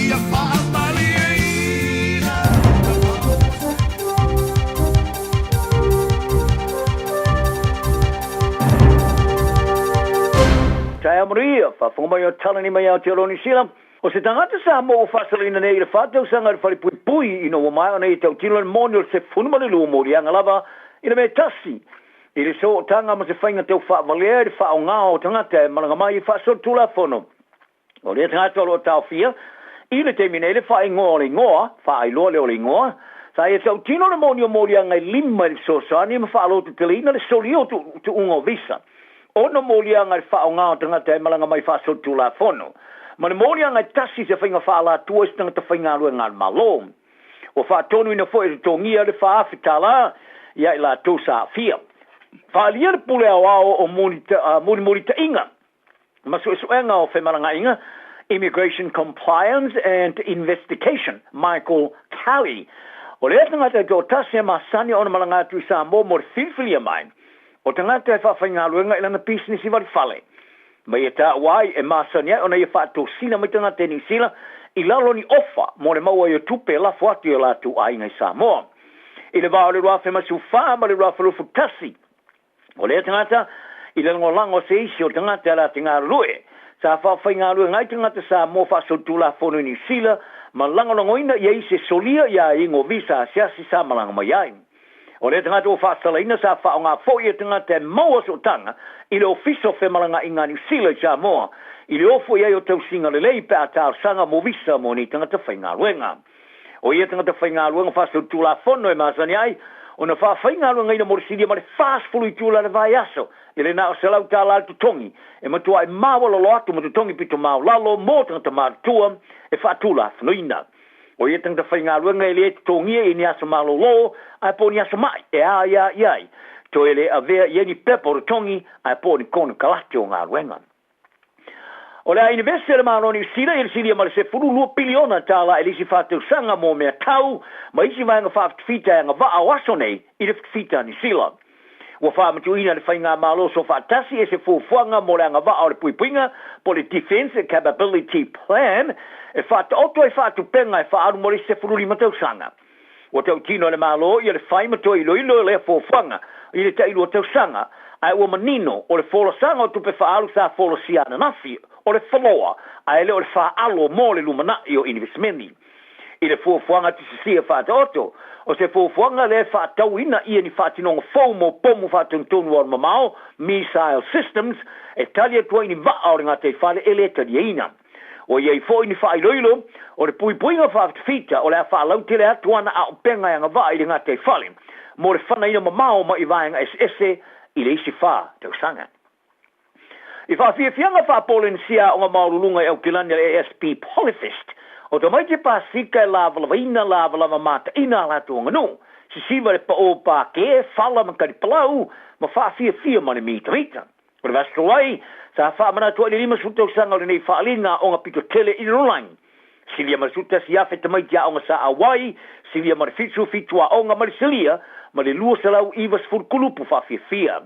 Ia faamalieina Taeao manuia, faafofoga mai o Talani mai Aotearoa Niu Sila. O se tagata Samoa ua faasalaina nei i le fa tausaga i le falepuipui ina ua maea ona ia tautino le moni o le 12 moliaga lava i le mea tasi i le sootaga ma se faiga tau faavalea i le faaaoga o tagata e malaga mai e faasolitulafono. O lea tagata o lo o taofia i le taimi nei le faaigoa o le igoa, faailoa lea o le igoa, sa ia tautino le moni o moliaga e lima i le fesoasoani ma faalototeleina le solia o tuuga o visa. Ono moliaga i le faaaoga o tagata e malaga mai faasolitulafono, ma le moliaga e tasi i se faiga faaalatua i se tagata faigaluega a le Malo. Ua faatonuina foi e totogia le $4,000 tala ia i latou sa aafia. Faaalia le Pule Aoao o Mulimulitaʻiga ma Suesuega o Femalagaaiga, Immigration Compliance and Investigation, Michael Kelly, o lea tagata e toatasi e masani ona malaga atu i Samoa mo le filifilia mai o tagata e faafaigaluega i lana pisinisi valifale, ma ia taua ai e masani ai ona ia faatosina mai tagata i Niu Sila i lalo o ni ofa mo le maua ai o tupe e lafo atu i o latou aiga i Samoa. I le va o le 2014 ma le 2021, o lea tagata i le lagolago a se isi o tagata e la te galulue, sa faafaigaluega ai tagata Samoa faasolitulafono i Niu Sila ma lagolagoina ia isi e solia ia aiaiga o visa asiasi sa malaga mai ai. O lea tagata ua faasalaina sa faaaoga foi e tagata e maua sootaga i le Ofisa o Femalagaaiga a Niu Sila i Samoa i le ofo i ai o tausiga lelei pe a talosaga mo visa mo nei tagata faigaluega. O ia tagata faigaluega faasolitulafono e masani ai ona faafaigaluegaina mo le silia ma le 40 itula i le vaiaso i le na o $100 le totogi e matuai maualalo atu ma totogi pito maualalo mo tagata matutua e faatulafonoina. O ia tagata faigaluega e le totogia i ni aso malolo ae po o ni aso maʻi e aia i ai, toe le avea i ai ni pepa o totogi ae po o ni konekarate o galuega. O le a inivesi a le Malo o Niu Sila i le silia ma le $12 piliona tala i le isi faatausaga mo mea tau ma isi vaega faafitafita e agavaa o aso nei i le fitafita a Niu Sila. Ua faamatuuina e le Faigamalo Soofaatasi e se fuafuaga mo le agavaa o le puipuiga po o le Defence Capability Plan e faataoto ai faatupega e faaalu mo le isi 15 tausaga. Ua tautino e le Malo ia le fai ma toe iloilo lea fuafuaga i le tailua tausaga, ae ua manino o le folasaga o tupe faaalu sa folasia ananafi o le foloa ae le o le faalo mo le lumanai o inivesimeni. I le fuafuaga tusisia faataoto, o se fuafuaga lea e faatauina ia ni faatinoga fou mo pomu faatonutonu aluamamao, missile systems, e tali atu ai ni vaa o le gataifale e le taliaina. Ua i ai foi ni faailoilo o le puipuiga faafitafita o le a faalautele atu ana aopega e agavaa i le gataifale mo le fanaina mamao mai vaega eseese i le isi 4 tausaga. I faafiafiaga faa-Polenisia aoga maualuluga i Aukilani a le ASP Polyfest, o tamaiti Pasefika e lavalavaina lavalava mataʻina a latou aganuu, sisiva le paʻō pākē, fala ma kalipalau, ma faafiafia ma le mitamita. O le Vasa Tuai, sa faamanatu ai le 50 tausaga o lenei faaaliga aoga pito tele i le lalolagi. Silia ma le 11,000 tamaiti aoga sa auai, silia ma le 77 aoga ma le silia ma le 290 kulupu faafiafia.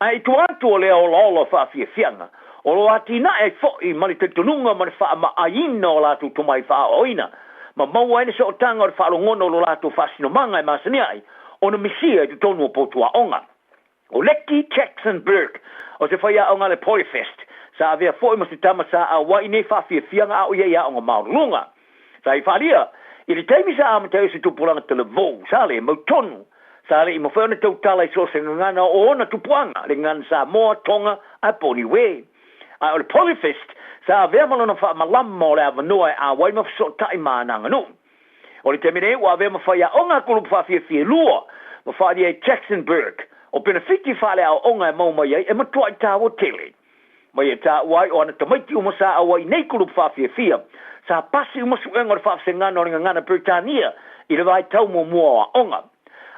Ae i tua atu o lea olaola o faafiafiaga, o lo o atinae ai foi ma le talitonuga ma le faamaaiina o latou tomai faaaoaoina, ma maua ai le sootaga o le faalogona o lo latou faasinomaga e masani ai ona misia i totonu o potu aoga. O Leki Jackson Burke, o se faiaoga a le Polyfest, sa avea foi ma se tama sa auai i nei faafiafiaga a o ia i aoga maualuluga. Sa i faaalia, i le taimi sa amata ai o se tupulaga talavou, sa le mautonu, sa le i mafai ona tautala i so o se gagana o ona tupuaga, le gagana Samoa, Tonga, ae po o Niue. Ae o le Polyfest, sa avea ma lona faamalama o le avanoa e auai ma fesootai ma ana aganuu. O le taimi nei ua avea ma faiaoga a kulupu faafiafia e lua, ma faaalia e Jackson Burke, o penefiti faaleaoaoga e maua mai ai e matuai taua tele. Ma ia taua ai o ana tamaiti uma sa auai i nei kulupu faafiafia, sa pasi uma suega o le faavasegana o le gagana Peretania i le vaitau muamua o aoga.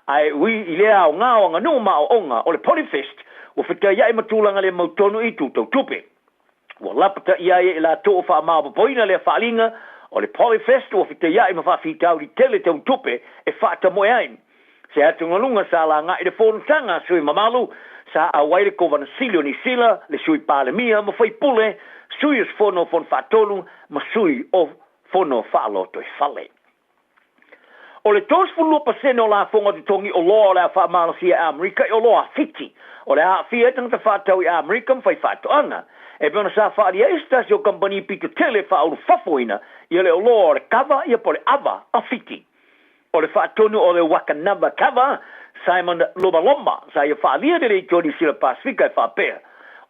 Ae ui i lea aoga o aganuu ma aoaoga o le Polyfest, ua fetaiai ma tulaga le mautonu i itu tau tupe. Ua lapataia ai e i latou o faamaopoopoina lea faaaliga o le Polyfest ua fetaiai ma faafitauli tele tau tupe e faatamoe ai. Se atugaluga sa laga i le fonotaga a sui mamalu sa auai le Kovana Sili o Niu Sila, le Sui Palemia ma faipule, sui usufono o Fono Faatonu ma sui o Fono Faalotoifale. O le 32% o lafoga totogi oloa o le a faamalosia e Amerika i oloa a Fiti, o le a aafia ai tagata faatau i Amerika ma faifaatoaga. E pei ona sa faaalia ai se tasi o kamupani pito tele e faaulufafoina ia le oloa o le kava ia po o le ava a Fiti. O le faatonu o le Wakanava Kava, Simon Lomaloma, sa ia faaalia le leitio Niu Sila Pasefika e faapea,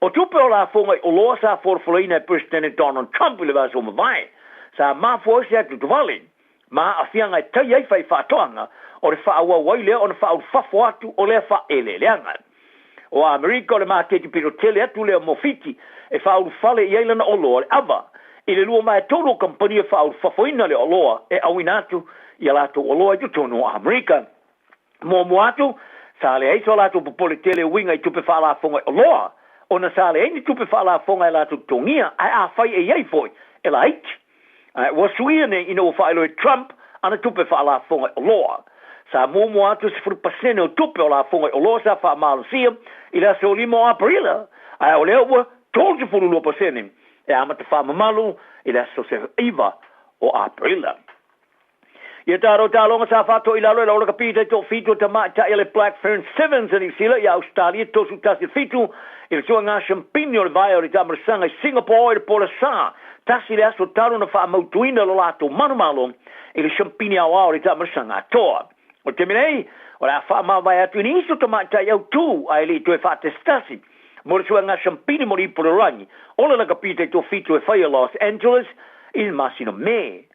O tupe o lafoga i oloa sa folafolaina e Peresetene Donald Trump i le vaiaso ua mavae, sa mafua ai se atuatuvale ma aafiaga e taia ai faifaatoaga, o le faaauau ai lea ona faaulufafo atu o lea faaeleeleaga. O Amerika o le maketi pito tele atu lea mo Fiti e faaulufale i ai lana oloa le ava i le 23 o kamupani e faaulufafoina le oloa e auina atu i a latou oloa i totonu o Amerika. Muamua atu, sa leai so latou popole tele e uiga i tupe faalafoga i oloa, ona sa leai ni tupe faalafoga e latou totogia, ae afai e i ai foi, e laiti. Ae ua suia nei ina ua faailoa e Trump ana tupe faalafoga i oloa. Sa muamua atu 10% o tupe o lafoga i oloa sa faamalosia i le aso 5 o Aperila, ae o lea ua 32% e amata faamamalu i le aso 9 o Aperila. Ia tatou taaloga sa faatoilalo e Laula Kapita i toafitu o tamaitai a le Black Ferns Sevens a Niu Sila i Ausetalia 31-7 i le suaga siampini o le vaea o le taamalasaga i Singapore i le po le Sa tasi le aso talu ona faamautuina lo latou manumalo i le siampini aoao o le taamalasaga atoa. O le taimi nei, o le a faamavae atu i nisi o tamaitai autū ae le i toe faatasitasi mo le suaga siampini mo le ipu o le rangi o le lakapi taitoafitu e fai a Los Angeles i le masina Me.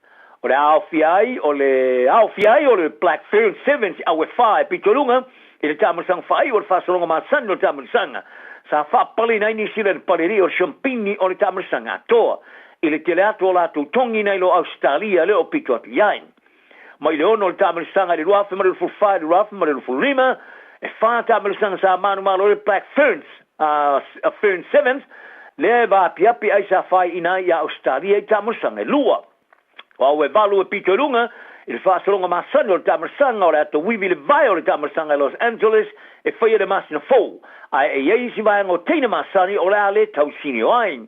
O le aofia ai o le aofia ai o le Black Fern Sevens i au e whā e pito i luga i le taamalasaga faaiu o le faasologa masani o le taamalasaga sa faapaleina ai Niu Sila i le palelii o le siampini o le taamalasaga atoa i le tele atu o latou togi nai lo Ausetalia lea o pito atu i ai. Mai le 6 o le taamalasaga i le 2024 i le 2025, e whā taamalasaga sa manumalo ai le Black Ferns, Fern Sevens, lea e vaapiapi ai sa faiina ai iā Ausetalia i taamalasaga e lua. O au e valu e pito i luga i le faasologa masani o le taamalasaga o le atauivi i le vae o le taamalasaga i Los Angeles e faia le masina fou, ae e i ai isi vaega o teine masani o le a le tausinio ai.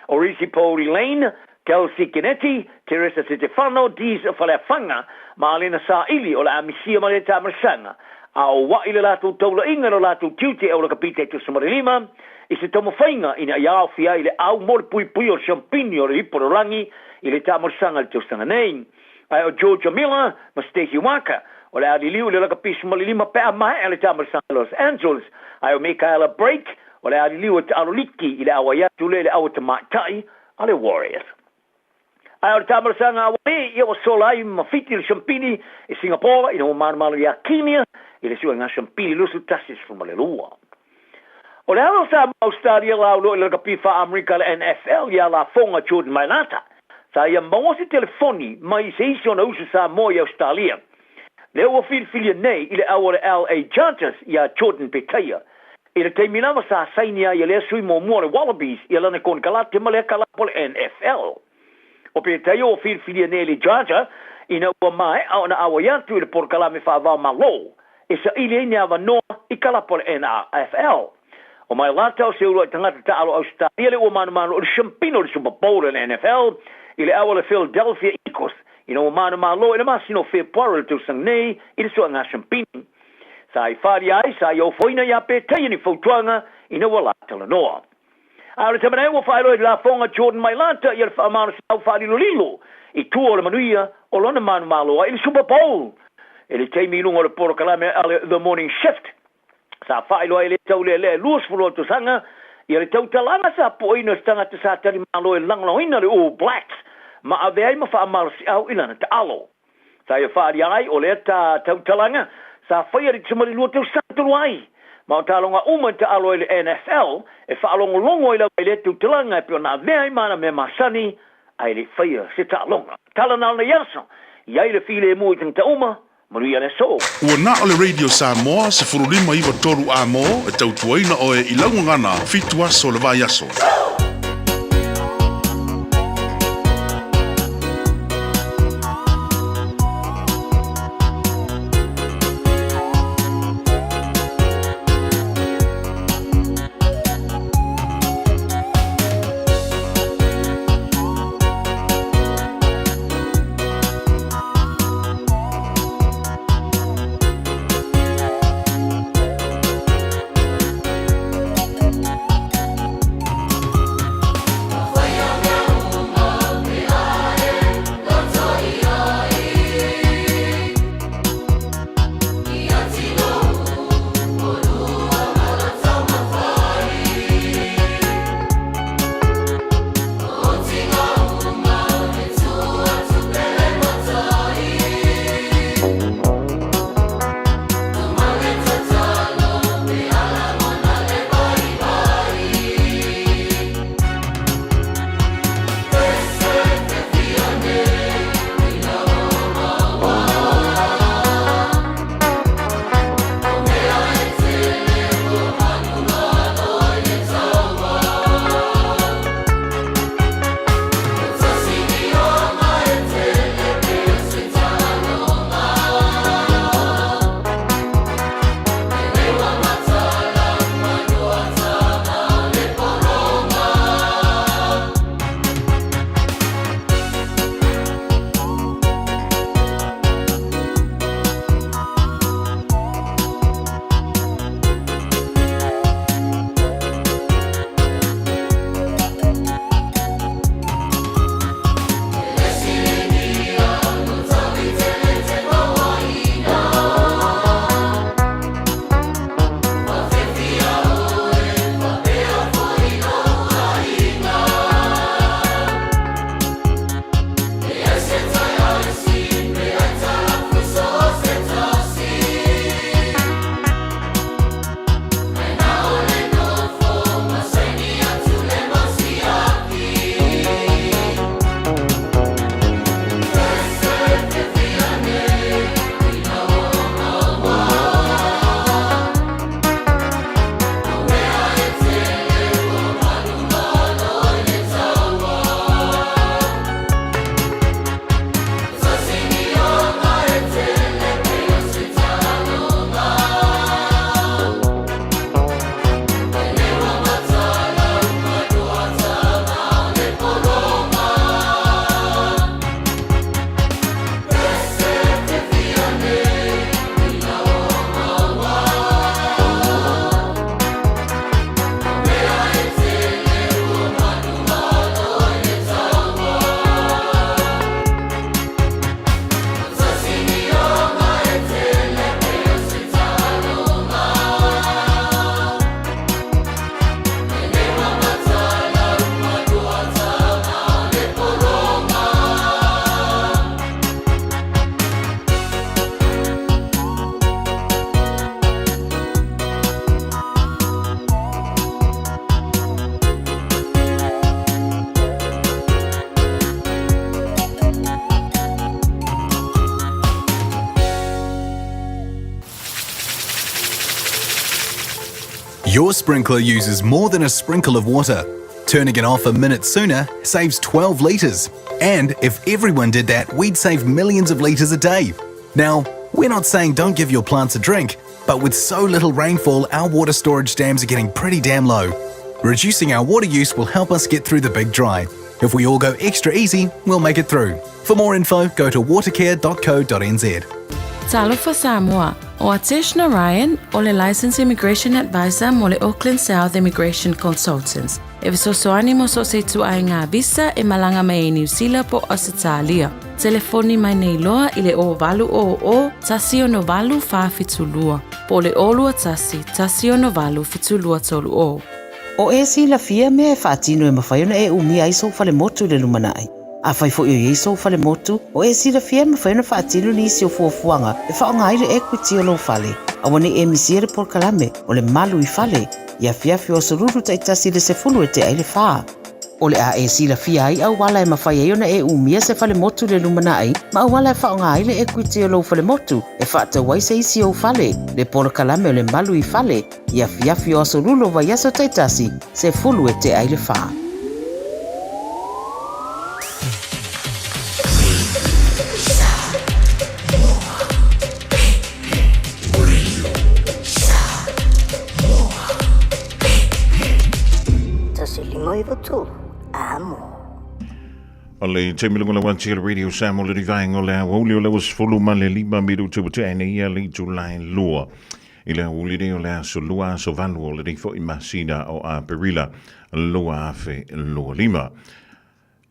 O Risi Pouri Lane, Kelsey Keneti, Teresa Setefano, Dees Faleafaga ma Alena Saili o le a misia ma lea taamalasaga, a o ua'i le latou taulaiga i lo latou tiute e ola kapita i Tusamalelima i se taumafaiga ina ia aofia ai le au mo le puipui o le siampini o le ipu o le lagi i le taamalasaga i le tausaga nei. Ae o Georgia Miller ma Stacey Waaka o le a liliu i le lakapi 15 pe a maea le taamalasaga i Los Angeles, ae o Michaela Brake o le a liliu e taalo liki i le auai atu lea i le aua tamaitai a le Warriors. Ae o le taamalasaga a Wale ia ua sola ai ma Fiti le siampini i Singapore ina ua manumalo iā Kenya i le suega siampini 21-12. O le alo sa ma Ausetalia lauloa i le lakapi faa-Amerika le NFL iā Lafoga Jordan Mailata sa ia maua se telefoni mai i se isi ona uso Samoa i Ausetalia. Lea ua filifilia nei i le au o le LA Chargers iā Jordan Petaia. I le taimi lava sa saini ai e lea sui muamua o le Wallabies ia lana konekarate ma lea kalapu o le NFL. O Petaia ua filifilia nei e le Charger ina ua maea ona auai atu i le polokalame faavao Malo e saili ai ni avanoa i kalapu o le NFL. O Mailata o se uluai tagata taalo Ausetalia lea ua manumanu o le siampina o le Super Bowl o le NFL i le au o le Philadelphia Eagles ina ua manumalo i le masina o Fepuari o le tausaga nei i le suaga siampini. Sa i wharia ai, sa i ofoina iā Petaia ni fautuaga ina ua la talanoa. A o le taimi nei ua faailoa i le lafoga Jordan Mailata ia le faamalosiau faalilolilo i tua o le manuia o lona manumalo ai i le Super Bowl i le taimi i luga o le polokalame a le The Morning Shift. Sa faailoa ai le taulealea e 20 tausaga ia le tautalaga sa pueina o se tagata sa talimalo e lagolagoina le All Blacks ma avea ai ma faamalosiau i lana taalo. Sa ia faaalia ai o lea ta tautalaga sa faia i le 12 tausaga talu ai, ma o taaloga uma i taalo ai le NFL e faalogologo ai lava i lea tautalaga e pei ona avea ai ma ana mea masani ae le i faia se taaloga. Tala na o lenei aso, i ai le filemu i tagata uma, manuia le aso. Ua na o le Radio Samoa 15 93 A mo e tautuaina oe i lau gagana fitu aso o le vaiaso. Your sprinkler uses more than a sprinkle of water. Turning it off a minute sooner saves 12 litres. And if everyone did that, we'd save millions of litres a day. Now, we're not saying don't give your plants a drink, but with so little rainfall, our water storage dams are getting pretty damn low. Reducing our water use will help us get through the big dry. If we all go extra easy, we'll make it through. For more info, go to watercare.co.nz. Talofa Samoa, o Atesh Narayan o le Licensed Immigration Advisor mo le Auckland South Immigration Consultants. E fesoasoani mo so o se ituaiga visa e malaga mai ai Niu Sila po o Ausetalia. Telefoni mai nei loa i le 0800 168 472 po o le 021 168 7230. O e silafia mea e faatino e mafai ona e umia ai sou falemotu i le lumanai. Afai foi o i ai sou falemotu, o e silafia e mafai ona faatino nisi o fuafuaga e faaaoga ai le equity o lou fale. Aua ne i e misia le polokalame o le Malu i Fale i afiafi o Aso Lulu taitasi i le 10 e tea i le fa. O le a e silafia ai auala e mafai ai ona e umia se falemotu i le lumanai ma auala e faaaoga ai le equity o lou falemotu e faatau ai se isi ou fale, le polokalame o le Malu i Fale i afiafi o Aso Lulu o vaiaso taitasi, 10 e tea i le fa. O le taimi lunga lau ati le Radio Samoa le rivaenga o le aoauli o le ua 15 minutu ua tea nei ia le itulai lua. I le aoauli nei o le aso lua aso valu o lenei foi masina o Aperila 2025.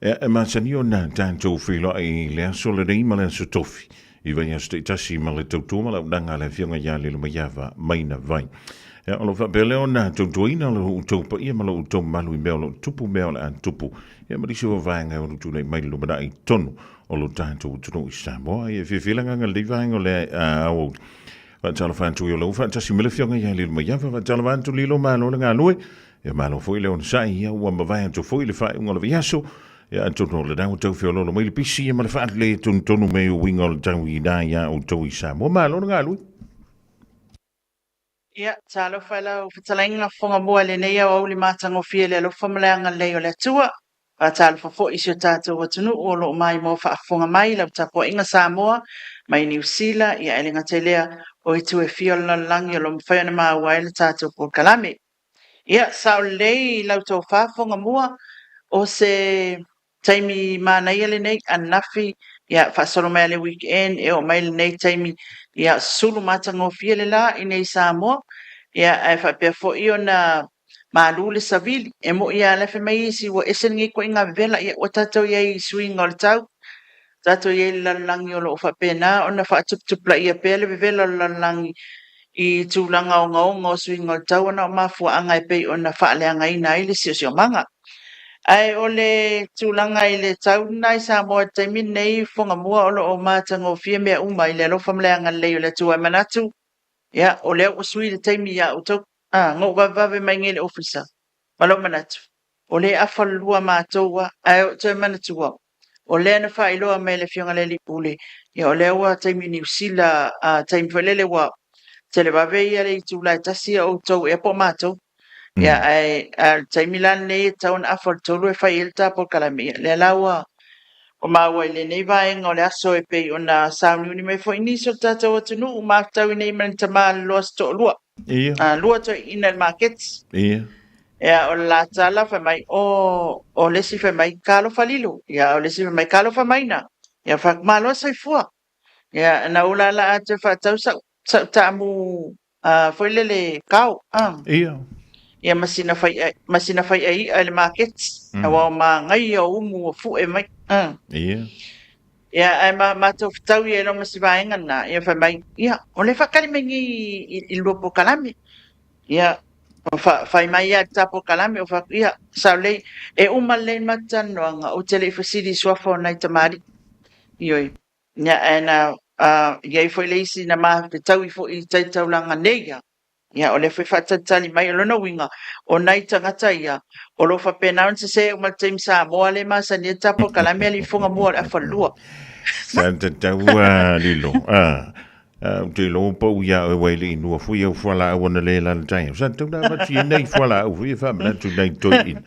Ea e masani ona tatou feiloai i le aso lenei ma le aso tofi i vaiaso taitasi ma le tautua ma le auaunaga a le Afioga ia Lilomaiava Maina Vai. Ea o lo o faapea lea ona tautuaina lo outou paia ma lo outou mamalu i mea o lo o tupu mea o le a tupu ia ma nisi o vaega e ono tulai mai le lumanai i totonu o lo tatou atunuu i Samoa. Ia e fiafia le agaga i lenei vaega o le aoauli. Faatalofa atu i o lau faatasi ma le Afioga ia Lilomaiava, faatalofa atu Lilo, malo le galue. Ia malo foi le onosai, ia ua mavae atu foi le faaiuga o le vaiaso. Ia atonu o lena ua tau feoloolo mai le pisi ia ma le faalelei tonutonu mai o uiga o le tau i ina iā outou i Samoa. Malo le galue. Ia, talofa i lau fetalaiga fofoga mua i lenei aoauli matagofie i le alofa ma le agalelei o le Atua. Faatalofa foi i si o tatou atunuu o lo o maimoa faafofoga mai i lau tapuaiga Samoa mai Niu Sila, ia ae le gata i lea, o itu e fia o le lalolagi o lo o mafai ona maua ai le tatou polokalame. Ia, sao lelei i lau tofa fofoga mua, o se taimi manaia lenei, ananafi, ia, faasolo mai lava le weekend e oo mai lenei taimi, ia, sulu matagofie le la i nei Samoa, ia, ae faapea foi ona malu le savili. E moi lava la fai mai isi ua ese lenei ituaiga vevela, ia, ua tatou i ai i suiga o le tau, tatou i ai i le lalolagi o lo o faapena ona faatuputupulaia pea le vevela o le lalolagi i tulaga ogaoga o suiga o le tau ona o mafuaaga e pei ona faaleagaina ai le siosiomaga. Ae o le tulaga i le tau lena i Samoa i le taimi lenei, Fogamua o lo o matagofie mea uma i le alofa ma le agalelei o le Atua. E manatu, ia, o lea ua sui le taimi ia outou. A, na ou vavevave mai nei i le ofisa, ma lou manatu, o lea e afa le lua matou a, ae ou toe manatua, o lea na faailoa mai e le Afioga i le Alii Pule, ia o lea ua taimi Niu Sila, a taimi foi lele ua televave ia le itula e tasi ia outou ea po o matou. Ia ae a o le taimi la lenei e tatau ona afa o le tolu e fai ai le ta polokalame, ia lea la ua ua maua i lenei vaega o le aso e pei ona sauniuni mai foi nisi o le tatou atunuu maftau i nei ma le tama loloa se toalua. Ia. A lua toeaiina i le maketi. Ia. Ia, o le la tala fai mai, o, o le isi fai mai, talofa Lilo. Ia, o le isi fai mai, talofa Maina. Ia, fai atu, malo soifua. Ia, na ou laalaa atu e faatau sau, sau taamu uh, foi lele kao. Ah. Ia. Ia, ma sina fai, ma sina fai'a i'a i le maketi. Aua o māgaia o umu ua fu'e mai. Ah. Ia. Ia, ae ma matou fetau ia i loa ma si vaega lena, ia fai mai, ia, o lea e faatali mai nei i, i, i le lua polokalame. Ia, o fa, fai mai ia le ta polokalame, o fai atu, ia, sao lelei, e uma lelei le matou talanoaga, ou te le i fesili i suafa o nai tamalii. Ioe. Ia, ae na uh, i ai foi le isi na ma fetaui foi i tai taulaga nei ia. Ia, o lea foi faatalitali mai, o lona uiga, o nai tagata ia, o lo o faapena ona sese uma le taimi Samoa lea e masani ai le ta polokalame a le ifoga mua o le afa lua. Sa tatau a Lilo. Ah. Ou te iloa ua pau iā oe wai le inua foi au fualaau ana le lalatai au. Sa tatau na avatu i nei fualaau foi e faamanatu i nai toeaiina.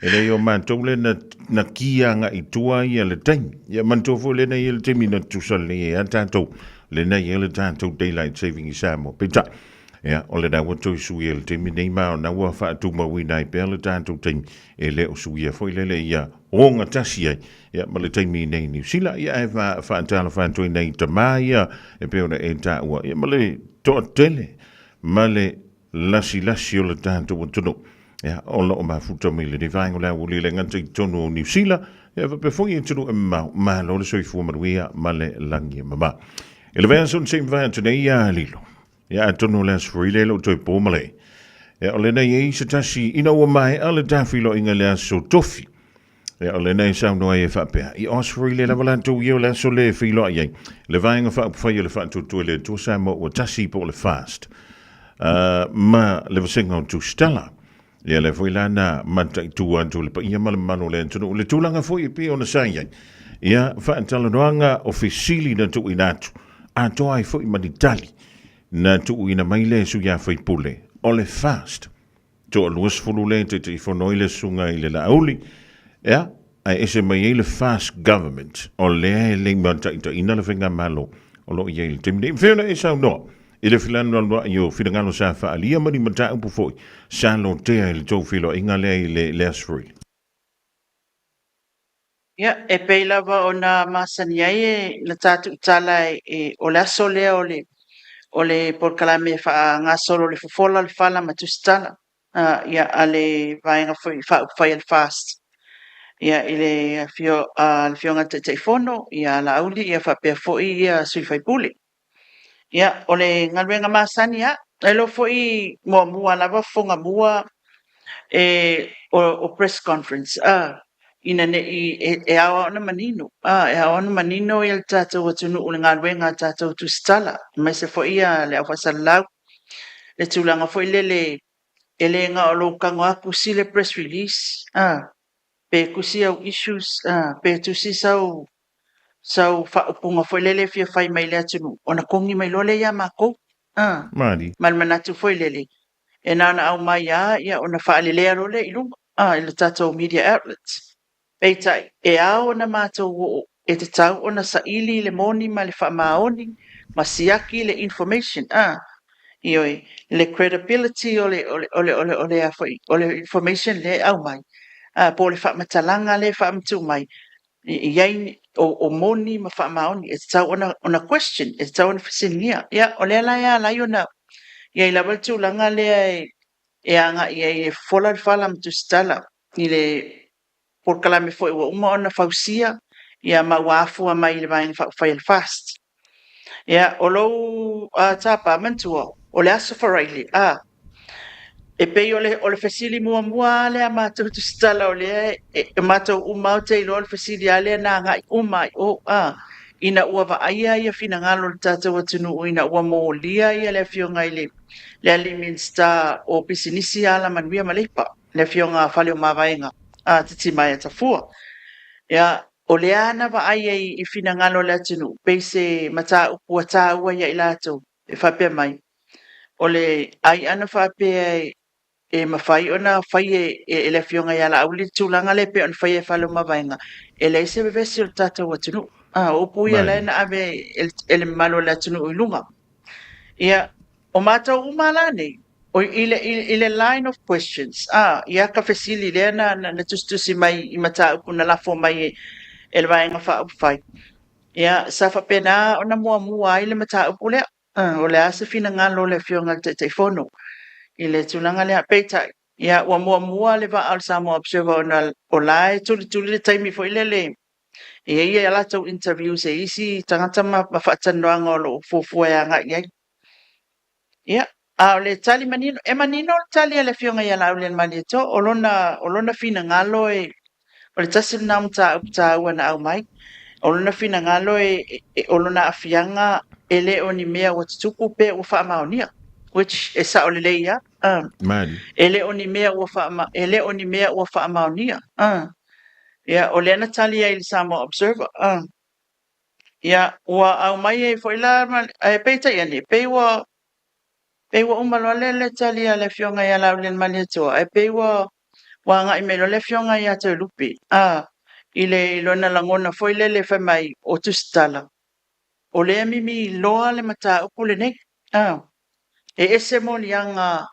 E leai o matou lea na, na ki agai i tua ia le taimi. Ia manatua foi lena i ai le taimi na tutusa lelei ai lava tatou, lena i ai le tatou daylight saving i Samoa. Peitai, ia, o lena ua toe suia i le taimi nei ma o lena ua faatumauina ai pea le tatou taimi e le o suia foi lele ia ogatasi ai ia, ma le taimi nei i Niu Sila, ia, ae faatalofa atu ai nai tama ia e pei ona e taua, ia, ma le toatele ma le lasilasi o le tatou atunuu, ia, o lo o mafuta mai lenei vaega o le aoauli e le gata i totonu o Niu Sila, ia, faapea foi i atunuu e mamao. Malo le soifua manuia ma le lagi e mama. I le vaiaso na se i mavae atu nei ia Lilo, ia, atonu o le Aso Faraile e le o toe po ma le. Ia, o lena i ai se tasi ina ua maea le tafiloaiga i le aso Tofi. Ia, o lena e saunoa ai e faapea, i Australia lava latou ia o le aso le feiloai ai, le Vaega Faaupufai o le Faatuatua i le Atua Samoa ua tasi po o le FAST, ma le vasega o Tusitala. Ia, lea foi la na mataitu atu le paia ma le mamalu o le atunuu, le tulaga foi e pei ona sa i ai, ia, faatalanoaga o fesili na tuuina atu, atoa ai foi ma ni tali na tuuina mai le sui usufono o le FAST. Toa 20 lea e Taitaifono ai le Susuga i le Laauli, ea, ae ese mai ai le Fast Government, o lea e le i mataitaina le Faigamalo o lo o i ai i le taimi nei. Mafai ona e saunoa i le felanulanuai o finagalo sa faaalia ma ni mataupu foi sa lotea i le tou feiloaiga lea i le Aso Faraile. Ia, e pei lava ona masani ai e na tatou tala e, o le aso lea o le, o le polokalame e faagasolo le fofola, le fala ma tusitala, ia, a le vaega foi faaupufai a le FAST. Ia, i le afio a le Afioga i le Taitaifono, ia a Laauli, ia faapea foi ia sui usufono. Ia, o le galuega masani lava. E iloa foi muamua lava fofoga mua e, o press conference, ina ne i, e ao lava ona manino, e ao lava ona manino le tatou atunuu i le galuega a tatou tusitala, aemaise foi le au faasalalau, le tulaga foi lele e le na o lou tago lava tusi le press release, pe tusi au issues, pe tusi sau sau faaupuga foi lele e fia fai mai i le atunuu, ona togi mai loa lea ia matou. A. Mali. Ma le manatu foi lele, e na ona aumai lava ia ona faalelea loa lea i luga, a, i le tatou media outlets. Peitai, e ao ona matou oo, e tatau ona saili le moni ma le faamaoni ma siaki le information, a. Ioe, le credibility o le, o le, o le, o le, o le, a foi, o le information lea e aumai, a, po o le faamatalaga lea e faamatuu mai, i ai o moni ma faamaoni, e tatau ona question, e tatau ona fesiligia. Ia, o lea la e ala ai ona i ai lava le tulaga lea e agai ai e fofola le fala ma tusitala i le polokalame foi ua uma ona fausia, ia ma ua afua mai i le Vaega Faaupufai a le FAST. Ia, o lou tapa, manatua, o le Aso Faraile, a, e pei o le, o le fesili muamua lava lea a matou tusitala o lea e, e matou uma lava ou te iloa o le fesili lava lea na agai uma i o, a, ina ua vaaia ia finagalo o le tatou atunuu ina ua molia ia le Afioga i le, le alii Minisita o Pisinisi, Alamanuia ma Leipa, le Afioga a Faleomavaega, a Titimaea Tafua. Ia, O lea na vaai ai i finagalo o le atunuu, pei se mataupu ua taua ia i latou, e faapea mai, o le ai ana faapea e mafai ona fai e le Afioga ia Laauli le tulaga lea e pei ona faia e Faleomavaega, e leai se vevesi o le tatou atunuu. O upu ia la na ave e le mamalu o le atunuu i luga. Ia, o matou uma la nei, O, i le, i, i le line of questions, a, ia ka fesili lea na, na, na tusitusi mai i mataupu na lafo mai e, e le Vaega Faaupufai. Ia, sa faapena ona muamua ai le mataupu lea. A, o le a se finagalo o le Afioga i le Taitaifono i le tulaga lea. Peitai, ia, ua muamua le vaa o le Samoa Observer ona o la e tulituli le taimi foi lele e i ai a latou interviews e isi tagata ma, ma faatalanoaga o lo o fuafua e agai i ai. Ia, a o le tali manino, e manino le tali a le Afioga ia Laaulialemalietoa, o lona, o lona finagalo e, o le tasi lena o mataupu taua na aumai, o lona finagalo e, e, o lona aafiaga e le o ni mea ua tutupu pe ua faamaonia, which e sao lelei lava. Mali. E le o ni mea ua faama, e le o ni mea ua faamaonia. Ia, o lea na tali ai i le Samoa Observer. Ia, ua aumai ai foi la ma, ae peitai ane, pei ua, pei ua uma loa le, le tali a le Afioga ia Laaulialemalietoa, ae pei ua, ua agai mai loa le Afioga ia Toelupe, a, i le, i lona lagona foi lele fai mai o Tusitala, o lea e mimi loa le mataupu lenei, a, e ese moliaga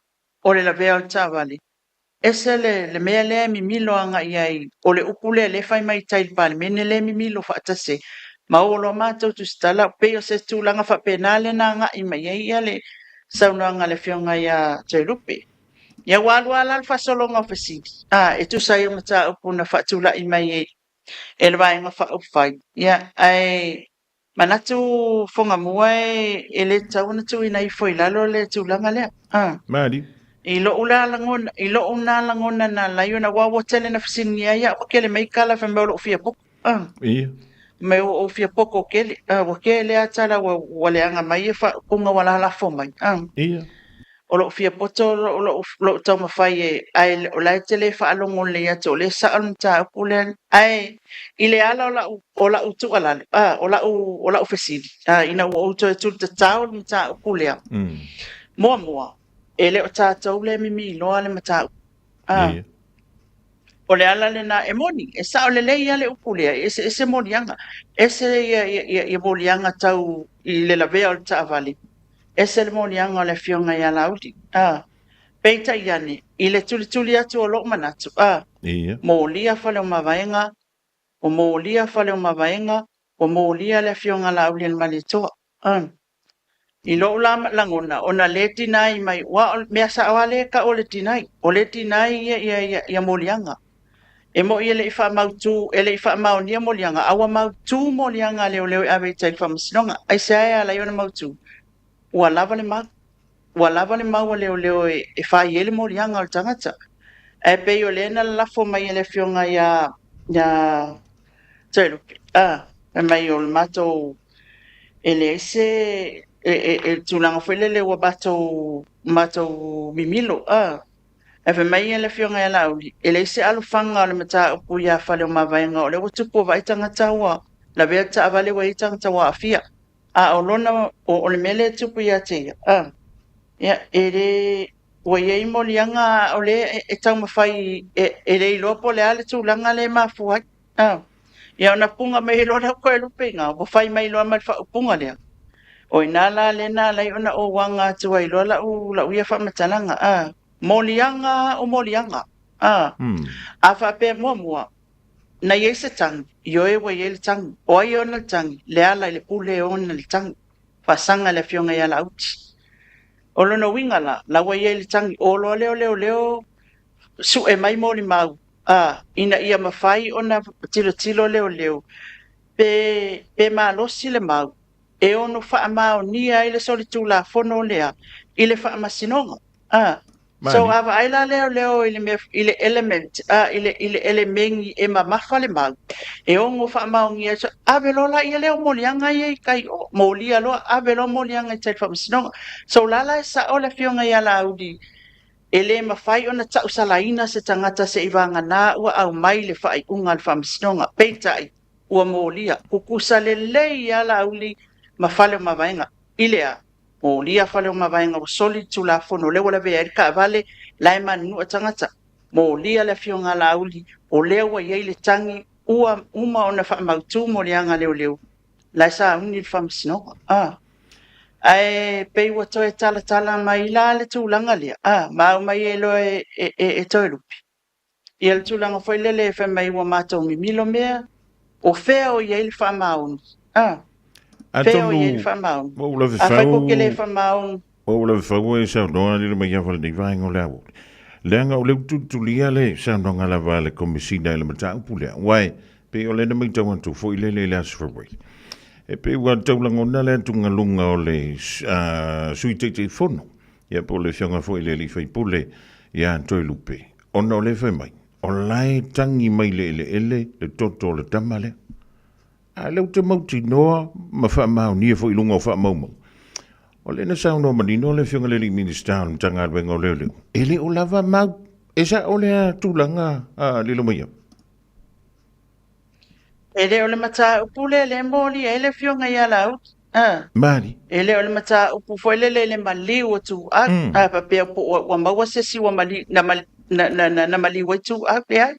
o le lavea o le taavale, ese le, le mea lea e mimilo agai i ai, o le upu lea lea e fai mai i tai i le Palemene lea e mimilo faatasi ai, ma oo loa matou tusitala, pei o se tulaga faapena lea na agai mai ai ia le saunoaga a le Afioga ia Toelupe. Ia ua alu lava la le faasologa o fesili, a, e tusa ai o mataupu na faatulai mai e, e le Vaega Faaupufai, ia, ae Manatu Fogamua e le tatau ona tuuina ifo i lalo le tulaga lea. A. Mali. I lo'u la lagona, i lo'u na lagona na ala ai ona aua ua tele na fesiligia ai a'u ua kele mai kala fai mai o lo'u fia poko. A. Ia. Mai ua ou fia poko kele. A, ua kele a tala ua, ua leaga mai ia faaupuga ua lalafo mai. A. Ia. O lo'u fia poto lo'u, lo'u, lo'u taumafai e, ae o la e te le faalogo lelei atu o lea e sa'o le mataupu lea. Ae i le ala o la'u, o la'u tuualalo, a, o la'u, o la'u fesili, a, ina ua ou toe tulitatao le mataupu lea, muamua, e le o tatou lea e mimiloa le mataupu. A, o le ala lena, e moni, e sao lelei lava le upu lea, e eseese moliaga, ese ia, ia, ia, ia moliaga tau i le lavea o le taavale, Ese le moliaga o le Afioga ia Laauli, a. Peitai ane, i le tulituli atu o lou manatu, a. Ia. Molia Faleomavaega, ua molia Faleomavaega, ua molia le Afioga Laaulialemalietoa, a. I lou la lagona, ona le deny mai, aua o le mea sao lava lea e tau o le deny, o lea e deny ia, ia, ia, ia moliaga. E moi e le i faamautu, e le i faamaonia moliaga, a ua mautu moliaga a leoleo e ave i tai i le faamasinoga. Aisea e ala ai ona mautu? Ua lava le mau. Ua lava le mau a leoleo e fai ai le moliaga o le tagata. Ae pei o lea na lalafo mai e le afioga ia, ia Toelupe, a, fai mai o le matou, e leai se, e, e, e tulaga foi lele ua matou, matou mimilo, a. Ae fai mai le Afioga ia Laauli, e leai se alofaga o le mataupu ia Faleomavaega, o lea ua tupu ua vaai tagata ua lavea le taavale ua i ai tagata ua aafia. A o lona, o, o le mea lea e tupu ia te ia, a, ia, e le, ua i ai moliaga a o lea e, e taumafai, e, e le iloa po o le a le tulaga lea e mafua ai. A, ia ona puga mai loa lea o Toelupe-i-ina, ua fai mai loa ma le faaupuga lea. O i ina la lea na ala ai ona ou aga atu ai loa lau, lau ia faamatalaga, a, moliaga o moliaga, a. A faapea muamua, na i ai se tagi, ioe ua i ai le tagi, o ai e ona le tagi? Leala i le pule e ona le tagi. Faasaga le afioga ia Lauti. O lona uiga la, la ua i ai le tagi, o loa lea o leoleo sue mai molimau, a, ina ia mafai ona tilotilo leoleo pe, pe malosi le mau e ono faamaonia ai le solitulafono lea i le faamasinoga. A, so a vaai la leoleo i le mea, i le element, a, i le, i le elemeni e mamafa le mau, e ono faamaonia ai, ave loa laia lea o moliaga ia i tai o, molia loa, ave loa moliaga i tai i le faamasinoga. So o la la e sao le afioga ia Laauli, E le mafai ona tausalaina se tagata seivagana ua aumai le faaiuga a le Faamasinoga. Peitai, ua molia, kukusa lelei lava Laauli ma Faleomavaega. I le a? Molia Faleomavaega ua soli le Tulafono lea ua lavea ai le taavale la e manunua tagata. Molia le Afioga a Laauli, o lea ua i ai le tagi ua uma ona faamautu moliaga leoleo la e sauni i le faamasinoga. A. Ae pei ua toe talatala mai la le tulaga lea, a, ma aumai ai loa e, e, e, e Toelupe. Ia le tulaga foi lele fai mai ua matou mimilo mea, o fea o i ai le faamaoni? A, fea o i ai le faamaoni? Ua ou lave Afai kou te le faamaoni. Ua ou lave fau e saunoa lilo mai ia lenei vaega o le aoauli. Leaga o lea ua tulitulia le saunoaga lava a le Komesina i le mataupu lea, aua e pei o lea na matau atu foi lele i le Aso Faraile. E pei ua tau lagona le atugaluga o le Sui Taitaifono, ia po o le Afioga foi i le Alii Faipule ia Toelupe, ona o lea e fai mai, o la e tagi mai le eleele le toto o le tama lea. A o lea ou te mautinoa ma faamaonia foi i luga o faamaumauga, o lea na saunoa manino le Afioga i le Alii Minisita o le Matagaluega o Leoleo, e le o lava mau. E sao lea tulaga, Lilomaiava? E le o le mataupu lea lea e molia ai le afioga ia Laauli. A. Mali. E le o le mataupu foi lele i le maliu o Tuuau. A faapea po ua, ua maua se isi ua maliu, na, na, na, na, na maliu ai Tuuau. Leai.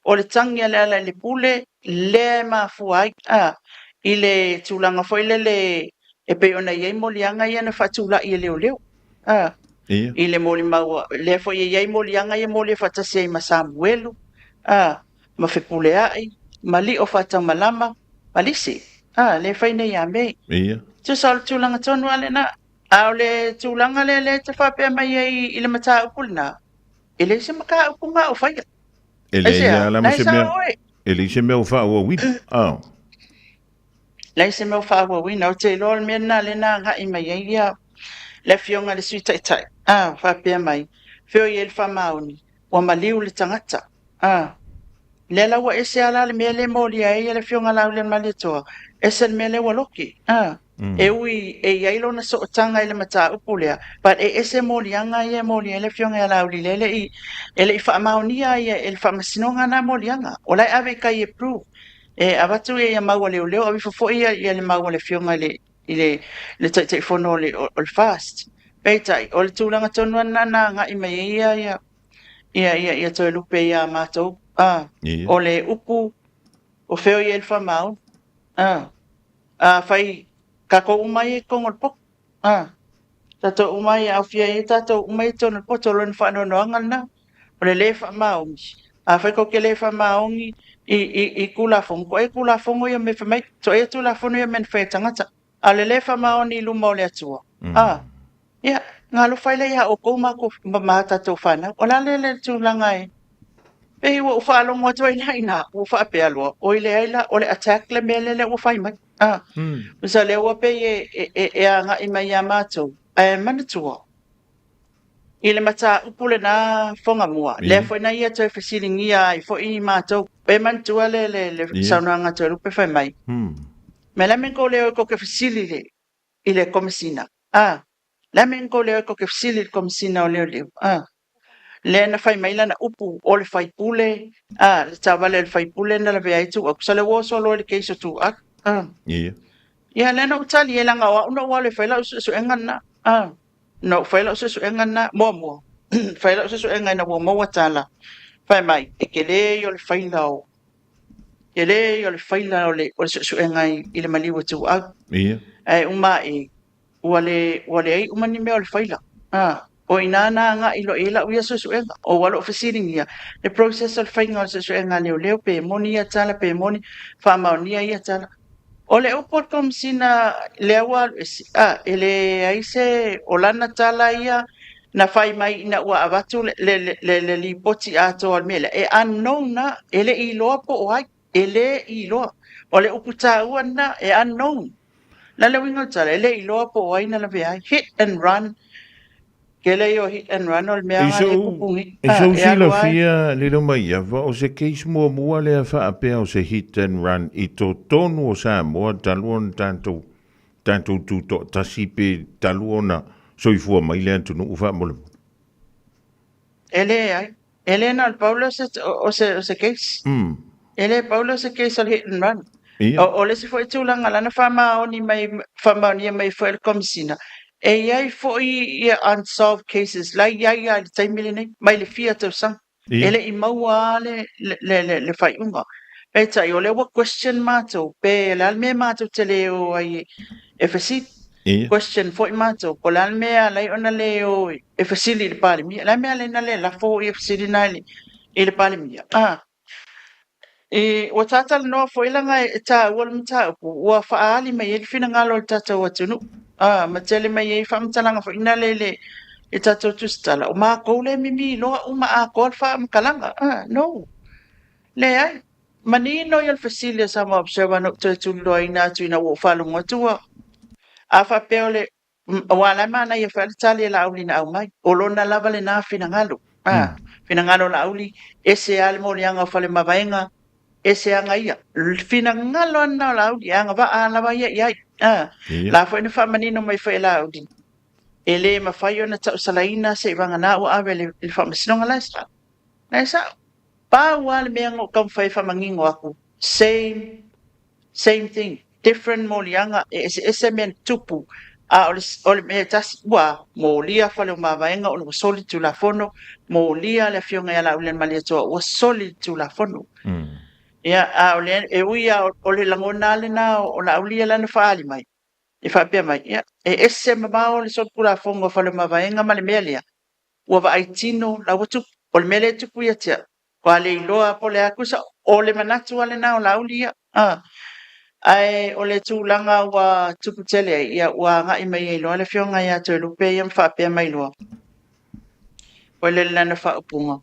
O le tagi a Lealailepule lea e mafua ai, a, i le tulaga foi lele e pei ona i ai moliaga ia na faatulai e leoleo. A. Ia. I le molimau, lea foi e i ai moliaga ia molia faatasi ai ma Samuelu. A. ma Fepuleai, ma Lio Faataumalama, ma Lisi, a, lea e fai nei ia Mei. Ia. Tusa o le tulaga tonu lava lena. A o le tulaga lea lea e te faapea mai ai i le mataupu lena, e leai se mataupu na o faia. E leai lava la ma se mea, e leai se mea o faaauauina. A. Leai se mea o faaauauina. Ou te iloa o le mea lena lea na agai mai ai ia le Afioga i le Sui Taitai, a, faapea mai, feoi ai le faamaoni, ua maliu le tagata. A, lea la ua ese lava la le mea lea e molia ai e le Afioga ia Laaulialemalietoa, ese le mea lea ua loki. A, e ui e i ai lona sootaga i le mataupu lea, but e ese moliaga ia e molia ai le Afioga ia Laauli lea e le i, e le i faamaonia ai e le Faamasinoga na moliaga. O la e ave i tai e prove. E avatu ia mau a leoleo, ave ifo foi ia le mau a le Afioga i le, i le, le Taitaifono o le, o le FAST. Peitai, o le tulaga tonu lava lena na agai mai ai ia, ia, ia, ia, ia Toelupe iā matou, a, Ia. o le upu o fea o i ai le faamaoni, a, afai tatou uma ia i totonu o le poto, a, tatou uma ia aofia ai tatou uma ia i totonu o le poto, o lona faanoanoaga lena, o le lē faamaoni. Afai tou te lē faamaoni i, i, i Tulafono, toa ia Tulafono ia me fai mai, toa ia Tulafono ia mea na fai e tagata. A o le lē faamaoni i luma o le Atua, a, ia, na alofa ai lea iā outou ma, ma, ma a tatou fanau. O le a lea le tulaga e, pei ua ou faalogo atu ai la inā, ua faapea loa, oi leai la, o le attack le mea lea ua fai mai. A, tusa lea ua pei e, e, e, e agai mai iā matou, ae manatua, i le mataupu lena Fogamua, lea foi na ia toe fesiligia ai foi matou. E manatua le, le, le Ia. saunoaga a Toelupe fai mai, Me le a mea kou leo e kou ke fesili i le, i le Komesina? A, le a mea kou leo e kou ke fesili i le Komesina o Leoleo? A, lea na fai mai lana upu o le faipule, a, le taavale a le faipule na lavea ai Tuuaku. Sa le ua oso loa i le case o Tuuaku. A, Ia. ia lea na ou tali ai leaga o au na ou alu e fai lau suesuega lena. A, Na ou fai lau suesuega lena, muamua, fai lau suesuega ina ua maua tala, fai mai, e tele ia o le faila o, tele ia o le faila o le, o le suesuega i, i le maliu o Tuuau. Ia. Ae uma ae, ua le, ua leai uma ni mea o le faila. A, o i ina na agai loa i ai lau ia suesuega. O ua lou fesiligia, le process o le faiga o le suesuega a leoleo, pe moni ia tala, pe moni, faamaonia ia tala. O le upu a le Komesina lea ua alu ese, a, e leai se, o lana tala ia na fai mai ina ua avatu le, le, le, le lipoti atoa o le mea lea, e unknown a, e le i iloa po o ai, e le i iloa. O le upu taua lena, e unknown. O le a le uiga o le tala, e le i iloa po o ai na lavea ai. Hit and run. Kele ia o hit and run o le mea I nga le sou, kupu ngi. i Ah, sou e alu ai. silafia lilo mai ava, o se case muamua lea faapea o se hit and run i totonu o Samoa talu ona tatou, tatou tutoatasi pe talu ona soifua mai le atunuu faamolemole. E leai. E le na o le pau lea o se, o se, o se case. E le pau lea o se case o le hit and run. Ia. O, o le isi foi tulaga la na faamaoni mai, faamaonia mai foi e le Komesina, e i ai foi ia unsolved cases la e i ai lava i le taimi lenei, mai le fia tausaga. Ia. E le i maua lava le, le, le, le, le faaiuga. Peitai, o lea ua question matou, pe o le a le mea matou te le o ai e, e fesili. Ia. Question foi matou, po o le a le mea e ala ai ona le o e fesili i le Palemia. O le a le mea e ala ai ona le lafo ia fesili na i le Palemia? A, i, ua ta talanoa foi leaga e taua le mataupu, ua faaali mai ai le finagalo o le tatou atunuu, a, ma tele mai ai faamatalaga foi na le i le i tatou tusitala, o matou lea e mimi loa uma atoa le faamatalaga. A, no. Leai. Manino ia le fesili a Samoa Observer na ou toe tuliloaina atu ina ua ou faalogo atu ua a faapea o le aua la e manaia foi le tali a Laauli na aumai. O lona lava lena finagalo. A, finagalo o Laauli, ese lava le moliaga o Faleomavaega, ese aga ia. Finagalo lava lena o Laauli, e agavaa lava ia i ai. A, la foi na faamanino mai foi e Laauli, e le mafai ona tausalaina seivagana ua ave i le Faamasinoga. La e sao. La e sao. Pau lava le mea na ou taumafai e faamanino atu, same. Same thing, different moliaga, e eseese mea na tupu, a o le, o le mea e tasi, ua molia Faleomavaega ona ua soli le Tulafono, molia le Afioga ia Laaulialemalietoa ua soli le Tulafono. Ia, a o lea, e ui lava o le lagona lava lena o Laauli ia lana faaali mai, e faapea mai, ia, e ese mamao le solitulafono a Faleomavaega ma le mea lea, ua vaai tino la ua tupu. O le mea lea e tupu ia te au, ua le iloa po o le a tusa, o le manatu lava lena o Laauli ia. A, ae o le tulaga ua tupu tele ai, ia, ua agai mai ai loa le Afioga ia Toelupe ia ma faapea mai loa, o le lana faaupuga,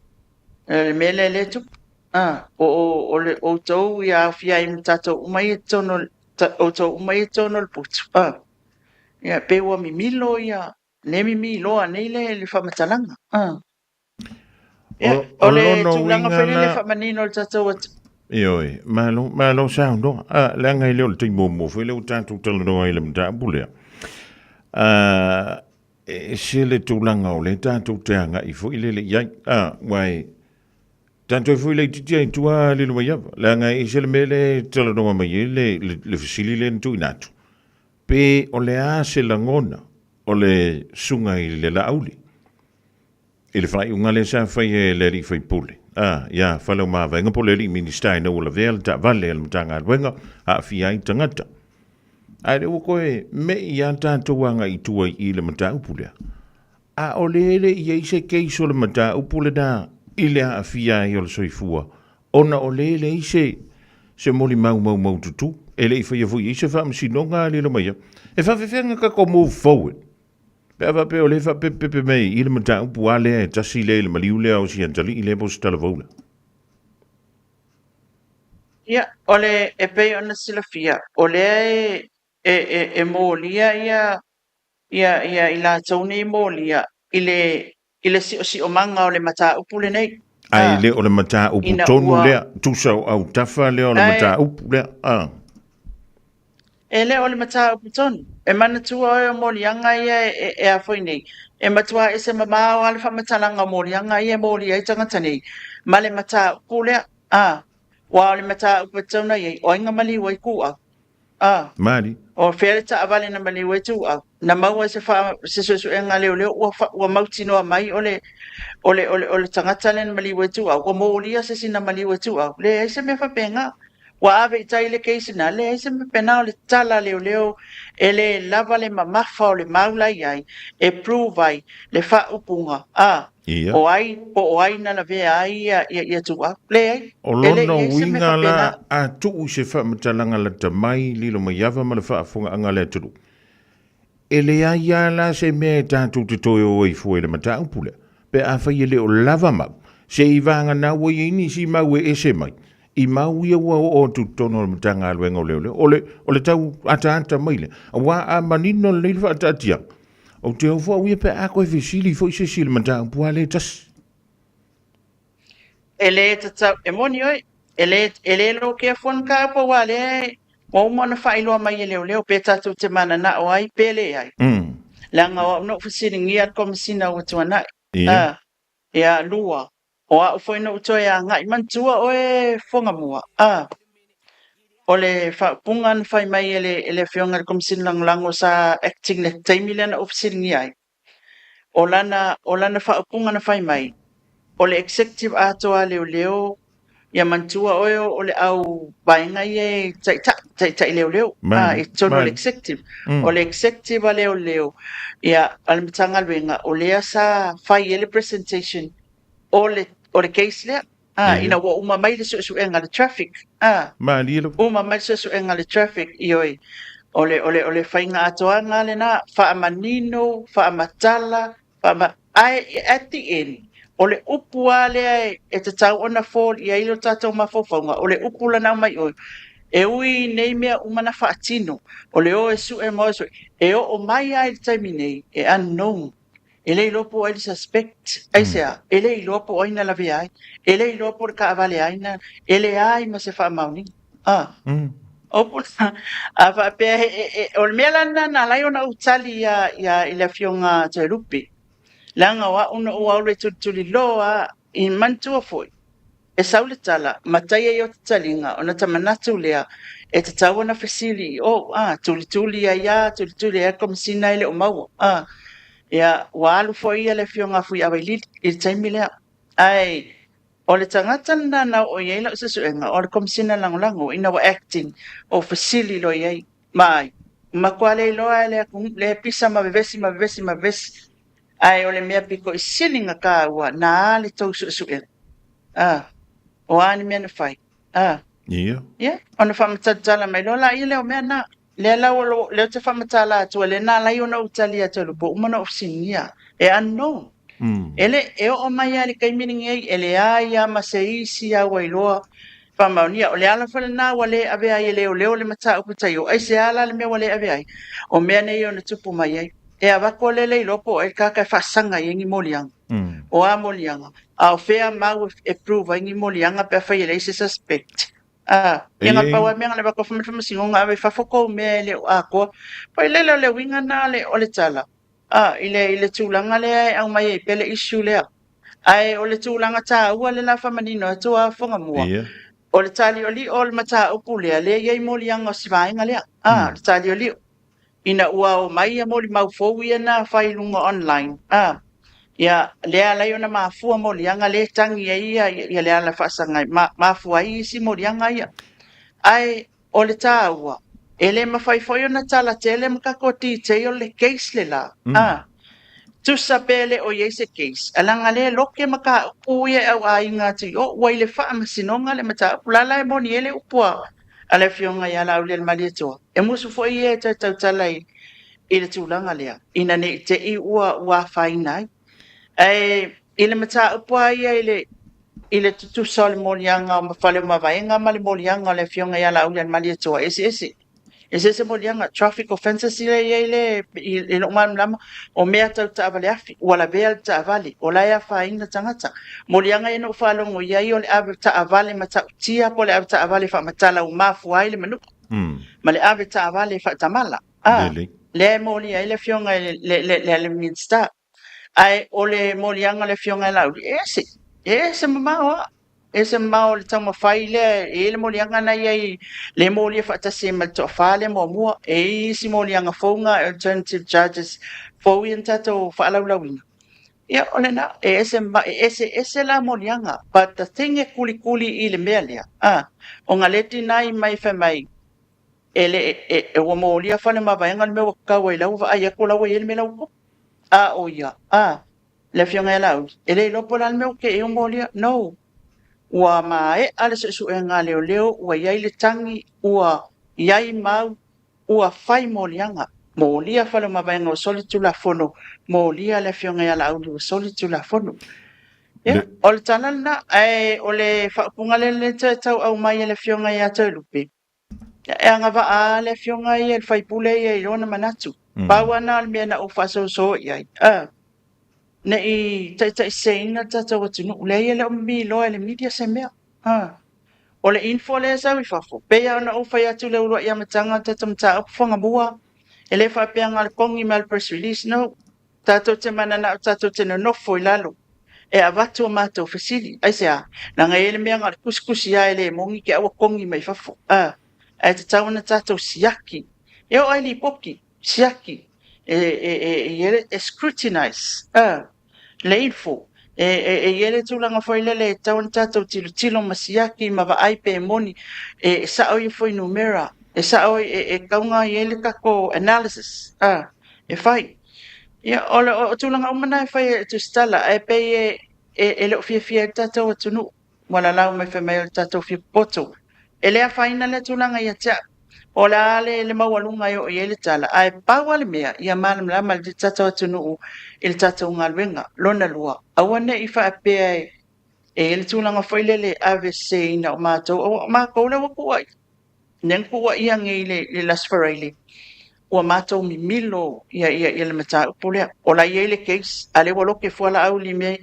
o le mea lea lea e tupu. A, o, o, o le outou ia aofia ai ma tatou uma ia i totonu outou uma ia i totonu o le putu, a, ia, pei ua mimilo ia, le mimiloa nei le, le faamatalaga. A. Ia, o, o le tulaga foi lele faamanino le tatou atu. Ioe, malo, malo saunoa. Ah, leaga e le o le taimi muamua foi lea ua tatou talanoa ai i le mataupu lea. Ah, e ese le tulaga o lea tatou te agai foi lele i ai. Ah, aua e tatou foi laitiiti ai i tua lilo mai ava. Leaga e ese le mea lea e talanoa mai ai le, le, le fesili lea na tuuina atu. Pe o le a se lagona o le susuga i le Laauli i le faaiuga lea sa faia e le alii faipule, a, ia Faleomavaega po o le alii Minisita ina ua lavea le taavale a le Matagaluega aafia ai tagata. Ae lea ua toe me'i lava tatou agai i tua i i le mataupu lea. A o lea e le i ai se case o le mataupu lena i le aafia ai o le soifua ona o lea e leai se se molimau maumaututu, e le i faia foi i ai se faamasinoga a lilo mai ai. E faafefea ona tatou move forward pe a faapea o lea e faapepepepe mai i le mataupu lava lea e tasi lea i le maliu lea o si atalii lea po o se talavou lea. Ia, o le, e pei ona silafia, o lea e, e, e, e molia ia, ia, ia i latou nei molia i le, i le siosiomaga o le mataupu lenei. Ae le o le mataupu tonu lea, tusa o autafa lea o le mataupu lea. A. E le o le mataupu tonu. E manatua oe o moliaga ia e, e a foi nei. E matua ese mamao lava le faamatalaga o moliaga ia e molia ai tagata nei, ma le mataupu lea. A. Aua o le mataupu e tatau ona i ai, o ai na maliu ai Tuau? A. Mali. O fea le taavale na maliu ai Tuau? Na maua i se, fa, se suesuega a leoleo ua, fa, ua mautinoa mai o le, o le, o le, o le tagata lea na maliu ai Tuau, ua molia se isi na maliu ai Tuau. Leai se mea faapena. Ua ave i tai le case lena, leai se mea faapena o le tala a leoleo e le lava le mamafa o le mau la i ai e prove ai le faaupuga. A. Ia. O ai, po o ai na lavea ai ia, ia, ia Tuau. Leai. O E le lona i ai se mea uiga la, faapena. a tuu i se faamatalaga lata mai, lilo mai ava ma le faafogaaga a le atunuu. E leai lava la se mea e tatou te toe o ai fua i le mataupu lea, pe afai e le o lava mau, se i vagana ua i ai nisi mau e ese mai, i mau ia ua oo atu i totonu o le Matagaluega o Leoleo. O le, o le tau ataata mai lea, aua a manino lelei le faataatiaga, Ou te ofo au ia pe a koe fesili foi se isi i le mataupu lava lea e tasi. E le tatau, e moni oe, e le, e le lokea fua le mataupu aua lea e, ua uma ona faailoa mai e leoleo pe tatou te mananao ai pe leai. Leaga o au na ou fesiligia le Komesina ua tuanai. Ia. Ia, lua, O au foi na ou toe agai manatua oe Fogamua, a. O le faaupuga na fai mai e le, e le Afioga i le Komesina Lagolago sa acting le taimi lea na ou fesiligia ai. O lana, o lana faaupuga na fai mai, o le executive atoa a leoleo, ia manatua oe o le au vaega ia e taitai, taitai leoleo, a, i totonu o le executive. O le executive a leoleo, ia, a le Matagaluega, o lea sa fai ai le presentation o le, o le case lea. A, ina ua uma mai le suesuega a le traffic. A, Malie lava. uma mai le suesuega a le traffic, ioe. O le, o le, o le faiga atoaga lena, faamanino, faamatala, faama... Ae at the end, o le upu lava lea e, e tatau ona fall i ai lo tatou mafaufauga, o le upu lana aumai oe, e ui i nei mea uma na faatino, o le o e sue ma o e sue, e oo mai lava i le taimi nei, e unknown. E le iloa po o ai le suspect. Aisea? E le iloa po o ai na lavea ai. E le iloa po o le taavale a ai na. E leai ma se faamaoniga. A. O upu na, a faapea he, e, e, o le mea la lena na ala ai ona ou tali iā, iā, i le Afioga Toelupe, leaga o au na ou alu e tulituliloa i manatua foi, e sau le tala, matai ai o te taliga, ona ta manatu lea, E tatau ona fesili i o, a, tulituli ai a, tulituli ai a le Komesina e le o maua, a. Ia, ua alu foi ia le Afioga a Fuiavailili i le taimi lea. Ae o le tagata lena na oo i ai lau suesuega, o le Komesina Lagolago ina ua acting, ou fesili loa i ai, ma ai, matua le iloa e le atunuu, le pisa ma vevesi ma vevesi ma vevesi. Ae o le mea pito i sili ona taua, na a le tou suesuega? A, o a ni mea na fai? A. Ia. Ia, ona faamatalatala mai loa laia lea o mea na. Lea la ua lo, lea ou te faamatala atu, lea na ala ai ona ou tali atu ua uma ona ou fesiligia. E unknown. E le, e oo mai lava i le taimi lenei, e leai lava ma se isi lava ua iloa faamaonia. O le ala foi lena ua le avea ai e leoleo le mataupu tai o. Aisea la le mea ua le avea ai? O mea nei e ono tupu mai ai. E avatu lea le iloa po o ai le tagata e faasaga i ai ni moliaga. O a moliaga? A o fea mau e prove ai ni moliaga pe afai e leai se suspect? A, ia na pau lava mea na le avatu fai mai le faamasinoga ave i fafo kou mea e le o atoa. Foi lele o le uiga na o le tala, a, i le, i le tulaga lea e aumai ai pea le issue lea. Ae o le tulaga taua lea o le a faamanino atu a Fagamua, o le taliolio o le mataupu lea, lea e i ai moliaga o si vaega lea, a, o le taliolio. Ina ua omai ia molimau fou ia na fai i luga online, a, ia, lea e ala ai ona mafua moliaga lea e tagi ai ia, ia le ala faasaga, mafua ai isi moliaga ia. Ae o le taua, e le mafai foi ona tala tele ma tatou detail le case le la, a, tusa pe le o i ai se case, ae leaga lea e loke mataupu ia e au aiga atu i o, ua i le faamasinoga le mataupu, la la e moni ai le upu a a le Afioga ia Laaulialemalietoa, e musu foi ia e toe tautala i, i le tulaga lea, ina ne i te i ua, ua afaina ai. Ae i le mataupu lava ia i le, i le tutusa o le moliaga o Fale o Mavaega ma le moliaga o le Afioga ia Laaulialemalietoa, e eseese. Eseese moliaga, traffic offences lea e i ai le, i, i lou malamalama, o mea tau taavale afi, ua lavea le taavale, o la e afaina tagata. Moliaga ia na ou faalogo i ai o le ave taavale matautia po o le ave taavale faamatala ua mafua ai le manua, ma le ave taavale faatamala. A, lea e molia ai le Afioga i le, le, le, le Minisita. Ae o le moliaga o le Afioga ia Laauli, e ese, e ese mamao lava. E ese mamao o le taumafai lea, e i ai le moliaga na i ai, lea e molia faatasi ai ma le toafa lea muamua. E i ai isi moliaga fou na, alternative charges fou ia na tatou faalaulauina. Ia, o lena, e ese, e eseese la moliaga. But the thing e kulikuli i le mea lea, a, ona lea e deny mai fai mai, e le, e, e, ua molia fale mavaega le mea ua tatau ai, la ua vaai atu la ua i ai le mea la ua tupu. A o ia, a, le Afioga ia Laauli, e le iloa po o le a le mea ua te i ai molia. No. Ua maea le suesuega a leoleo, ua i ai le tagi, ua i ai mau, ua fai moliaga. Molia fale o mavaega ua soli tulafono, molia le Afioga ia Laauli ua soli tulafono. Ia, o le tala lena, ae o le faaupuga lea lea toe tau aumai e le Afioga ia Toelupe, E agavaa lava le afioga ia i le faipule ia i lona manatu. Pau lava na o le mea na ou faasoso i ai, ne i taitaiseseina le tatou atunuu. Leai e le o mimiloa e le media se mea. O le info lea e sau i fafo, pei lava ona ou fai atu i le uluai amataga o le tatou mataupu Fagamua, e le faapea na o le kogi mai o le press release, no. Tatou te mananao tatou te nonofo i lalo e avatu a matou fesili. Aisea? Leaga e i ai le mea na o le tusitusi lava e le moni te aua kogi mai fafo. A, ae tatau ona tatou siaki. E oo lava i lipoti, siaki, e, e, e, e i ai le, e scrutinize, a, le info. E, e, e i ai le tulaga foi lele e tatau ona tatou tilotilo ma siaki ma vaai pe moni, e, e sao ia fuainumera, e sao, e, e tatau ona i ai le tatou analysis, a, e fai. Ia, o le o tulaga uma na e fai e Tusitala, ae pei e, e, e le o fiafia ai le tatou atunuu. Ua lalau mai fai mai o le tatou fia popoto. E le afaina lea tulaga ia te au. O le a le, le maualuga e oo i ai le tala, ae pau lava le mea, ia malamalama le tatou atunuu i le tatou galuega. Lona lua, aua ne i faapea e, e i ai le tulaga foi lele e aveseseina o matou, aua o matou lea ua tuuaia. Lea na tuuaia nei i le, le Aso Faraile, ua matou mimilo ia, ia, ia le mataupu lea. O la e i ai le case, a lea ua loke fualaau i le mea.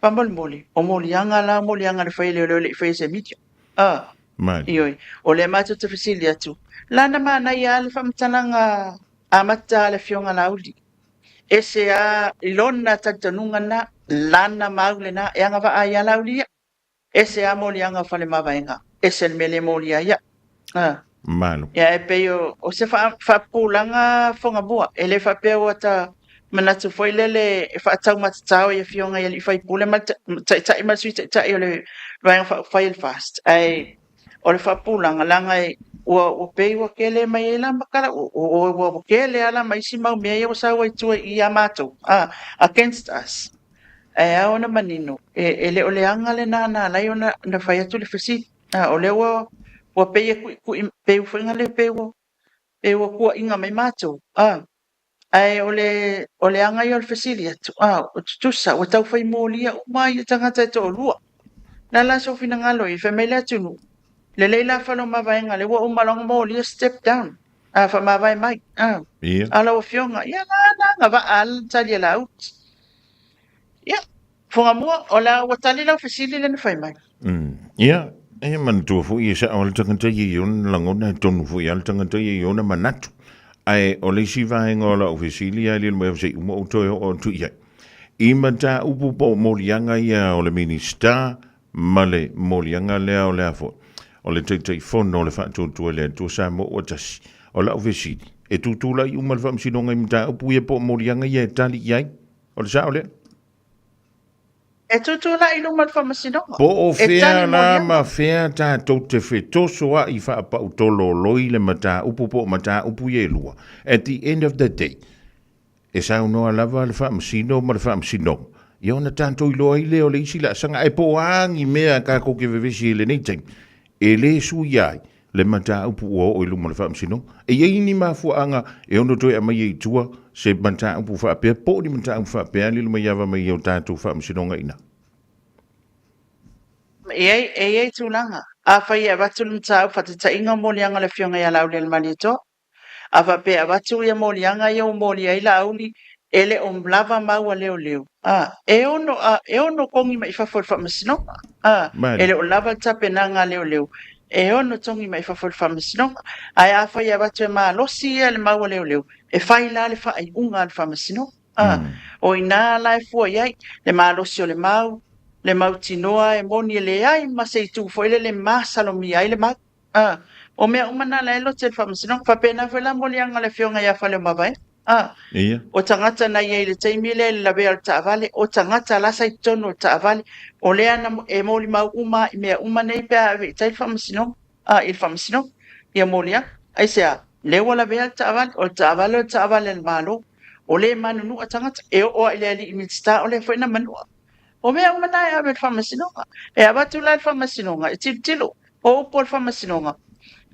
Faamolemole, o moliaga la, o moliaga a le fai e leoleo e le i faia e se media. A, ioe, o lea matou te fesili atu, la na manaia lava le faamatalaga amata a le Afioga Laauli. Ese lava lona talitonuga lena, lana mau lena, e agavaa ai lava Laauli ia. Ese lava moliaga o Falemavaega, ese le mea le molia ai au. A. Malo. Ia, e pei o, o se faa, faapupulaga Fogamua, e le faapea ua ta manatu foi lele e faataumatatao i afioga i alii faipule ma le taitai ma le sui taitai o le Vaega Faaupufai o le FAST, ae o le faapupulaga, leaga e, ua, ua pei ua kele mai ai la ma tala, ua, ua, ua kele lava la ma isi mau mea ia ua sau ai i tua i ia matou, ah, against us. Ae ao ona manino, e, e le o le aga lena na ala ai ona, ona fai atu le fesili. A, o lea ua, ua pei e kuʻikuʻi, pei foi na le pei ua, pei ua tuuaiga mai matou. A, ae o le, o le aga ia o le fesili atu, a, o tutusa, ua tau fai molia uma ia tagata e toalua. Le a la sou finagalo i, fai mai le atunuu, lelei la Faleomavaega, lea ua uma loa ona molia, step down, a, faamavae mai, a. Ia. A lau afioga, ia la, na agavaa lava le tali a Laauli. Ia, Fugamua, o la ua tali lau fesili lea na fai mai. Mm. Ia, e manatua foi e sao le tagata ia i ona lagona e tonu foi lava le tagata ia i ona manatu. Ae o le isi vaega o lau fesili a lilo mai au se i uma ou toe oo atu i ai. I mataupu po o moliaga ia o le Minista ma le moliaga lea o le a foi, o le Taitaifono o le Faatuatua i le Atua Samoa ua tasi. O lau fesili, e tutulai uma le Faamasinoga i mataupu ia po o moliaga ia e tali i ai? O le sao lea? E tutulai i luma o le Faamasinoga. Po o fea la ma fea tatou te fetosoa'i faapautololoi le mataupu po o mataupu ia e lua. At the end of the day, e saunoa lava le Faamasino ma le Faamasinoga, ia ona tatou iloa ai lea o le isi laasaga. Ae po o a ni mea tatou te vevesi ai i lenei taimi, e le suia ai le mataupu ua oo i luma o le Faamasinoga. E i ai ni mafuaaga e ono toe aumai ai i tua se mataupu faapea po o ni mataupu faapea lilo mai ava mai i o tatou Faamasinoga i ina? E i ai, e i ai tulaga. Afai e avatu le mataupu faataitaiga o moliaga a le Afioga ia Laaulialemalietoa, A faapea e avatu ia moliaga ia ua molia ai Laauli, e le o lava mau a leoleo. A, e ono, a, e ono togi mai i fafo e le faamasinoga. A, e le o lava le tapenaga a leoleo, e ono togi mai i fafo e le faamasinoga. Ae afai e avatu e malosi ia le mau a leoleo, e fai la le faaiuga a le faamasinoga. A, o i ina la e fua i ai le malosi o le mau, le mautinoa e moni e leai ma se itu foi lele e masalomia ai le mau. A, o mea uma na la e lote i le faamasinoga. Faapena foi la moliaga a le Afioga ia Faleomavaega. A, Ia. o tagata na i ai i le taimi lea i le lavea o le taavale, o tagata la sa i totonu o le taavale, o lea na e molimau uma i mea uma nei pe a ave i tai le faamasinoga, a, i le faamasinoga, ia moliaga. Aisea? Lea ua lavea le taavale, o le taavale o le taavale a le Malo, o lea e manunua tagata, e oo lava i le alii Minisita o lea foi na manua. O mea uma na e ave i le faamasinoga. E avatu la i le faamasinoga e tilotilo, o upu o le faamasinoga,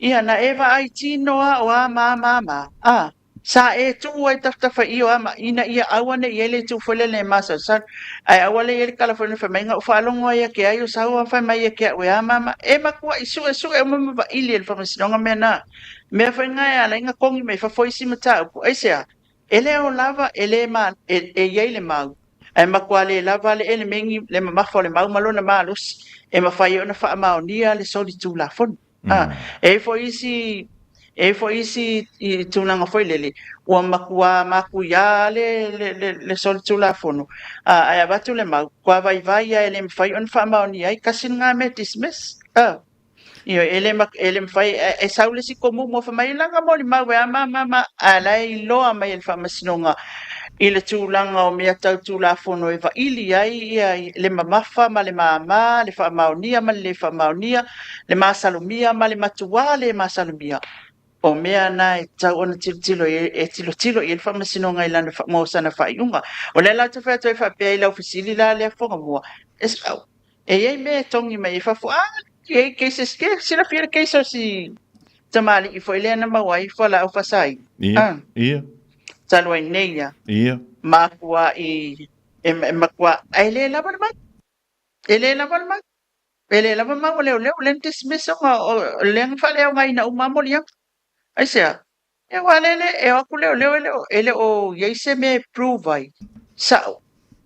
ia na e vaai tino a o a ma ma ma, a, sa e tuu ai tafatafa i o a ma, ina ia aua ne i i ai le itu foi lele e masalosalo, ae aua le i ai le tala foi na fai mai, na ou faalogo ai ia te ai o sau a fai mai ia te au e a ma ma, e matuai suesue uma ma vaili e le faamasinoga mea na. Mea foi na e ala ai na togi mai fafo isi mataupu, aisea? E le o lava, e le ma, e, e i ai le mau, ae matua le lava le elemegi le mamafa o le mau ma lona malosi e mafai ai ona faamaonia le solitulafono. A, e i ai foi isi, e i ai foi isi i tulaga foi lele, ua matua matuia le, le, le, le solitulafono, a, ae avatu le mau, ua vaivai lava e le mafai ona faamaonia ai, tasi lena mea dismiss. A. Ioe, e le, e le mafai, e, e sau le isi komumu fai mai, lana molimau e a ma ma ma, a la e iloa mai e le faamasinoga i le tulaga o mea tau tulafono e vaili ai ia le mamafa ma le māmā, le faamaonia ma le le faamaonia, le masalomia ma le matuā le masalomia. O mea na e tatau ona tilotilo i ai, e tilotilo i ai le faamasinoga i lana, mo sana faaiuga. O lea la ou te fai atu ai faapea i lau fesili la lea Fogamua, e sao, E i ai mea e togi mai ai fafo, a e i ai cases, ke silafia le case o si tamalii foi lea na maua ai fualaau faasaina. Ia, Ah, ia. talu ai nei ia. Ia. Makua i, e, e makua, e le lava le mau. E le lava le mau. E le lava mau a leoleo, lea na dismiss ona o lea na faaleaogaina uma lava moliaga. Aisea? Ia aua lele e o atu leoleo e le o, e le o i ai se mea e prove ai, sao,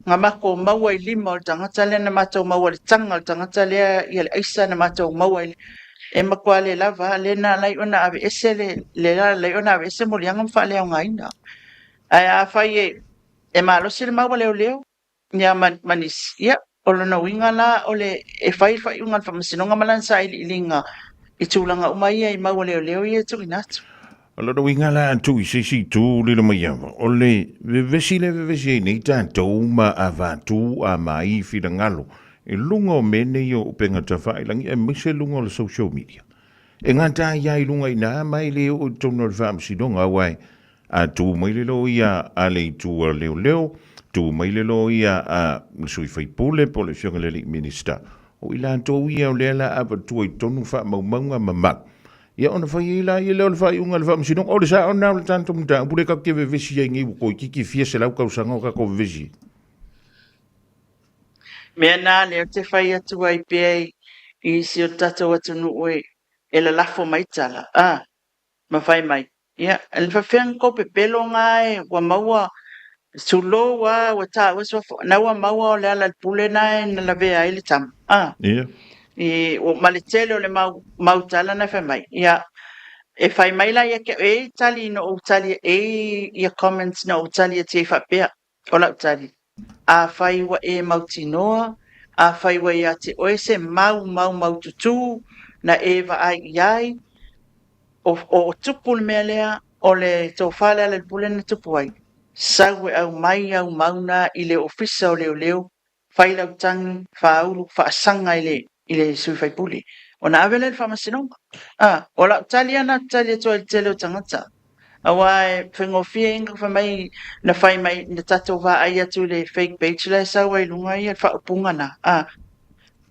na matou maua i lima o le tagata lea, na matou maua i le taga o le tagata lea ia le aisa na matou maua i le, e matua le lava lea na ala ai ona aveese le, le ala ai ona aveese moliaga ma faaleaogaina. Ae afai e, e malosi le mau a leoleo, ia ma, ma nisi, ia, o lona uiga la o le, e fai le faaiuga a le Faamasinoga ma lana sailiiliga i tulaga uma ia i mau a leoleo ia e tuuina atu. O lona uiga la a tuu i se isi itu lilo mai ava, o le vevesi lea e vevesi ai nei tatou ma avatu a mai finagalo i luga o mea nei o upega tafailangi aemaise luga o le social media. E gata ai lava i luga i ina ma e le oo i totonu o le faamasinoga aua e a tu mai le loia a le itu a leoleo, tu mai le loia a le sui faipule po o le afioga i le alii Minista, o i latou ia o lea la avatua i totonu faamaumauga ma mau. Ia ona fai ai laia lea o le faaiuga a le Faamasinoga. O le sao lena o le tatou mataupu lea tatou te vevesi ai nei ua toeitiiti fia selau tausaga o tatou vevesi ai. Mea na lea ou te fai atu ai pea i si o tatou atunuu e lalafo mai tala, a, ma fai mai, ia, e faapefea ona tou pepelo na e ua maua, tulou a, ua taua suafa, na ua maua o Lealailepule na e na lavea ai le tama, a. Ia. I, ma le tele o le mau, mau tala na fai mai, ia, e fai mai la ia te au, e i ai tali na ou tali, e i ai ia comments na ou tali atu ai faapea, o lau tali, Afai ua e mautinoa, afai ua ia te oe se mau mau maututū na e vaai i ai, o, o tupu le mea lea, o le tofa Lealailepule na tupu ai, sau e aumai au mau na i le Ofisa o Leoleo, fai lau tagi, faaulu, faasaga i le, i le sui faipule, ona ave lea i le faamasinoga. A, o lau tali lava na ou tali atu ai i le tele o tagata. Aua e faigofie ina fai mai na fai mai na tatou vaai atu i le fake page la e sau ai i luga ia le faaupuga na a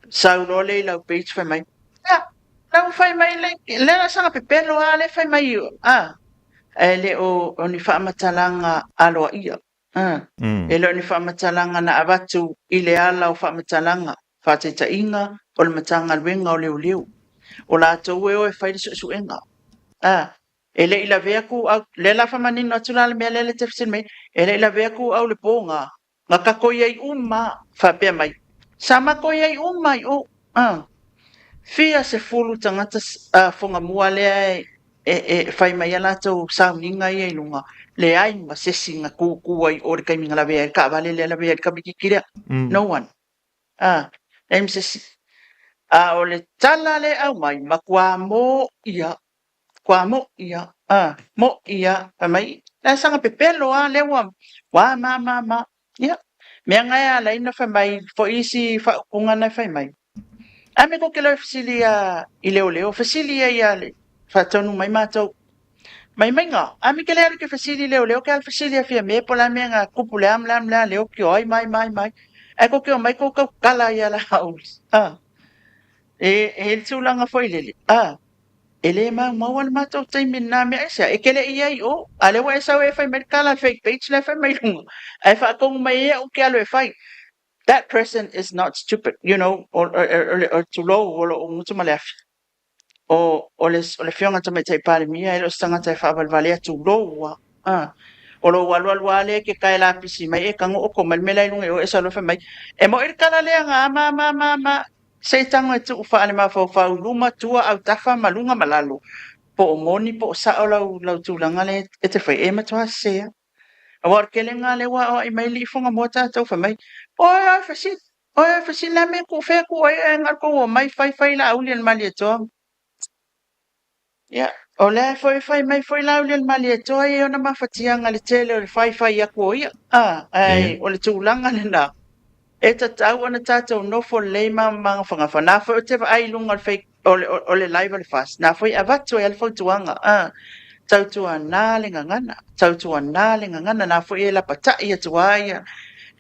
sau loa lea i lau page fai mai ia la ua fai mai le le la saga pepelo a le fai mai a e le o o ni faamatalaga aloaia a e le o ni faamatalaga na avatu i le ala o faamatalaga faataitaiga o le Matagaluega o Leoleo o latou e o e fai le suesuega a E le i lavea ku au, lea la faamanino atu la le mea lea le te fesili mai, e le i lavea ku au le pō gā, na kako i ai uma faapea mai, sa mako i ai uma i o, a. Fia sefulu tagata a fogamua lea e, e, e fai mai a latou sauniga ia i luga, leai ma sesi na kūkū ai i o le taimi na lavea ai le taavale lea lavea ai le tamaititi lea. No one. A, leai ma sesi. A o le tala lea e aumai, matua mō ia Kua mo ia, a, mo ia, fai mai, la e saga pepelo a, lea ua, ua ma, ma, ma. Ia, mea nga e ala ai na fai mai foi isi faaupuga na e fai mai. Ae me ko ke lau e fesili ia i leoleo, fesili ia ia le faatonu mai matou. Mai mai nga, a me ke le alu ke fesili leoleo ke alu fesili ia fia me po la mea nga kupu le am le am le a leo ki oi mai mai mai. Ae ko ke o mai ko kau kala ia la hauli. A, e, e le tulaga foi lele. A, E le maumau a le matou taimi i lena mea aisea, e kele i ai i o, a lea ua e sau e fai mai le tala a le fake page la e fai mai i luga, ae faatonu mai ai au ke alu e fai. That person is not stupid, you know, o, o, o, o, o tulou o lou gutu ma le afi. O, o le, o le afioga i le Tamaitai Palemia e le o se tagata e faavalevalea, tulou a. A, o lou alualu lava lea e ke tae lapisi mai e tago oko mai le mea la i luga i o e sau loa fai mai, e mo'i le tala lea na ama ama ama ama Se i tago e tuu faale-mafaufau i luma, tua, autafa ma luga ma lalo, po o moni po o sao lau, lau tulaga lea e te fai, e matua sese a. Aua o le kelega lea ua aoai mai alii Fugamoa tatou fai mai, Oe oe fesili, oe oe fesili, le a mea e tuu fea tuu ai oe na o le tou omai fai fai Laauli a le Malietoa. Ia, o lea foi fai mai foi Laauli a le Malietoa e i ai ona mafatiaga i le tele o le faifai atu o ia, a, ae o le tulaga lena, e tatau ona tatou nofo lelei ma magafagafa. Na foi ou te vaai i luga o le fake, o le, o le live a le FAST, na foi e avatu ai lava le fautuaga, a, tautuana le gagana, tautuana le gagana, na foi e lapatai atu lava ia,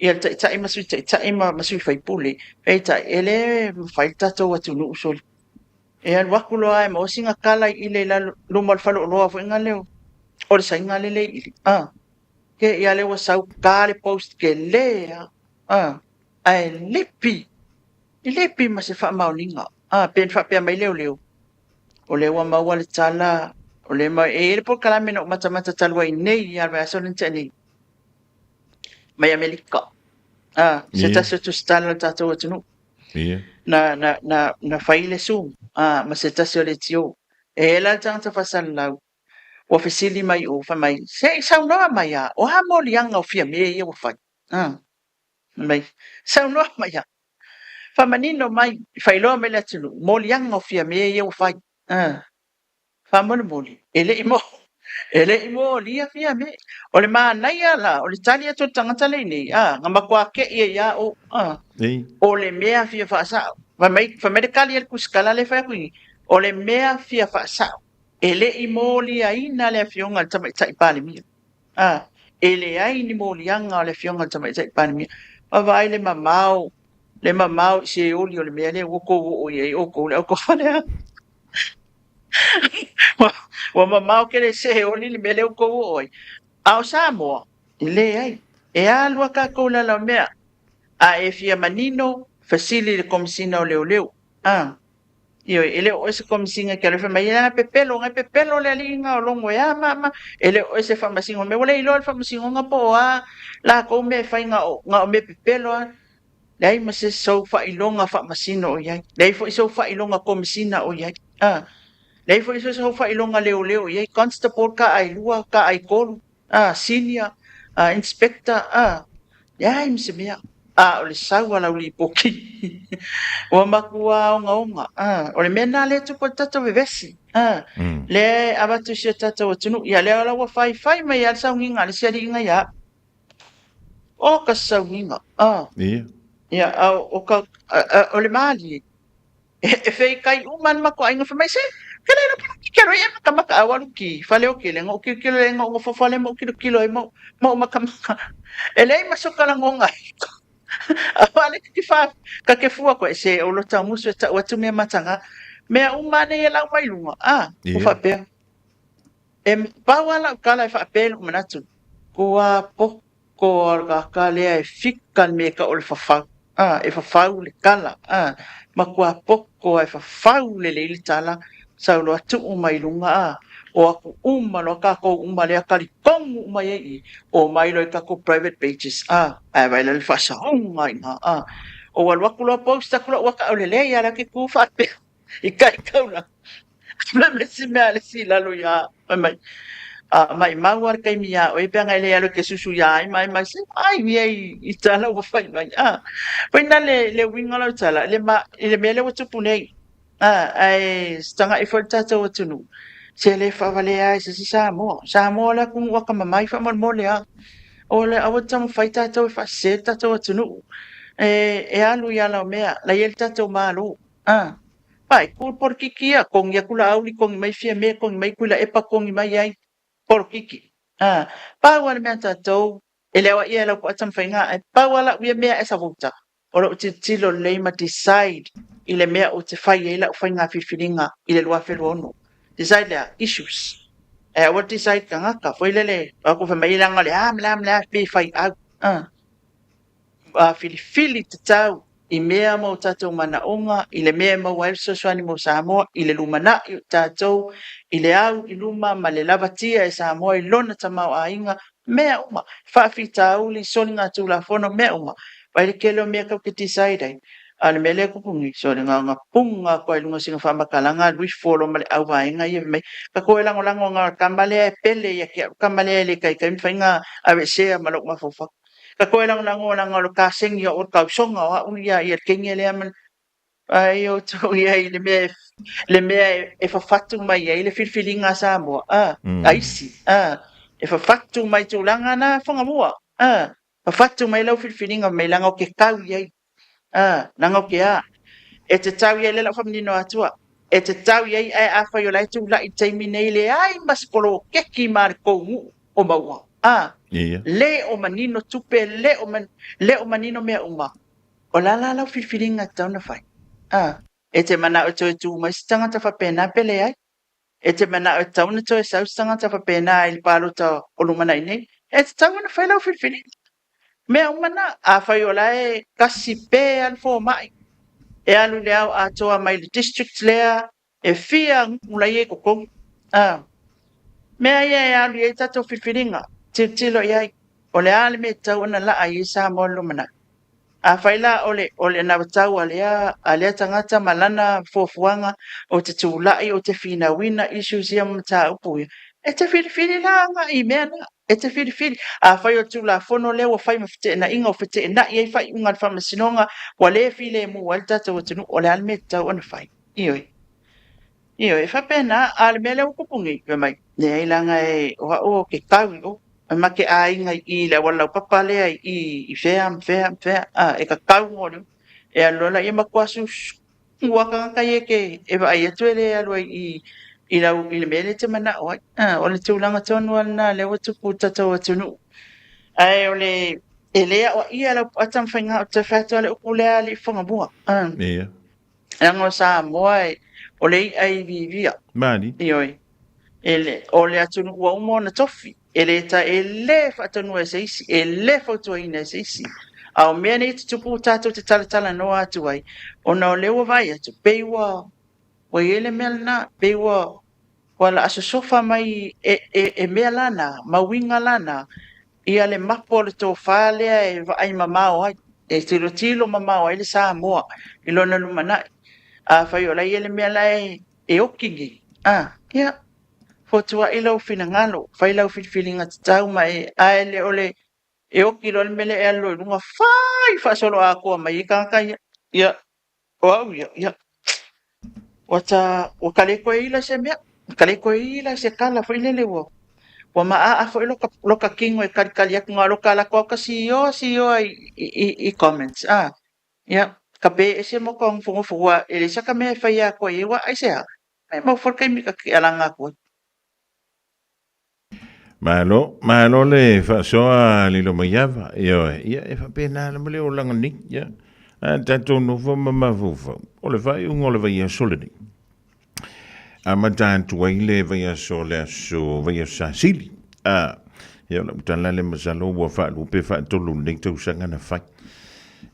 ia le taitai ma sui taitai ma, ma sui faipule, peitai, e le mafai le tatou atunuu soli. E alu atu loa e maua sina kala i ile i lalo, luma o le faleoloa foi na leo, o le saina lele i ili. A, ke ia le ua sau ka le post ke le a, a, ae lipi, lipi ma se faamaoniga. A, pe na faapea mai leoleo, o lea ua maua le tala, o lea ma, e i ai le polokalame na ou matamata talu ai nei ia le vaiaso lea na tea nei, mai Amerika. A, se tasi o tusitala o le tatou atunuu. Ia. Na, na, na, na fai le Zoom, a, ma se tasi o leitio. E i ai la le tagata faasalalau, ua fesili mai i o, fai mai, Se i saunoa mai a, o a moliaga o Fiame ia ua fai? A, fai mai, saunoa mai a, faamanino mai, faailoa mai le atunuu, moliaga o Fiame ia ua fai. Faamolemole, e le i mo, e le i molia Fiame. O le manaia la, o le tali atu o le tagata lenei, a, na matua ke'i ai a o, a, o le mea fia faasao. Fai mai, fai mai le tali a le tusitala lea e fai atu i, o le mea fia faasao, e le i moliaina le afioga i le Tamaitai Palemia. A, e leai ni moliaga o le afioga i le Tamaitai Palemia. Vaavaai le mamao, le mamao i Seoli o le mea lea ua outou oo i ai outou le aukofaleaga. Ua mamao tele Seoli le mea lea ua outou oo ai. A o Samoa, e leai. E alu a tatou i lala o mea. A e fia manino, fesili i le Komesina o Leoleo. A, ioe, e le o oe se Komesina e te alu e fai mai, e pepelo, na e pepelo le alii na o Logo e a ma ma. E le o oe se faamasino. Mea ua le iloa e le faamasinoga po o a latou mea e fai na o, na o mea pepelo a. Leai ma se sou faailoga faamasino o i ai. Leai foi sou faailoga komesina o i ai. A. Leai foi se sou faailoga leoleo o i ai. Constable ka ai lua, ka ai tolu, a, senior, a, inspector, a. Leai ma se mea. A o le sau a lau lipoti. Ua matua ogaoga. A. O le mea lena lea e tupu ai le tatou vevesi. A. Lea e avatu i si o tatou atunuu. Ia lea la ua faifai mai lava le sauniga a le isi alii na ia au. O ka sauniga, a. Ia. Ia, a o ka, o le malie, e feikai uma le matou aiga, fai mai, se, ke le lopo ki ke roi e makamaka a walu ki fale o kele, ngo kilokilo le ngo ngo fale mo kilokilo e mo mo makamaka. E leai ma so kalagonga ai. A wale ki fa ka ke fua koe se o lo tau musu e tau atu mea matanga. Mea uma nei e lau mai lunga. A, o faapea. E pau lava lau tala e faapea i lou manatu, kua poko a le lea e fika le mea e tau o le fafau, a, e fafau le tala, a, matua poko lava e fafau lelei le tala, sau loa tuu mai luga, a, o atu uma loa tatou uma lea talitonu uma i ai i i, omai loa i tatou private pages, a, ae vaai la le faasaoga i ina, a, ou alu atu loa post atu lau ata aulelei lava la ke tu faapea. I kai taula. Fai mai si mea le si lalo ia fai mai. A mai mau a le taimi ia oe pe ana e le alu e te susu ia ai mai mai se ai ia i tala ua fai mai. A foi na le le uiga o lau tala le ma i le mea lea ua tupu nei. A ae se taga'i foi le tatou atunuu se le faavalea ai se isi Samoa. Samoa le atunuu atamamai faamolemole a. O le aua taumafai tatou e faasese le tatou atunuu. E alu i ala o mea la i ai le tatou Malo. A, pai, ku polokiki ia, kongi aku la auli, kongi mai Fiame, kongi mai Tuilaepa, kongi mai ai, polokiki. A, pau a le mea tatou, e le aoaia e lau poata ma faiga, ae pau a la'u ia mea as a voter, o lo'u tilotilo lelei ma decide i le mea ou te fai ai la'u faiga filifiliga i le 2026. Decide le a? Issues. Ae aua le decide tagata, foi lele, o aku fai mai leaga o le a ma le a ma le a, pe fai au. A. Filifili tatau i mea ma o tatou manaoga, i le mea e maua ai le fesoasoani mo Samoa, i le lumanai o tatou, i le au i luma ma le lavatia e Samoa i lona tamaoaiga, mea uma, faafitauli, soligatulafono, mea uma. Vaai le tele o mea tatou te decide ai, a o le mea lea e tupu nei, sole na ona puga atu lava i luga o sina faamatalaga alu ifo loa ma le auvaega ia fai mai, tatou e lagolago na o le tama lea e pele ia te au, le tama lea e le taitai mafai ona aveesea ma lou mafaufau. Ka toe lagolago leaga o le kasegi o le tausoga o au ia ia le kenge lea ma ai outou ia i le mea le mea e fafatu mai ai le filifiliga a Samoa a a isi a e fafatu mai tulaga na Whangamua a fafatu mai lau filifiliga mai leaga o ke tau i ai a leaga o ke a e te tau i ai le lau faamanino atua e te tau i ai ae afai o la e tula'i i le taimi nei leai ma se poloketi ma le tou nuu o maua. A, Ia. le o manino tupe, le o, man, le o manino mea uma. O la la lau filifiliga e tatau ona fai. A, e te manao e toe tu mai se tagata faapena pe leai. E te manao e tatau ona toe sau se tagata faapena i le palota o lumanai nei. E tatau ona fai lau filifiliga. Mea uma na, afai o la e kasi pea le fomai, e alu i le ao atoa mai le district lea, E fia nuu la i ai totonu. A. Mea ia e alu i ai tatou filifiliga, tilotilo i ai, o le a le mea e tatau ona laa i ai Samoa i le lumanai. Afai la o le, o le anavatau a lea, a lea tagata ma lana fuafuaga o te tulai, o te finauina issues ia ma mataupu ia, e te filifili la agai i mea na. E te filifili. Afai o le Tulafono lea ua fai ma feteenaiga, ua feteenai ai faaiuga a le Faamasinoga, ua le filemu ai le tatou atunuu, o le a le mea e tatau ona fai? Ioe. Ioe, e faapena, a o le mea lea ua tupu nei, fai mai, leai leaga e, o au ou te tau i o, ma te aiga i i le auala laupapa lea i i i fea ma fea ma fea, a, e tatau mo le, e alu loa laia matua susu a tagata ia e te, e vaai atu e le alu ai i i lau, i le mea lea e te manao ai. A, o le tulaga tonu lava lena lea ua tupu i le tatou atunuu. Ae o le, e le aoaia lau ata ma faiga, ou te fai atu lava le upu lea alii Fagamua, a. Ia. Leaga o Samoa e, o le i'a e iviivia. Mani. Ioe. E le, o le atunuu ua uma ona tofi. E le ta, e le faatonua e se isi, e le fautuaina e se isi. A o mea nei e tutupu tatou te talatalanoa atu ai, ona o lea ua vaai atu, pei ua, ua i ai le mea lena, pei ua, ua laa sosofa mai e, e, e mea la na, ma uiga la na, ia le mapo o le tofa lea e vaai mamao ai, e tilotilo mamao ai le Samoa i lona lumanai. Afai o la e i ai le mea la e, e oki nei, a, ia, fotuai lou finagalo, fai lau filifiliga tatau ma e, ae le o le e oki loa le mea lea e alu loa i luga, fai faasoloatoa mai ai tagata ia. Ia, O au ia, ia, ua ta, ua ka le koe ila se mea, ka le koe ila se kala foi lele ua, ua maaa foi loka, loka kino e kalikali atu nga loka ala koa ka sioa sioa i, i, i, i comments. Ah, ia, ka pe ese mo ka ngofongofo ua e le saka mea e fai a koe e ua ai se ha. Me mau foi kaimi ka ki alanga koe. Malo, malo le faasoa Lilo Maiava. Ioe, ia e faapena lava le olaga nei. Ia, a tatou nofo ma mafaufau. O le faaiuga o le vaiaso lenei. Amata atu ai le vaiaso o le aso vaiaso Sasili. A, ia o lau tala le masalo ua faalua pe faatolu lenei tausaga na fai.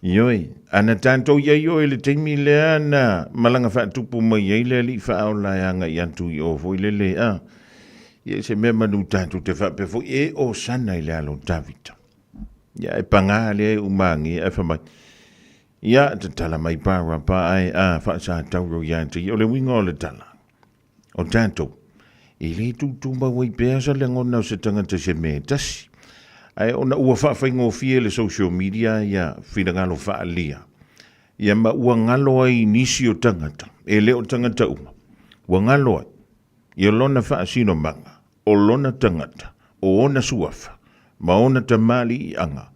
Ioe, ana tatou i ai oe i le taimi lea na malaga faatupu mai ai le alii faaola e agai atu i o foi lele, a, Ia se mea manu tatou te faapea foi e Osana i le alo o Tavita. Ia e pagā lea e umāgia ae fai mai. Ia tatala mai Parapa ae a faasatauro ia te ia. O le uiga o le tala, o tatou, e le tūtūmau ai pea sa lagona o se tagata i se mea e tasi. Ae ona ua faafaigofie le social media ia finagalo faaalia. Ia ma ua galo ai nisi o tagata, e le o tagata uma, ua galo ai. I lona faasinomaga, o lona tagata, o ona suafa, ma ona tamaliiaga,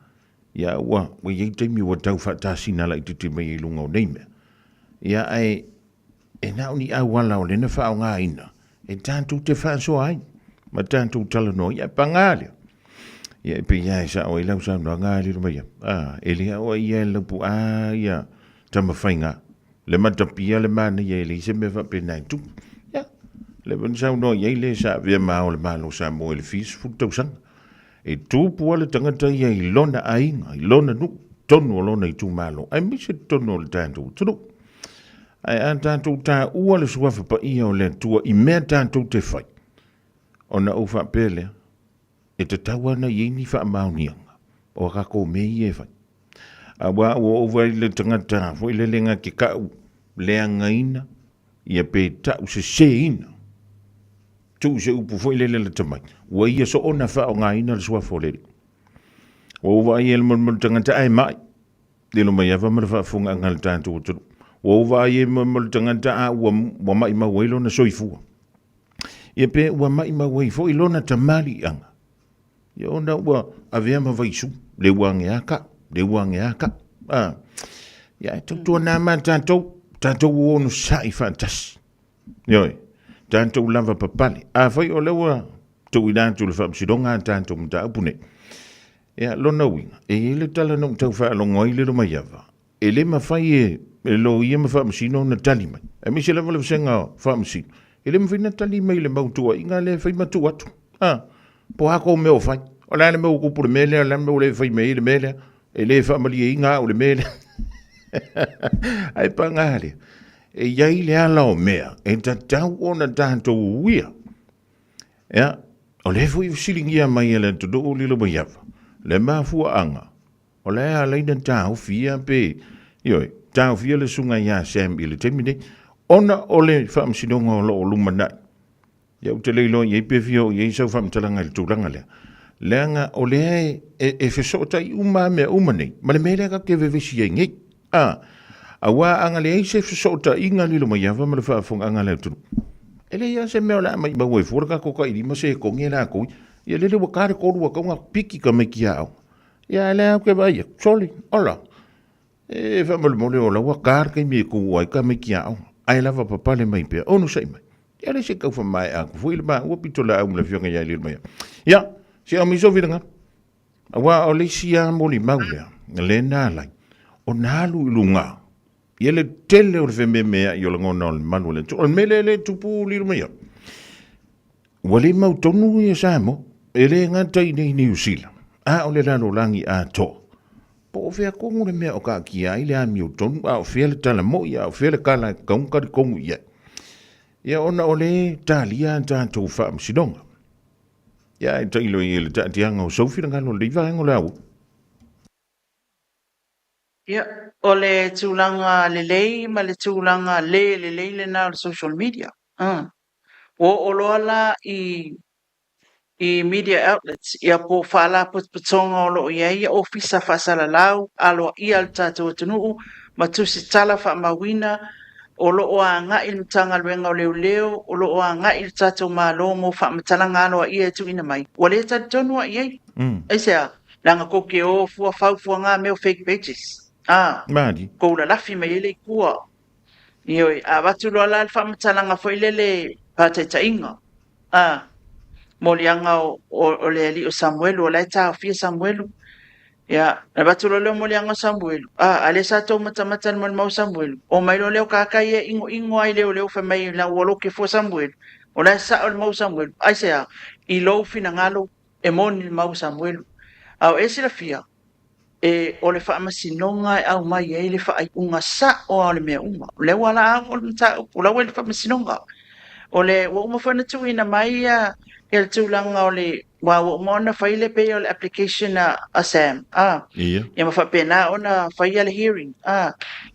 ia ua, ua i ai taimi ua tau faatasina laitiiti mai ai i luga o nei mea. Ia ae, e na o ni auala o lena faaaogaina e tatou te faasoa ai, ma tatou talanoa ai, ae pagā lea. Ia e pei lava e sao ai lau saunoaga a Lilomaiava, a, e le aoaia e le Laupuaa ia Tamafaiga, le matapia le manaia e leai se mea faapena e tupu. Ia, lea foi na saunoa i ai le sa avea ma Ao o le Malo o Samoa i le fia sefulu tausaga. E tupu lava le tagata ia i lona aiga, i lona nuu, totonu o lona itumalo, aemaise totonu o le tatou atunuu. Ae a tatou taua le suafa paia o le Atua i mea tatou te fai, ona ou faapea lea, e tatau lava ona i ai ni faamaoniaga o a tatou mea ia e fai. Aua ua ou vaai i le tagata foi lele na te tau leagaina ia pe tau seseina. Tuu se upu foi lele lata mai. Ua ia soona faaaogaina le suafa o le Alii. Ua ou vaai i le molimoli tagata ae mai. Lilo mai ava ma le faafofogaaga a le tatou atunuu. Ua ou vaai i le molimoli tagata a ua, ua maimau ai lona soifua. Ia pe ua maimau ai foi lona tamaliiaga. Ia ona ua avea ma vaisu, le ua age a ka, le ua age a ka. A, ia e tautuana ma tatou, tatou ua onosai faatasi. Ioe, tatou lava papale. Afai o lea ua tuuina atu i le faamasinoga a tatou mataupu nei, ia lona uiga, e i ai le tala na ou tau faalogo ai Lilo Maiava, e le mafai e le loia ma faamasino ona tali mai, aemaise lava le vasega o faamasino, e le mafai ona tali mai i le mau tuuaiga lea e fai ma tuu atu. A, po o a kou mea o fai? O le a le mea ua tupu i le mea lea, o le a le mea ua le fai mai ai le mea lea, e le faamalieina au i le mea lea. Ae paga lea, e i ai le ala o mea e tatau ona tatou uia. Ia, o lea foi e fesiligia mai e le atunuu Lilo Maiava, le mafuaaga O le a ala ai ona taofia pe, ioe, taofia le susuga ia Sam i le taimi nei, ona o le faamasinoga o lo o lumanai. Ia ou te le iloa i ai pe fia oo i ai sau faamatalaga i le tulaga lea. Leaga o lea e, e, e fesootai uma lava mea uma nei ma le mea lea tatou te vevesi ai nei. A, aua a na leai se fesootaiga lilo maiava ma le faafofogaaga a le atunuu. E leai lava se mea o le a maimau ai fua le tatou tailima se togi e latou ia lele ua ta le tolu ua tatau ona piki tamaiti aoga. Ia ae lea ou te vaai atu, sole, ola, e faamolemole o la ua ta le taimi e tuua ai tamaiti aoga, ae lavapapale mai pea, onosai mai. Ia lea se i tau faamaea atu foi le maua pitolaau ma le afioga ia Lilomaiava. Ia, se i aumai sou finagalo. Aua o le isi lava molimau lea, lea na ala ai, ona alu i luga, ia le tele o le fememeai o lagona o le malu o le Atua. O le mea lea lea e tupu Lilomaiava, ua le mautonu ia Samoa, e le gata i inei i Niu Sila, a o le lalolagi atoa. Po o fea tonu le mea o taatia ai le amiotonu, a o fea le tala moi, a o fea le tala e tatau ona talitonu i ai. Ia ona o le talia a tatou faamasinoga. Ia ae tailo i le taatiaga o sou finagalo i lenei vaega o le aoauli. Ia, o le tulaga lelei ma le tulaga le lelei lena o le social media. Ua oo loa la i i media outlets, ia po o faalapotopotoga o lo o i ai ofisa faasalalau aloaia a le tatou atunuu ma tusitala faamauina o lo o agai le Matagaluega o Leoleo, o lo o agai le tatou Malo mo faamatalaga aloaia e tuuina mai. Ua le talitonu lava i ai. Aisea? Leaga tou te o fua fau fua ngā mea o fake pages. A, Malie. kou lalafi mai ai le i tua. Ioe, a avatu loa la le faamatalaga foi lele faataitaiga, a, moliaga o, o, o le alii o Samuelu, o la e taofia Samuelu. Ia, na avatu loa lea o moliaga o Samuelu, a, a lea sa tou matamata i le molimau o Samuelu, omai loa lea o kākai e inoino ai leoleo fai mai la ua loke fua Samuelu, o la e sao le mau o Samuelu. Aisea? I lou finagalo e moni le mau o Samuelu. A o e silafia, e o le faamasinoga e aumai ai le faaiuga sa'o a o le mea uma. O lea ua ala o le mataupu, o la ua i le faamasinoga. O le, ua uma foi ona tuuina mai ia, ia le tulaga o le, aua ua uma ona fai le pei o le application a, a Sam, a, Ia. ia ma faapena ona faia le hearing, a,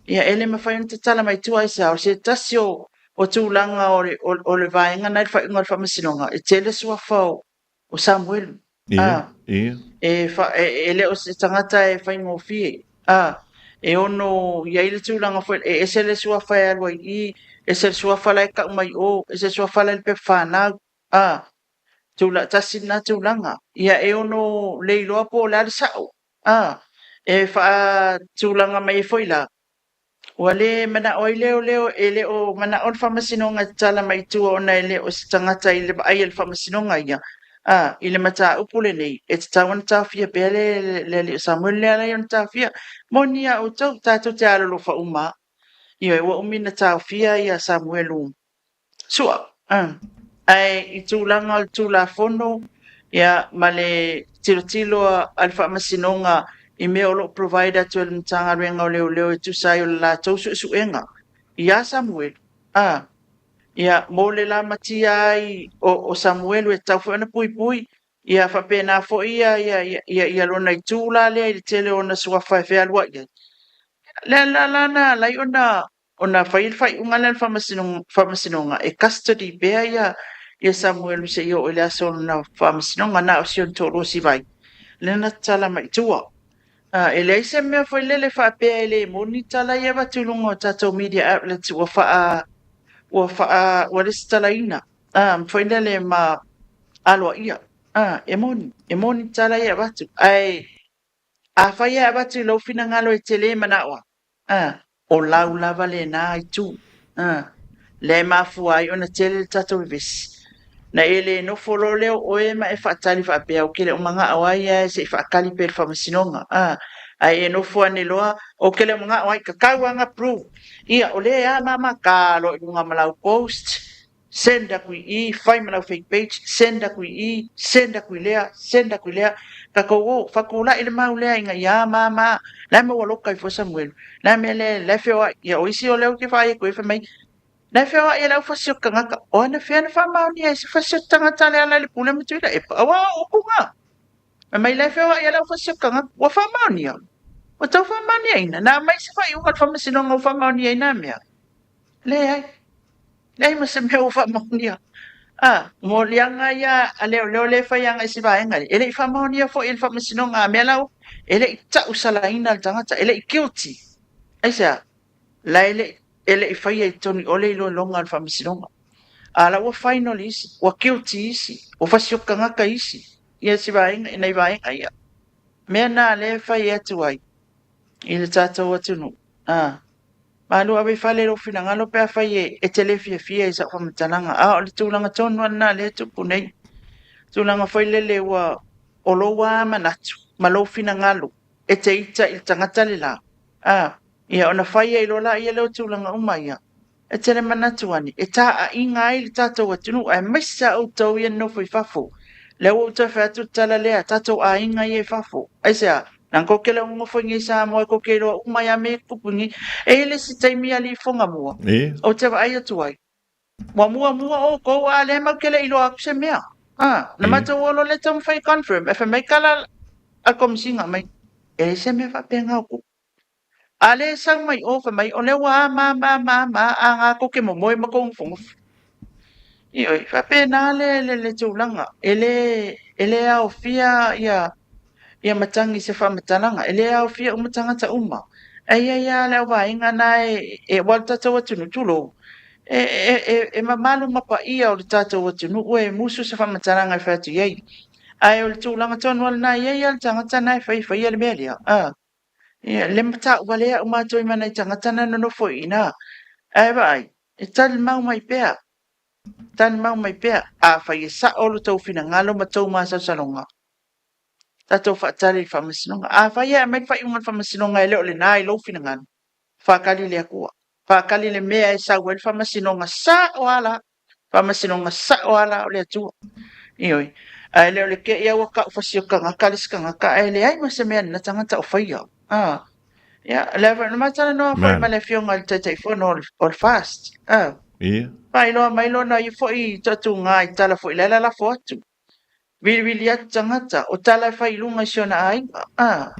ia e le mafai ona tatala mai tua aisea, o se tasi o, o tulaga o le, o, o le vaega na i le faaiuga o le faamasinoga, e tele suafa o, o Samuelu. Ia, ia. E, fa, e, e le o se tagata e faigofie. A, e ono i ai le tulaga foi, e ese le suafa e alu ai i, ese le suafa la e kau mai o, ese le suafa la e le pepa whanau. A, tula, tasi lena tulaga. Ia, e ono le iloa po o le a le sa'o. A, e faatulaga mai ai foi la, Ua le manao ai leoleo, e le o manao le faamasinoga e tatala mai i tua ona e le o se tagata i le vaai a le faamasinoga ia, a, i le mataupu lenei, e tatau ona taofia pea le, le alii o Samuel lea ala ai ona taofia. Moni a outou, tatou te alolofa uma a. Ioe, ua umi na taofia ia Samuelu Sua, ae i tulaga o le Tulafono ia, ma le tilotilo a le Faamasinoga i mea o lo o provide atu e le Matagaluega o Leoleo e tusa ai o le latou suesuega ia Samuelu, a, ia, mo le lamatia ai o, o Samuelu e tatau foi ona puipui, ia faapena foi ia, ia, ia, ia, ia lona itu la lea i le tele o ona suafa e fealuai ai. Lea la la na ala ai ona ona fai le faaiuga lea a le faamasinoga e custody pea ia ia Samuelu seia oo i le aso o lona faamasinoga, na o si ona toalua Sivai lea na tatala mai i tua. E leai se mea foi lele faapea e le moni tala ia e avatu i luga o tatou media outlets ua faa ua faa ua lesitalaina foi lele ma aloaia. E moni, e moni tala ia e avatu, ae afai e avatu i lou finagalo e te le manao ai, O lau lava lena itu. A, lea e mafua ai ona tele le tatou vevesi. Na e le nofo loa lea o oe ma e faatali faapea, ou te le o manao ai ae se i faatali pea i le faamasinoga. A, ae e nofo ane loa, ou te le o manao ai, tatau lava ona prove. Ia, o lea a mama, ta loa i luga ma lau post, Send aku i i, fai ma lau fake page, send aku i i, send aku i lea, send aku i lea. Tatou o, fatulai le mau lea ina ia mama, la e maua loka ai fua Samuelu. Le a mea lea, la e feoai, ia o isi o lea ou te vaai atu ai fai mai, la e feoai e le aufasi o le tagata. O anafea na faamaonia ai se fasi o le tagata le ala i le pule ma Tuilaepa? Aua o upu na. Fai mai, la e feoai e le aufasi o le tagata. Ua faamaonia. Ua tau faamaoniaina. Na aumai se faaiuga a le faamasinoga ua faamaonia ai na mea? Leai. Leai ma se mea ua faamaonia. A, moliaga ia a leoleo lea e fai agai i se vaega lea, e le i faamaonia foi e le faamasinoga a mea la ua, e le i tausalaina le tagata, e le i guilty. Aisea? La e le, e le i faia i totonu i o le iloiloga a le faamasinoga. A la ua final isi, ua guilty isi, ua fasioti tagata isi, ia si vaega, nai vaega ia. Mea na lea e fai atu ai i le tatou atunuu. A. Malu ave i fale lou finagalo pe afai e, e te le fiafia i sau faamatalaga. A o le tulaga tonu lava lena lea e tupu nei. Tulaga foi lele ua o lou lava manatu ma lou finagalo e te ita i le tagata le la. A, ia ona fai ai loa laia lea o tulaga uma ia. E te le manatu ane, e taaiga ai le tatou atunuu aemaise a outou ia nofo i fafo. Lea ua ou toe fai atu le tala lea, tatou aiga ia i fafo. Aisea? Leaga kou te le o nonofo i nei i Samoa e kou te iloa uma ai a mea ia e tutupu i nei. E i ai le isi taimi alii Fogamua, ou te vaai atu ai, ua muamua outou a o lea matou te le i iloa atu se mea. A, na matou o loa lea taumafai e confirm, ae fai mai tala a le Komesina mai, e leai se mea faapena o tupu. A lea e sau mai o fai mai, o lea ua a ma ma ma ma a na tou te momoe ma tou nofonofo. Ioe, faapena le, le, le tulaga. E le, e le aofia ia, ia matagi i se faamatalaga. E le aofia uma tagata uma. Ae i ai lava le auvaega na e, e, aua o le tatou atunuu, tulou, e, e, e, e mamalu ma paia o le tatou atunuu e musu se faamatalaga e fai atu i ai. Ae o le tulaga tonu lava lena, e i ai lava le tagata na e fai e faia le mea lea. A. Ia, le matauvalea uma atu ai ma nai tagata na nonofo i ina. Ae vaai, e talimau mai pea, talimau mai pea, afai e sa'o lo tou finagalo ma tou masalosaloga, tatou faatali i le faamasinoga. Afai e aumai le faaiuga o le faamasinoga e le o lena i lou finagalo, faatali le Atua, faatali le mea e sau ai le faamasinoga sa'o lava la. Faamasinoga sa'o lava la o le Atua. Ioe. Ae le o le te i a ua tau fasi o tagata le isi tagata ae leai ma se mea lena tagata o faia. A. Ia, le ava na matalanoa foi ma le Afioga i le Taitaifono o le, o le FAST. A. Ia. Faailoa mai lona ia foi toatuga i tala foi la e lalafo atu. Vilivili atu tagata, o tala e fai i luga i si ona aiga. A.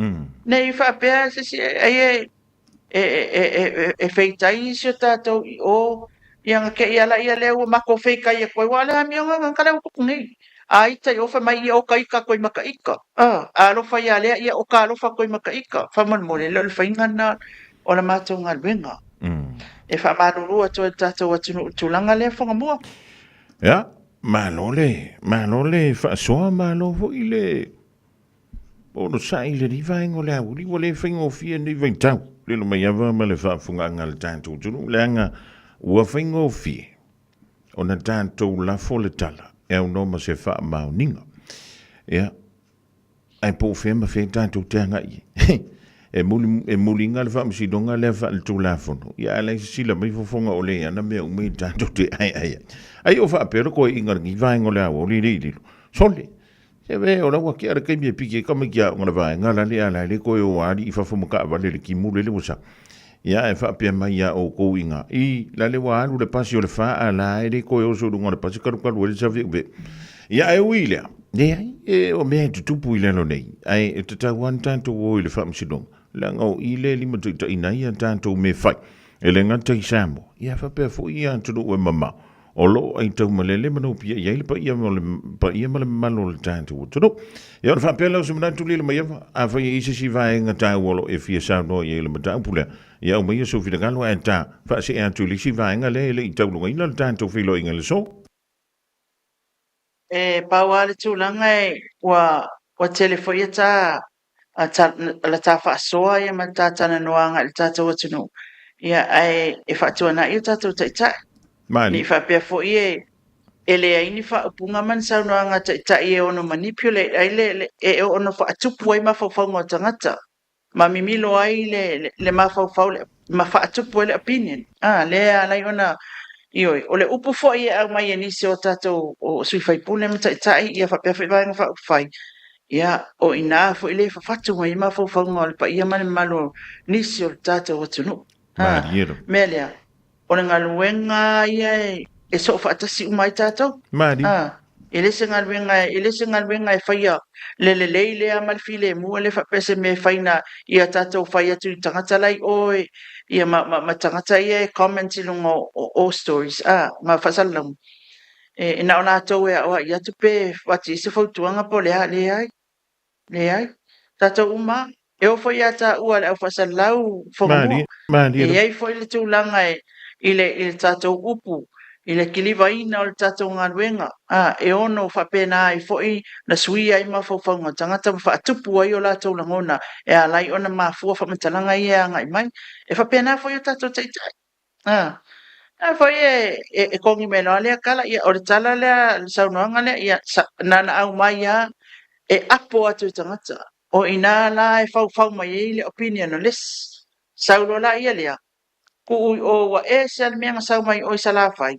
Ne i faapea se isi ai e e e e e feitai isi o tatou i o, ia na te i ala ia lea ua matou feitai atu ai, aua o le amioga na lea ua tupu nei. A ita i o fai mai ia o ka ita koe ma ka ita. A, a alofa ia lea ia o ka alofa koe ma ka ita. Faamolemole, le o le faiga lena o la matou galuega. E faamalulu atu ai le tatou atunuu i le tulaga lea Fogamua. Ia, Malo le, malo le faasoa, malo foi le onosai i lenei vaega o le aoauli ua le faigofie lenei vaitau. Lilo mai ava ma le faafofogaaga a le tatou atunuu, leaga ua faigofie ona tatou lafo le tala e aunoa ma se faamaoniga. Ia, Ae po o fea ma fea tatou te agai i ai. E muli, e muliga le faamasinoga lea faaletulafono, ia ae la e sisila mai fofoga o le ana mea uma i tatou te aeae ai. Ai o faapea le koeaiga lenei vaega o le aoauli le i lilo. Sole! Se ve, o la ua tea le taimi e piki ai tamaiti aoga le vaega la le a la e le toe o alii i fafo ma taavale le timu lele ua sau. Ia ae faapea mai ia outou i nga, i, la le ua alu le pasi o le fa a la e le toe oso i luga o le pasi kalukalu ai le saveuveu. Ia ae ui i lea, leai, e, o mea e tutupu i lalo nei, ae e tatau lava ona tatou o i le faamasinoga, leaga o i lea e limataitaiina ai a tatou mea fai, e le gata i Samoa, ia faapea foi i atunuu e mamao o lo o aitaumalele ma nopiai ai le paia ma le paia ma le mamalu o le tatou atunuu. Ia ona faapea lea o se manatu lilo mai ava, afai e i ai se isi vaega taua o lo o e fia saunoa i ai i le mataupu lea, ia aumaia sou finagalo ae ta faasee atu i le isi vaega lea e le i taulugaina le tatou feiloaiga i le aso. E pau lava le tulaga e ua ua tele foi a ta la ta faasoa ia ma le ta talanoa agai i le tatou atunuu, ia ae e faatuanai o tatou taitai. Ne i faapea foi e e leai ni faaupuga ma ni saunoaga a taitai e ono manipulate ai le e ono faatupu ai mafaufauga o tagata. ma mimilo ai le, le mafaufau le, ma faatupu ai le opinion. A, lea e ala ai ona, ioe, o le upu foi e aumai e nisi o tatou o sui faipule ma taitai, ia faapea foi Vaega Faaupufai, ia, o i ina foi lea e fafatu mai ai mafaufauga o le paia ma le mamalu o nisi o le tatou atunuu. A, mea lea, O le galuega ia e soo faatasi uma ai tatou. Malie. A, e le se galuega, e le se galuega e faia le lelei lea ma le filemu, e le faapea se mea e fai na ia tatou fai atu i tagata la i o e, ia ma, ma, ma tagata ia e comment i luga o, o, o stories, a, ma faasalalauga. E, e na o latou e aoai atu pe avatu i ai se fautuaga po o le a, leai. Leai. Tatou uma, e oo foi ia taua le au faasalalau Fogamua. Malie, E i ai foi le tulaga e, i le, i le tatou upu, i le kilivaina o le tatou galuega, a, e ono faapena ai foi na suia ai mafaufauga o tagata ma faatupu ai o latou lagona e ala ai ona mafua faamatalaga ia e agai mai. E faapena foi o tatou taitai. A, a foi e, e, e kogi mai loa lea tala, ia, o le tala lea, le saunoaga lea, ia, sa, na ona aumai lava e apo atu i tagata. O i ina la e faufau mai ai le opinion o le isi. Sau loa la ia lea, tuu i o ua ese lava le mea na sau mai o i Salafai,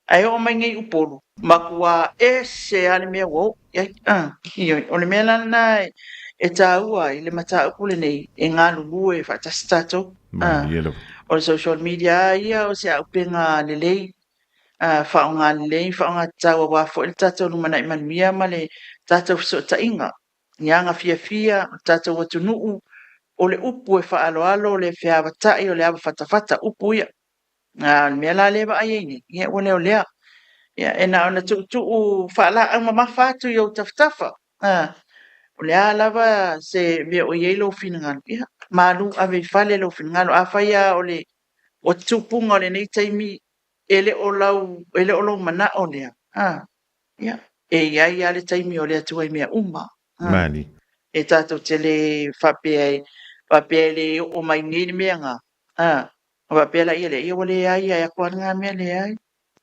ae oo mai nei i Upolu, matua ese lava le mea ua oo i ai. Ah, ioe, o le mea la lena e, e taua ai le mataupu lenei e galulue faatasi tatou. Ah, o le social media lava ia o se auupega lelei, ah, faaaoga lelei, faaaoga tatau aua foi le tatou lumanai manuia ma le tatou fesootaiga. i aga fiafia o le tatou atunuu, o le upu e faaaloalo, o le feavatai, o le avafatafata, upu ia. A o le mea la lea e vaai ai nei, ia ua le o lea. Ia, e na ona tuutuu faalaau mamafa atu i ou tafatafa. A, o le a lava se mea o i ai lou finagalo, ia, malu ave i fale lou finagalo. Afai lava o le o tupuga o lenei taimi e le o lau, e le o lou manao lea, a, Ia, e i ai lava le taimi o le Atua i mea uma. Mani. E tatou te le faapea e, faapea e le oo mai nei le mea na. A, ona faapea laia lea, ia ua leai, ae atu lava lena mea, leai.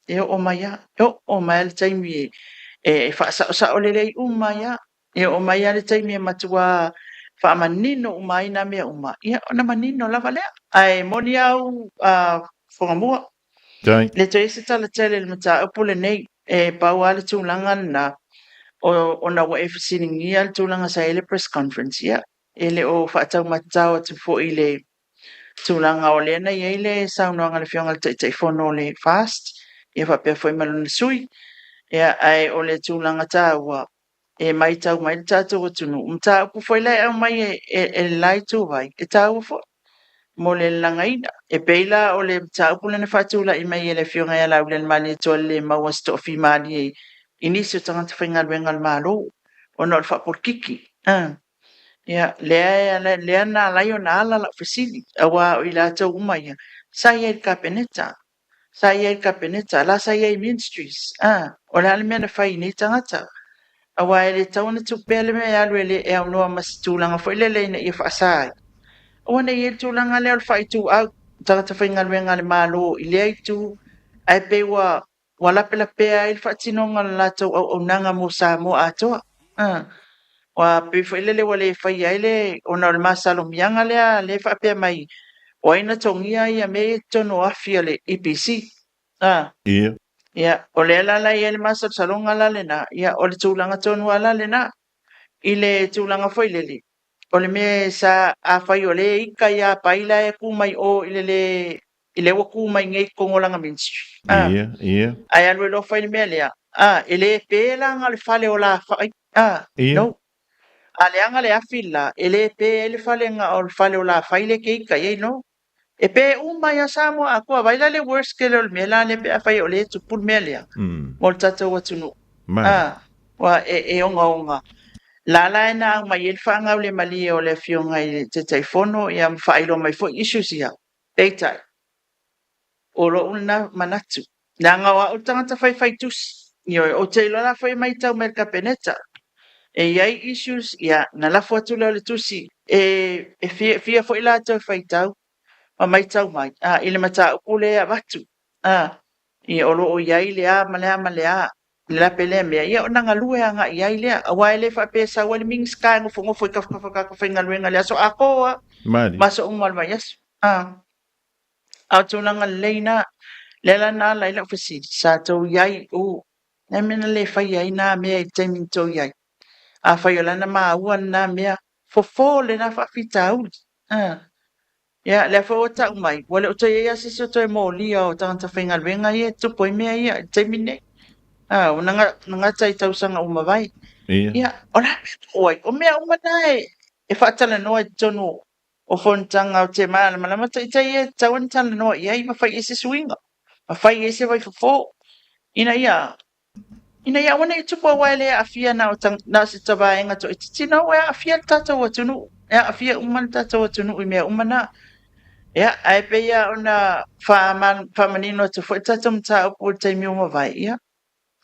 E oo mai lava, e oo mai lava le taimi e, e faasaosao lelei uma ai lava. E oo mai lava le taimi e matua faamanino uma ai nā mea uma, ia ona manino lava lea. Ae moni au a Fogamua, le toe i ai se tala tele i le mataupu lenei, e pau lava le tulaga lena, ona ua e fesiligia le tulaga sa i ai le press conference, ia, e le o faataumatatao atu foi i le tulaga o lea na i ai le saunoaga a le Afioga i le Taitaifono o le FAST, ia faapea foi ma lona sui. Ia, ae o le tulaga taua, e matau mai le tatou atunuu, mataupu foi la e aumai e, e, e le la ituvai, e taua foi mo le lalagaina. E pei la o le mataupu lea na faatulai mai e le Afioga ia Laaulialemalietoa i le le maua o se toafimalie i nisi o tagata faigaluega a le Malo ona o le faapolokiki. Ia, lea, lea na ala ai ona ala lau fesili, aua o i latou uma ia, sa i ai i le Kapeneta. Sa i ai i le Kapeneta, la sa i ai i Ministries, a, o le a le mea na fai i nei tagata? Aua e le tatau ona tuu pea le mea e alu e le e aunoa ma se tulaga foi lele ina ia faasa ai. Aua ne i i ai le tulaga lea o le faaituau tagata faigaluega a le Malo i lea itu, ae pei ua ua lapelapea ai le faatinoga o le latou auaunaga mo Samoa atoa. A, ua pei foi lele ua le faia ai le, ona o le masalomiaga lea lea e faapea mai, o ai na togia ia mea ia i totonu o afi a le EPC. A, Ia. ia, o lea la la e i ai le masalosaloga la lena, ia, o le tulaga tonu lava la lena, i le tulaga foi lele, o le mea sa, afai o lea e ika ia Paila e tu mai o i le le i lea ua tu mai nei i totonu o lana ministry. Ah. Ia, ia. Ae alu ai loa fai le mea lea. Ah, e le pe la na o le fale o Lafai. Ah, Ia. no. A leaga le afi la, e le pe ai le fale na o le fale o Lafai lea e te ika i ai, no. E pe uma ai lava Samoa atoa. Vaai la le worst tele o le mea la lea pe afai o lea e tupu le mea lea mo le tatou atunuu. Mani. Ah, ua e, e ogaoga. La la e na aumai ai le faagaulemalie o le Afioga i le Taitaifono ia ma faailoa mai foi issues ia. Peitai, o lou lena manatu, leaga o au le tagata faifai tusi, ioe, ou te iloa la foi e matau mai le Kapeneta, e i ai issues, ia, na lafo atu lea o le tusi, e, e fia, fia foi latou e faitau ma matau mai, a, i le mataupu lea e avatu, a, ia, o lo o i ai le a ma le a ma le a, le lape lea mea, ia ona galue agai i ai lea, aua e le faapea e sau ai le Minisita e nofonofo i tafatafa o tagata faigaluega i le aso atoa Mali. ma aso uma o le vaiaso. A, a o tulaga lelei na, lea la na ala ai lau fesili, sa tou i ai, u, le a le mea na le faia ai na mea i le taimi na tou i ai? Afai o la na maua lena mea, fofo lena faafitauli. A. Ia, lea foi ua tau mai, ua le o toe i ai lava se isi o toe molia o tagata faigaluega ia e tupu ai mea ia i le taimi lenei. A, ua na gata i tausaga ua mavae. Ia. Ia, o le a le mea e oo ai? O mea uma na e, e faatalanoa i totonu o fonotaga o te malamalama taitai ia e tatau ona talanoa i ai ma fai i ai se suiga, ma fai i ai se vaifofo, ina ia Ina ia aua ne i tupu aua e le aafia na o, na o se vaega toaitiiti, no, e aafia le tatou atunuu, e aafia uma le tatou atunuu i mea uma na. Ia, ae pei lava ona faamanino atu foi le tatou mataupu i le taimi ua mavae, ia,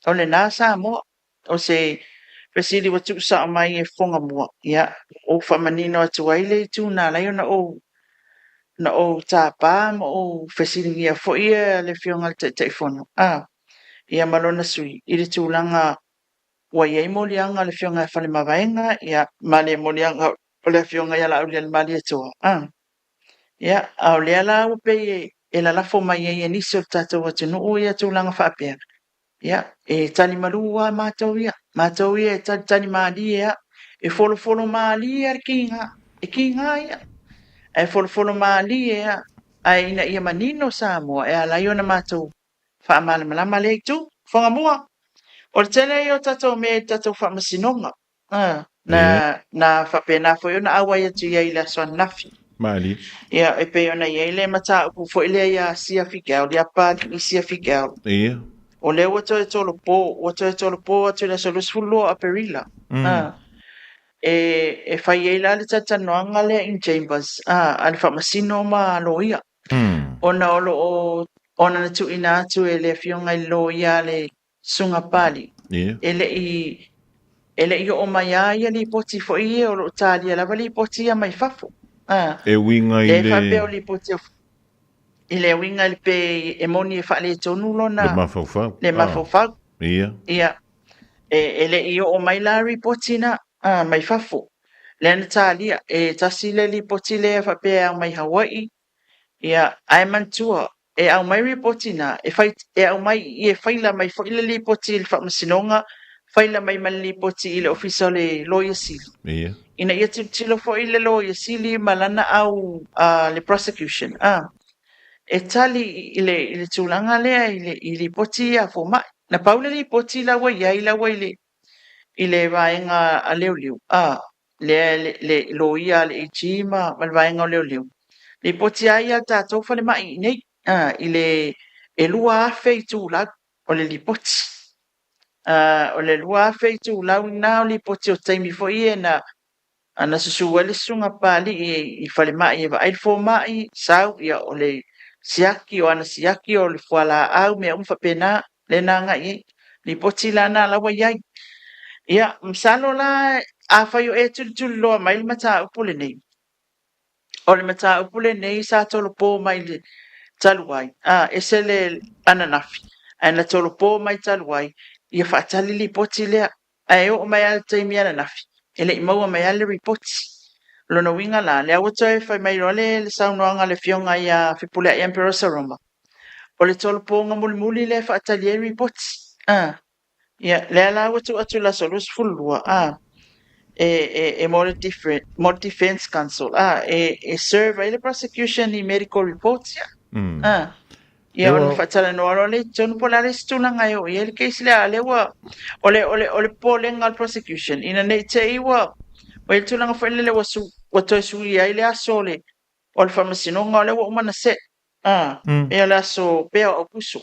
o lena Samoa. O se fesili ua tuusao mai e Fofoga Mua, ia, ua ou faamanino atu ai le itu na ala ai ona ou tapa ma ou fesiligia foi le Afioga i le Taitaifono, a, ia ma lona sui i le tulaga ua i ai moliaga a le Afioga ia Faleomavaega, ia, ma le moliaga o le Afioga ia Laaulialemalietoa, a, ia, a o lea la ua pei e lalafo mai ai e nisi o le tatou atunuu ia tulaga faapea, ia, e tali malu lava matou ia, matou ia e talitali malie lava, e folofolo malie lava le kiga, e kiga ia, ae folofolo malie lava, ae ina ia manino Samoa e ala ai ona matou faamalamalama lea itu. Fogamua, o le tele ia o tatou mea i le tatou faamasinoga, na, na faapena foi ona auai atu i ai i le aso ananafi. Malie. Ia, e pei ona i ai le mataupu foi lea ia Sia Figeaol, ia Papalii Sia Figeaol. Ia. O lea ua toe tolopo, ua toe tolopo atu i le aso 22 o Aperila. E, e fai ai la le talatalanoaga lea in chambers a, a le faamasino ma loia. Ona o lo o, ona na tuuina atu e le afioga i le loia a le Susuga Papalii, e le i, e le i oo mai lava ia lipoti foi ia, o lo o talia lava lipoti ia mai fafo. A, E uiga i le. Faapea o lipoti o, i le uiga i le pe e moni e faaletonu lona. Le mafaufau. Le mafaufau. Ia. Ia. E, e le i oo mai la lipoti na, a, mai fafo. Lea na talia, e tasi le lipoti lea faapea e aumai Hawaii, Ia, ae manatua, e aumai lipoti na, e fai, e aumai i i e faila mai foi le lipoti i le Faamasinoga, faila mai ma le lipoti i le Ofisa o le Loia Sili. Ia. Ina ia tilotilo foi le Loia Sili ma lana au, le prosecution, a, e tali i le, i le tulaga lea i le, i lipoti ia a fomai. Na pau le lipoti la ua i ai la ua i le, i le vaega a leoleo, a, lea le, le loia a le AG ma, ma le vaega o leoleo, lipoti ai ia le tatou falemai i inei, a, i le e 2,000 itulau o le lipoti. A, o le 2,000 itulau lena o lipoti o taimi foi ia na, na susu ai le susuga Papalii i falemai e vaai le fomai, sau, ia o le siaki, o ana siaki, o le fualaau, mea uma faapena, lea na agai i ai. Lipoti la na la ua i ai. Ia, masalo la, afai o e tulituliloa mai le mataupu lenei, o le mataupu lenei sa tolopo mai le talu ai, a, ese le ananafi, ae na tolopo mai talu ai, ia faatali lipoti lea. Ae oo mai lava le taimi ananafi, e le i maua mai lava le lipoti. O lona uiga la, lea ua toe fai mai loa le saunoaga a le Afioga ia Fepuleai Emperor Saroma, o le tolopoga mulimuli lea e faatali ai lipoti. A, ia, lea la ua tuu atu i le aso 22, a, e, e, e mo le, mo le Defence Counsel, a, e, e serve ai le prosecution i medical reports ia. A, Ia ona faatalanoa loa lea i totonu po o le a le isi tulaga e oo i ai le case lea, a o lea ua, o le, o le, o le popolega o le prosecution, ina ne i te i ua, ua i ai le tulaga foi lele ua su, ua toe suia ai le aso o le, o le faamasinoga, o lea ua uma ona set, a, pei o le aso pea o Aokuso,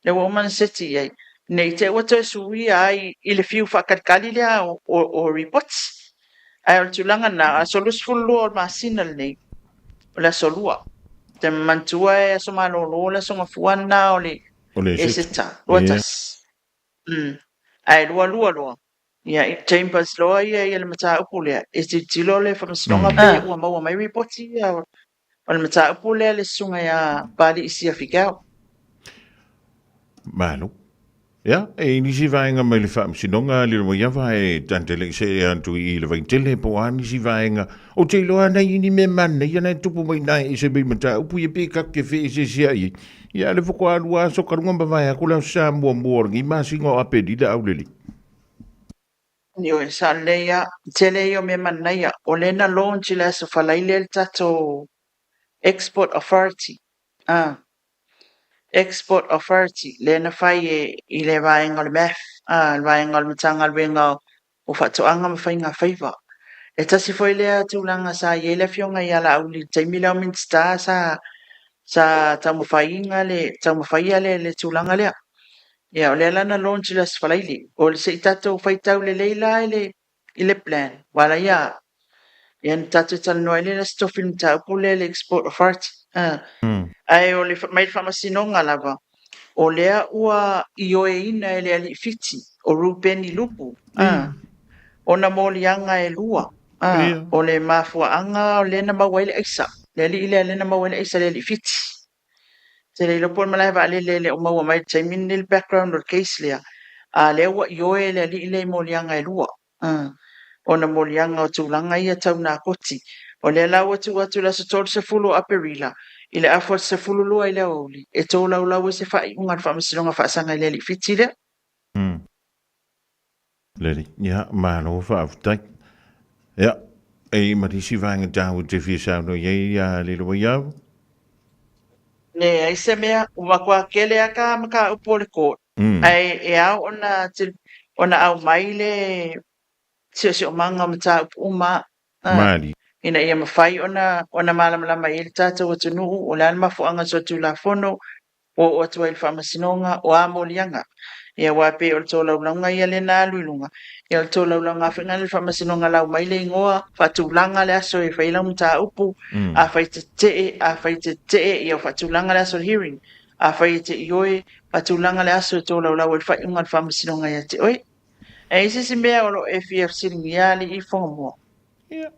lea ua uma ona seti i ai, ne i te i ua toe suia ai i le fiu faakalikali lea o, o, o reports. Ae o le tulaga lena, aso 22 o le masina lenei, o le aso Lua. Ou te manatua e aso malolo le aso Gafua lena o le Eseta, 21. Ae lualua loa, ia i Chambers loa ia ia le mataupu lea, e tilotilo le Faamasinoga pe ua maua mai ripoti ia o le mataupu lea le susuga ia Papalii Sia Fikau. Malo. Ia, e i nisi vaega mai le Faamasinoga le Loiava e tantele se e atu i le Vaitele po o a nisi vaega o te iloa ana i ni mea manaia na e tupu mai na e ese mai mataupu ia pe tatou te feeseeseai ai. Ia, le faatoa alu aso ka luga ma vae atu le Aso Sa muamua o lenei masina o Aperila aulelei. Ioe, sa lelei lava. Tele ia o mea manaia. O lea na launch i le Aso Faraile le tatou Export Authority. Ah. Export Authority, lea na fai e, i le vaega o le MAF, ā, le vaega o le Matagaluega o Faatoaga ma Faiga Faiva. E tasi foi lea tulaga sa i ai le Afioga ia Laauli i le taimi lea o Minisita sa, sa taumafaiga le, taumafaia le, le tulaga lea. Ia, o lea la na launch i le Aso Faraile. O le se i tatou faitau lelei la i le, i le plan, ua ala ai a, ia na tatou talanoa ai lea i le Aso Tofi i le mataupu lea i le Export Authority. Ae o le, mai le Faamasinoga lava, o lea ua ioeina e le Alii Fiti, o Rupeni Lupu, ona moliaga e lua, o le mafuaaga o lea na maua ai le aisa, le alii lea lea na maua ai le aisa, le Alii Fiti. Ou te le iloa po o le malae vaalele e le o maua mai i le taimi lenei le background o le case lea, a lea ua ioe le alii lea i moliaga e lua. Ona moliaga o tulaga ia tau nakoti. O lea la ua tuu atu i le aso 30 o Aperila i le afa o le 12 i le aoauli e tolaulau ai se faaiuga a le Faamasinoga Faasaga i le Alii Fiti lea. Lelei. Ia, malo faafetai. Ia, e i ai ma nisi vaega taua e te fia saunoa i ai ia Leuluaiau? Leai se mea, ua matua tele lava ta mataupu o le court. Ae e ao ona ona aumai le siosiomaga o mataupu uma Malie. ina ia mafai ona ona malamalama i ai le tatou atunuu, o le a le mafuaaga o solitulafono ua oo atu ai i le faamasinoga, o a moliaga. Ia aua e pei o le tolaulauga ia lea na alu i luga, ia o le tolaulauga lava foi lena i le faamasinoga, lau mai le igoa, faatulaga le aso e fai ai lau mataupu, afai e te tetee, afai e te tetee, ia ua faatulaga le aso o le hearing. Afai e te ioe, faatulaga le aso e tolaulau ai le faaiuga a le Faamasinoga ia te oe. E i ai se isi mea o lo o e fia fesiligia Alii Fogamoa? Ia,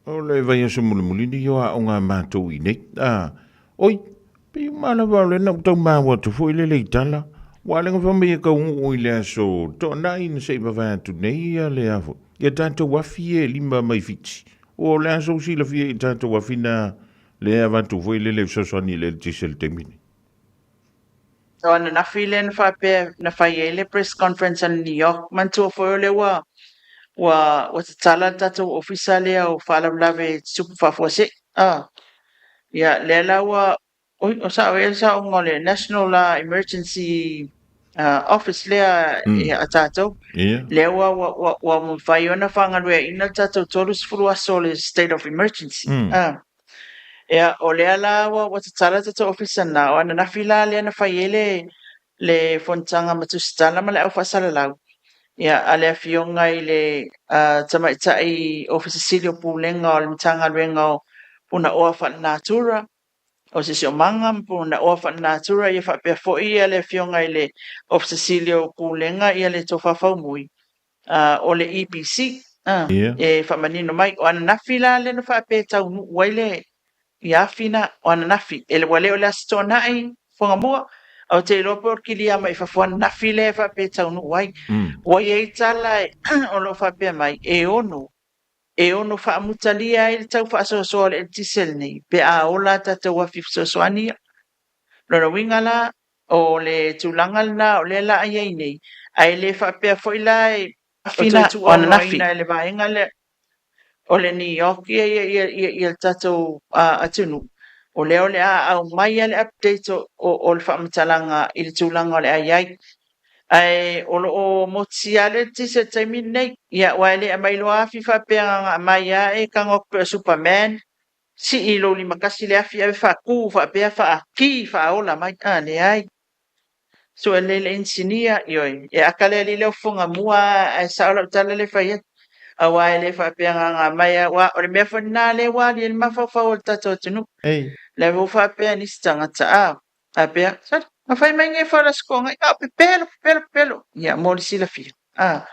o le vaiaso mulimuli ni o aoga a matou i nei. A, oi, pei uma lava o lea na ou tau maua atu foi le leitala. Ua alega fai mai e taunuu i le aso Toonai na se i vavae atu nei ia le a foi, ia tatou afi e lima mai Fiti. O le aso silafia i tatou afi na Lea e avatu foi le le fesoasoani i le eletise i le taimi nei. O ananafi lea na faapea na fai ai le press conference a New York, manatua foi o lea ua ua ua tatala le tatou ofisa lea o faalavelave tutupu faafuasei. Ah. Ia, lea la ua oi, o sao ea le saoga o le National Emergency Office lea a tatou. Lea ua ua ua mafai ona faagalueaiina le tatou 30 aso o le state of emergency. Ia, o lea la ua ua tatala le tatou ofisa lena, o ananafi la lea na fai ai le le fonotaga ma tusitala ma le au faasalalau, ia, a le Afioga i le Tamaitai Ofisa Sili o Pulega o le Matagaluega o Punaoa Faalenatura, o Siosiomaga ma Punaoa Faalenatura, ia faapea foi le Afioga i le Ofisa Sili o Pulega, ia le Tofa Faumui, o le EPC, e faamanino mai. O ananafi la lea na faapea e taunuu ai le afi na, o ananafi. E ua le o le Aso Toonai, Fogamua, ae ou te iloa po o le kilia mai fafo ananafi lea e faapea e taunuu ai. Ua i ai tala o lo o faapea mai, e ono e ono faamutalia ai le tau faasoasoa o le eletise lenei pe a ola a tatou afi fesoasoani ia. Lona uiga la, o le tulaga lena o lea la a i ai nei, ae le faapea foi la e toe tuuaunoaina e le vaega lea o le NEOC ia, ia, ia, ia, ia le tatou atunuu, o lea o le a aumai lava le update o, o, o le faamatalaga i le tulaga o le a i ai. Ae o lo o motusia lava le eletise i le taimi lenei. Ia, aua e le aumai loa afi faapea na ona aumai lava e tago atu pei o Superman, sii i lou limatasi le afi ave faatu faapea faaki faaola mai. A, leai. Sue lelei le inisinia, ioe, e ata le alii lea o fofoga mua ae sao lau tala lea e fai atu. Aua e le faapea na ona aumai lava, aua o le mea foi lena lea ua ali ai le mafaufau o le tatou atunuu. Lea foi ua faapea nisi tagata, a, Faapea, sole, na fai mai nei fala sikoga, a o pepelo, pepelo, pepelo. Ia, mo le silafia, a,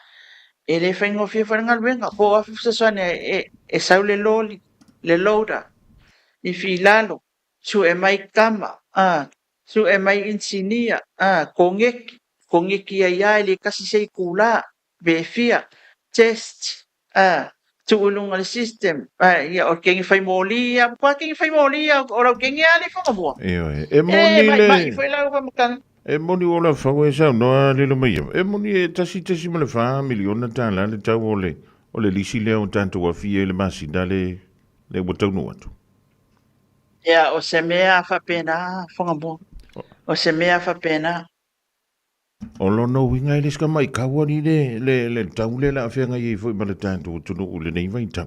e le faigofie foi le galuega, po o afi fesoasoani e, e, e sau le loli, le loader, lifi i lalo, sue mai kama, a, sue mai inisinia, a, kogeki, kogeki ai lava e le tasi se itula, pe fia, test, a, tuu i luga o le system, a, ia, o le kegi fai moli ia, matua kegi fai moli ia, o lau kegi lava le fono mua. Ioe, e moni E le... maimai foi lau faamatalaga. E moni ua la fau e saunoa lilo mai ia. E moni e $1.4 miliona tala le tau o le, o le lisi lea o tatou afia i le masina le, le ua taunuu atu. Ia, o se mea faapena, Fogamua. O se mea faapena. O lona uiga e le se maitau alii le, le, le tau lea o le a feagai ai foi ma le tatou atunuu i lenei vaitau.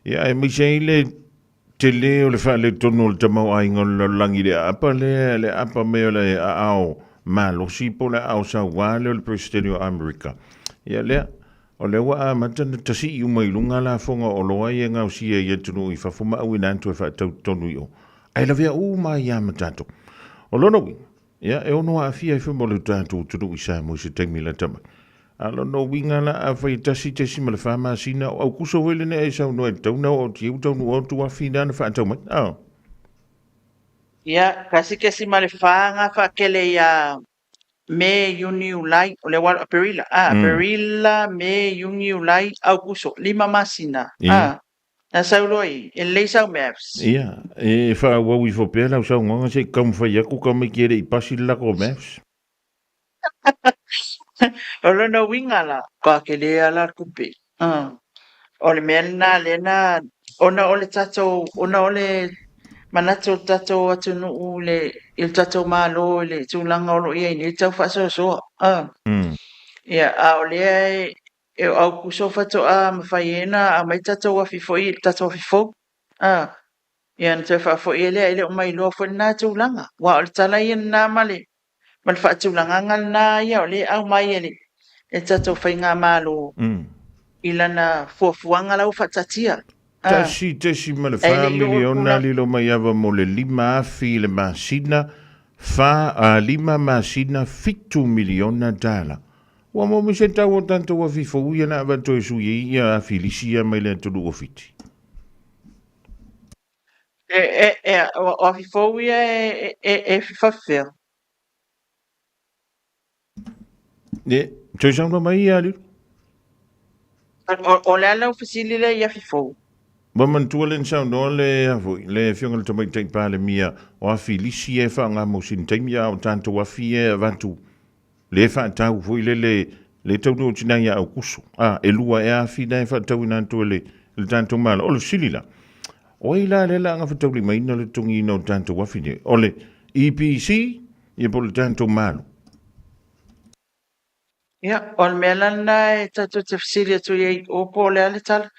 Ia, aemaise ai le tele o le faaletonu o le tamaoaiga o le lalolagi i le aapa lea, le aapa mai o le aao malosi po o le aao sauā lea o le Peresetene o Amerika. Ia lea, o lea ua amata ona tasii uma i luga lafoga o oloa ia e gaosia i atunuu i fafo ma auina atu e faatau totonu i o. Ae lavea uma ai lava ma tatou. O lona uiga, ia, e ono aafia ai foi ma le tatou atunuu i Samoa i se taimi lata mai. A o lona uiga la, afai e 1.4 masina, o Aukuso foi lenei e saunoa e tatau ona oo atu i ai ua taunuu atu afi na na faatau mai. A. Ia, 1.4 ga faakele ia Me, Iuni, Iulai, o lea ua alu Aperila, a, Aperila, Me, Iuni, Iulai, Aukuso, lima masina, a. Na sau loa i, e lelei sau maths. Ia, e faaauau ifo pea lau saunoaga se i taumafai atu tamaiti e le i pasi le latou maths. O lona uiga la, ua tele lava la le tupe. O le mea lena lea na, ona o le tatou, ona o le manatu o le tatou atunuu i le, i le tatou Malo i le tulaga o lo o i ai nei le tau faasoasoa. Ia, a o lea e, E o Aukuso faatoa mafai ai ona aumai tatou afi foi, tatou afi fou. A, ia ona toe faafoi ai lea, e le o mailoa foi lena tulaga. Aua o le tala ia lena ma le, ma le faatulagaga lena ia o lea e aumai e le, e le tatou faigamalo i lana fuafuaga la ua faataatia. A, 1.4 miliona lilo mai ava mo le 5,000 i le masina, fa, a, 5 masina, $7 miliona. Ua maua mai se tau o tatou afi fou ia na avatu e sui ai ia afi lisi ia mai le atunuu o Fiti. E, e, e, o, o afi fou ia e, e, e faafefea. E, toe saunoa mai ia Aliru. O, o le a lau fesili lea i afi fou? Ua manatua lea na saunoa le, a foi, le Afioga i le Tamaitai Palemia o afi lisi ia e faaaoga mo sina taimi a o tatou afi ia e avatu Le faatau foi lele le taunuu atu ina ia Aukuso. A, e lua ea afi na e faatauina atu e le, le tatou Malo. O le fesili la, o ai la lea la gafataulima-ina le totogiina o tatou afi nei? O le EPC ia po o le tatou Malo? Ia, o le mea la lena e tatou te fesili atu i ai o po o le a le tala.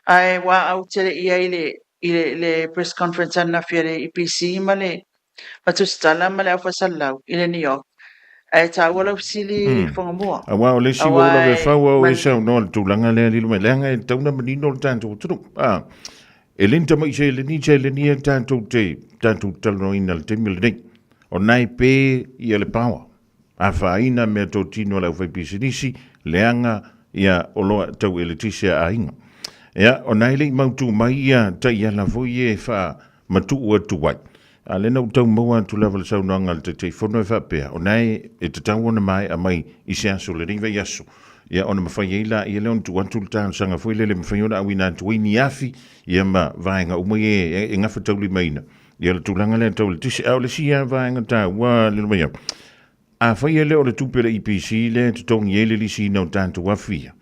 Ae ua au tele i ai le, i le, le press conference ananafi a le EPC ma le ma Tusitala ma le au faasalalau i le New York. Ae taua lau fesili Fogamua. Aua o le isi ua ou lave fau au e saunoa i le tulaga lea lilo mai, leaga e tatau ona manino le tatou atunuu. A, e le ni tamai seleni, seleni e tatou te tatou talanoaina i le taimi lenei. O na e pe ia le power, afaina meatotino a le aufaipisinisi, leaga ia oloa tau eletise a aiga. Ia, o na e le i mautu mai ia taiala foi e faamatuu atu ai. A lea na ou tau maua atu lava le saunoaga a le Taitaifono e faapea, o na e, e tatau ona maea mai i se aso o lenei vaiaso, ia ona mafai ai laia lea ona tuu atu le talosaga foi lele e mafai ona auina atu ai ni afi, ia ma vaega uma ia e, e gafataulimaina ia le tulaga lea tau eletise. A o le isi lava vaega taua lilo mai au, afai e le o le tupe a le EPC lea e totogi ai le lisiina o tatou afi ia,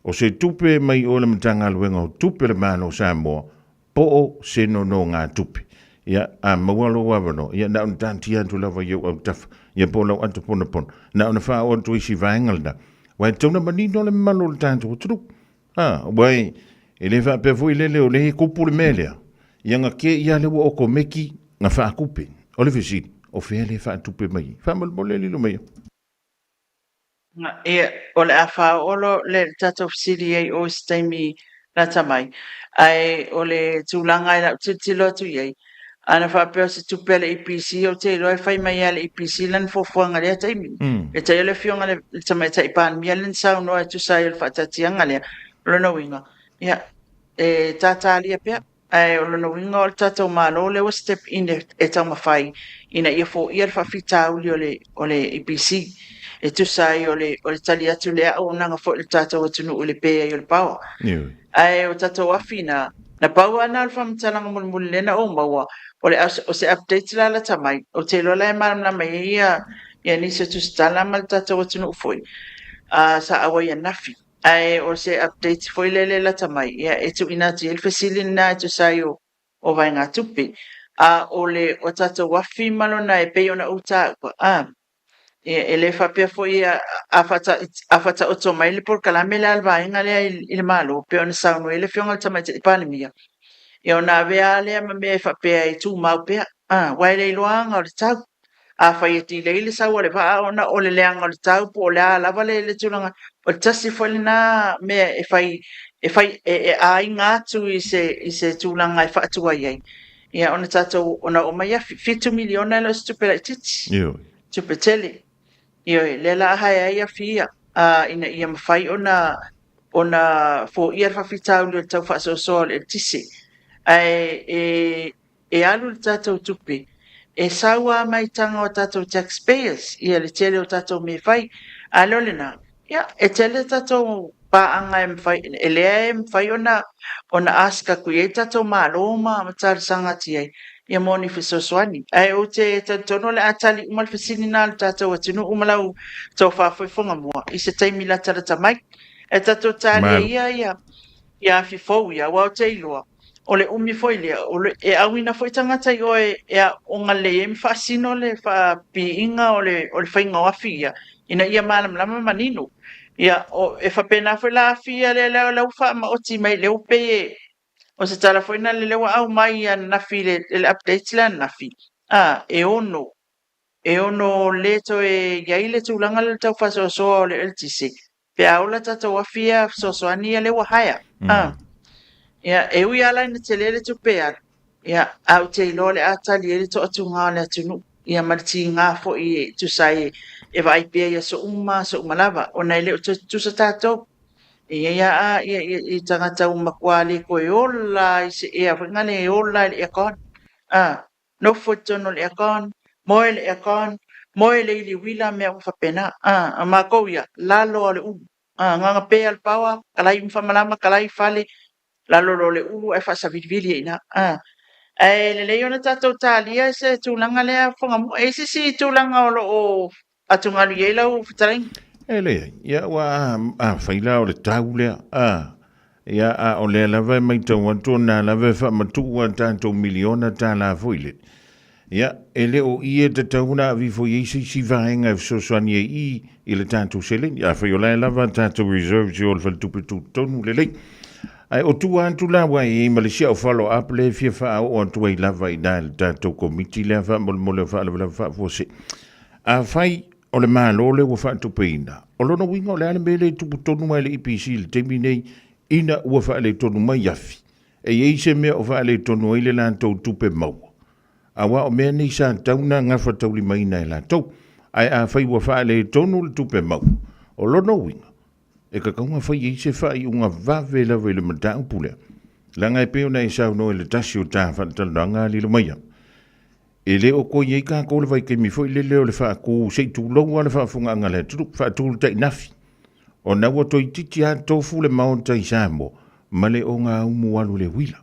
o se tupe mai o le Matagaluega o Tupe a le Malo o Samoa po o se nonogatupe. Ia, a maua lou avanoa, ia na ona taatia atu lava i ou autafa, ia po o lau ata ponapona, na ona faaoo atu ai si vaega lena. Aua e tatau ona manino le mamalu o le tatou atunuu. A, aua e, e le faapea foi lele o lea e kupu le mea lea, ia na kē ia lea ua okomeki na faatupe. O le fesili, o fea lea e faatupe mai ai? Faamolemole lilo mai. Ia, o le a faaoo le tatou fesili i ai o i se taimi lata mai. Ae o le tulaga i lau tilotilo atu i ai, ana faapea o se tupe a le EPC, ou te iloa e fai mai lava e le EPC lana fuafuaga i lea taimi. Peitai o le Afioga i le Tamaitai Palemia lea na saunoa e tusa ai o le faataatiaga lea. O lona uiga, ia, e tatalia pea. Ae o lona uiga o le tatou Malo lea ua step in e taumafai ina ia foia le faafitauli o le o le EPC e tusa ai o le o le tali atu lea auaunaga foi i le tatou atunuu i le pe ai o le power. Ae o tatou afi na, na pau lava na o le faamatalaga mulimuli lea na ou maua, o le o se update la lata mai, ou te iloa la e malamalama i ai ia ia nisi o tusitala ma le tatou atunuu foi, sa auai ananafi. Ae o se update foi lele lata mai, ia e tuuina atu i ai le fesili lena e tusa ai o, o vaegatupe. A o le o tatou afi ma lona e pei ona ou taua, a, ia, e le faapea foi a, a, faata, a faataoto mai le polokalame lea a le vaega lea i, i le Malo, pei ona saunoa ai le Afioga i le Tamaitai Palemia, ia ona avea lava lea ma mea e faapea e tumau pea, a, aua e le iloa aga o le tau. Afai e delay le sau a le vaa ona o le leaga o le tau po o le a lava le le tulaga, o le tasi foi lena mea e fai e fai e aiga atu i se i se tulaga e faatuai ai. Ia, ona tatou, ona oo mai afi, $7 miliona e le o se tupe laitiiti. Ioe. Tupe tele. Ioe, lea la a hae ai afi ia, a, ina ia mafai ona, ona foia le faafitauli o le tau faasoasoa o le eletise. Ae e, e alu le tatou tupe, e sau lava mai taga o tatou taxpayers ia le tele o tatou mea e fai. A le o lena, ia, e tele tatou paaga e mafai, e lea e mafai ona, ona ask atu i ai tatou Malo ma, ma talosaga atu i ai, ia mo ni fesoasoani. Ae ou te talitonu o le a tali uma le fesili lena a le tatou atunuu ma lau tofa foi Fugamua i se taimi latalata mai. Ae tatou talia ia ia, ia afi fou ia, aua ou te iloa, o le umi foi lea, o le, e auina foi tagata i oe e aooga lelei ai ma faasino le faapiiga o le, o le faiga o afi ia, ina ia malamalama manino. Ia, o, e faapena foi la afi ia lea, lea, lea ua faamaoti mai, lea ua pei e, o se tala foi lena lea ua aumai ananafi i le, le update lea ananafi, a, e ono, e ono le toe i ai le tulaga lea o le tau faasoasoa o le eletise, pe a ola tatou afi ia fesoasoani ia lea ua hire. Ah. Ia, e ui lava la ina tele le tupe e alu, ia, ae ou te iloa o le a tali ai le toatuga o le atunuu, ia ma le tiga foi e tusa ai e vaai pea i aso uma aso uma lava, ona e le o toe tutusa tatou. E i ai lava ia, ia, ia tagata ua matua le toe ola i se ea foi lena e ola i le aircon. Ah. Nofo i totonu o le aircon, moe i le aircon, moe i le ili uila, mea uma faapena. A, a makou ia, lalo lava o le ulu. A, gaga pea le power, kalai ma faamalama, kalai fale, lalo loa o le ulu ae faasavilivili ai i ina. A, ae lelei ona tatou talia se tulaga lea Fugamua. E i ai se isi tulaga o lo o atugalu i ai lau fetalaiga? E leai, ia ua afai la o le tau lea, a, ia a o lea lava e maitau atu o na lava e faamatuu a tatou miliona tālā foi lele. Ia, e le o i e tatau ona ave ifo i ai se isi vaega e fesoasoani ai i i le tatou seleni. Afai o la e lava a tatou reserves i o le faletupe tutotonu, lelei. Ae o tua atu la ua i ai ma le isi au follow up lea e fia faaoo atu ai lava i na i le tatou komiti lea faamolemole o faalavelave faafuasei. Afai o le Malo lea ua faatupeina, o lona uiga o le a le mea lea e tupu tonu mai i le EPC i le taimi nei ina ua faaletonu mai afi? E i ai se mea o faaletonu ai le latou tupe maua? Aua o mea nei sa tatau ona gafataulimaina e latou. Ae afai ua faaletonu le tupe maua, o lona uiga, e tatau ona fai ai se faaiuga vave lava i le mataupu lea, leaga e pei ona e saunoa i le tasi o ta faatalanoaga Lilomaia, E le o toe i ai tatou le vaitaimi foi lele o le faatu, se i tulou lava le faafofogaaga a le atunuu, faatu le tainafi, ona ua toeitiiti lava tofu le Maota i Samoa ma le ogaumu alu i le uila.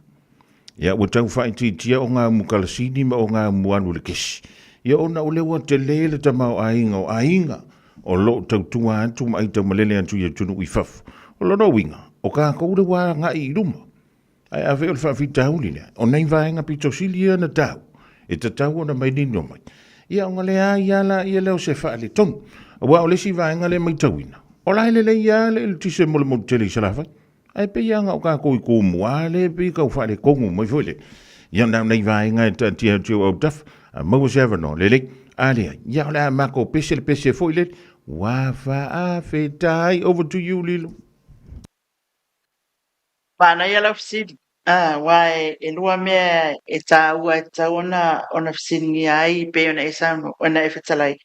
Ia, ua tau faaitiitia ogaumu kalasini ma ogaumu alu i le kesi. Ia, ona o lea ua tele le tamaoaiga o aiga o lo o tautua atu ma aitaumalele atu i atunuu i fafo. O lona uiga, o tatou lea ua agai i luma. Ae afai o le faafitauli lea, o nai vaega pito sili ia na tau, e tatau ona manino mai. Ia ona leai lava laia lea o se faaletonu. Aua o le isi vaega lea e matauina, o la e lelei lava le eletise mo le motu tele i Salafai. Ae pei lava na o tatou i Tumua lea e pei e tau faaletonu mai foi lea. Ia na o nai vaega e taatia atu i ou autafa, a maua se avanoa, lelei. A leai, ia o le a matou pese le pese foi lele. Ua faafetai, over to you Lilo. Manaia lau fesili, aua e lua mea e taua e tatau ona ona fesiligia ai pei ona e saunoa, ona e fetalai,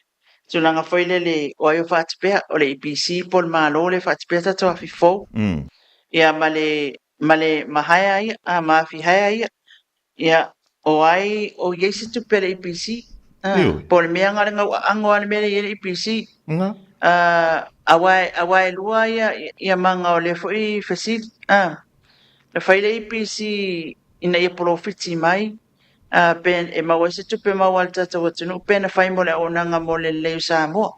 tulaga foi lele o ai o faatupea, o le EPC po o le Malo lea e faatupea tatou afi fou, ia ma le ma le ma hire ia, ma afi hire ia. Ia, o ai o i ai se tupe a le EPC? Po o le mea na o le gauaano lava le mea lea e i ai le EPC. Aua aua e lua ia ia maga o lea foi fesili. Na fai le EPC ina ia polofiti mai pe e maua ai se tupe maua a le tatou atunuu pe na fai mo le auaunaga mo le lelei o Samoa.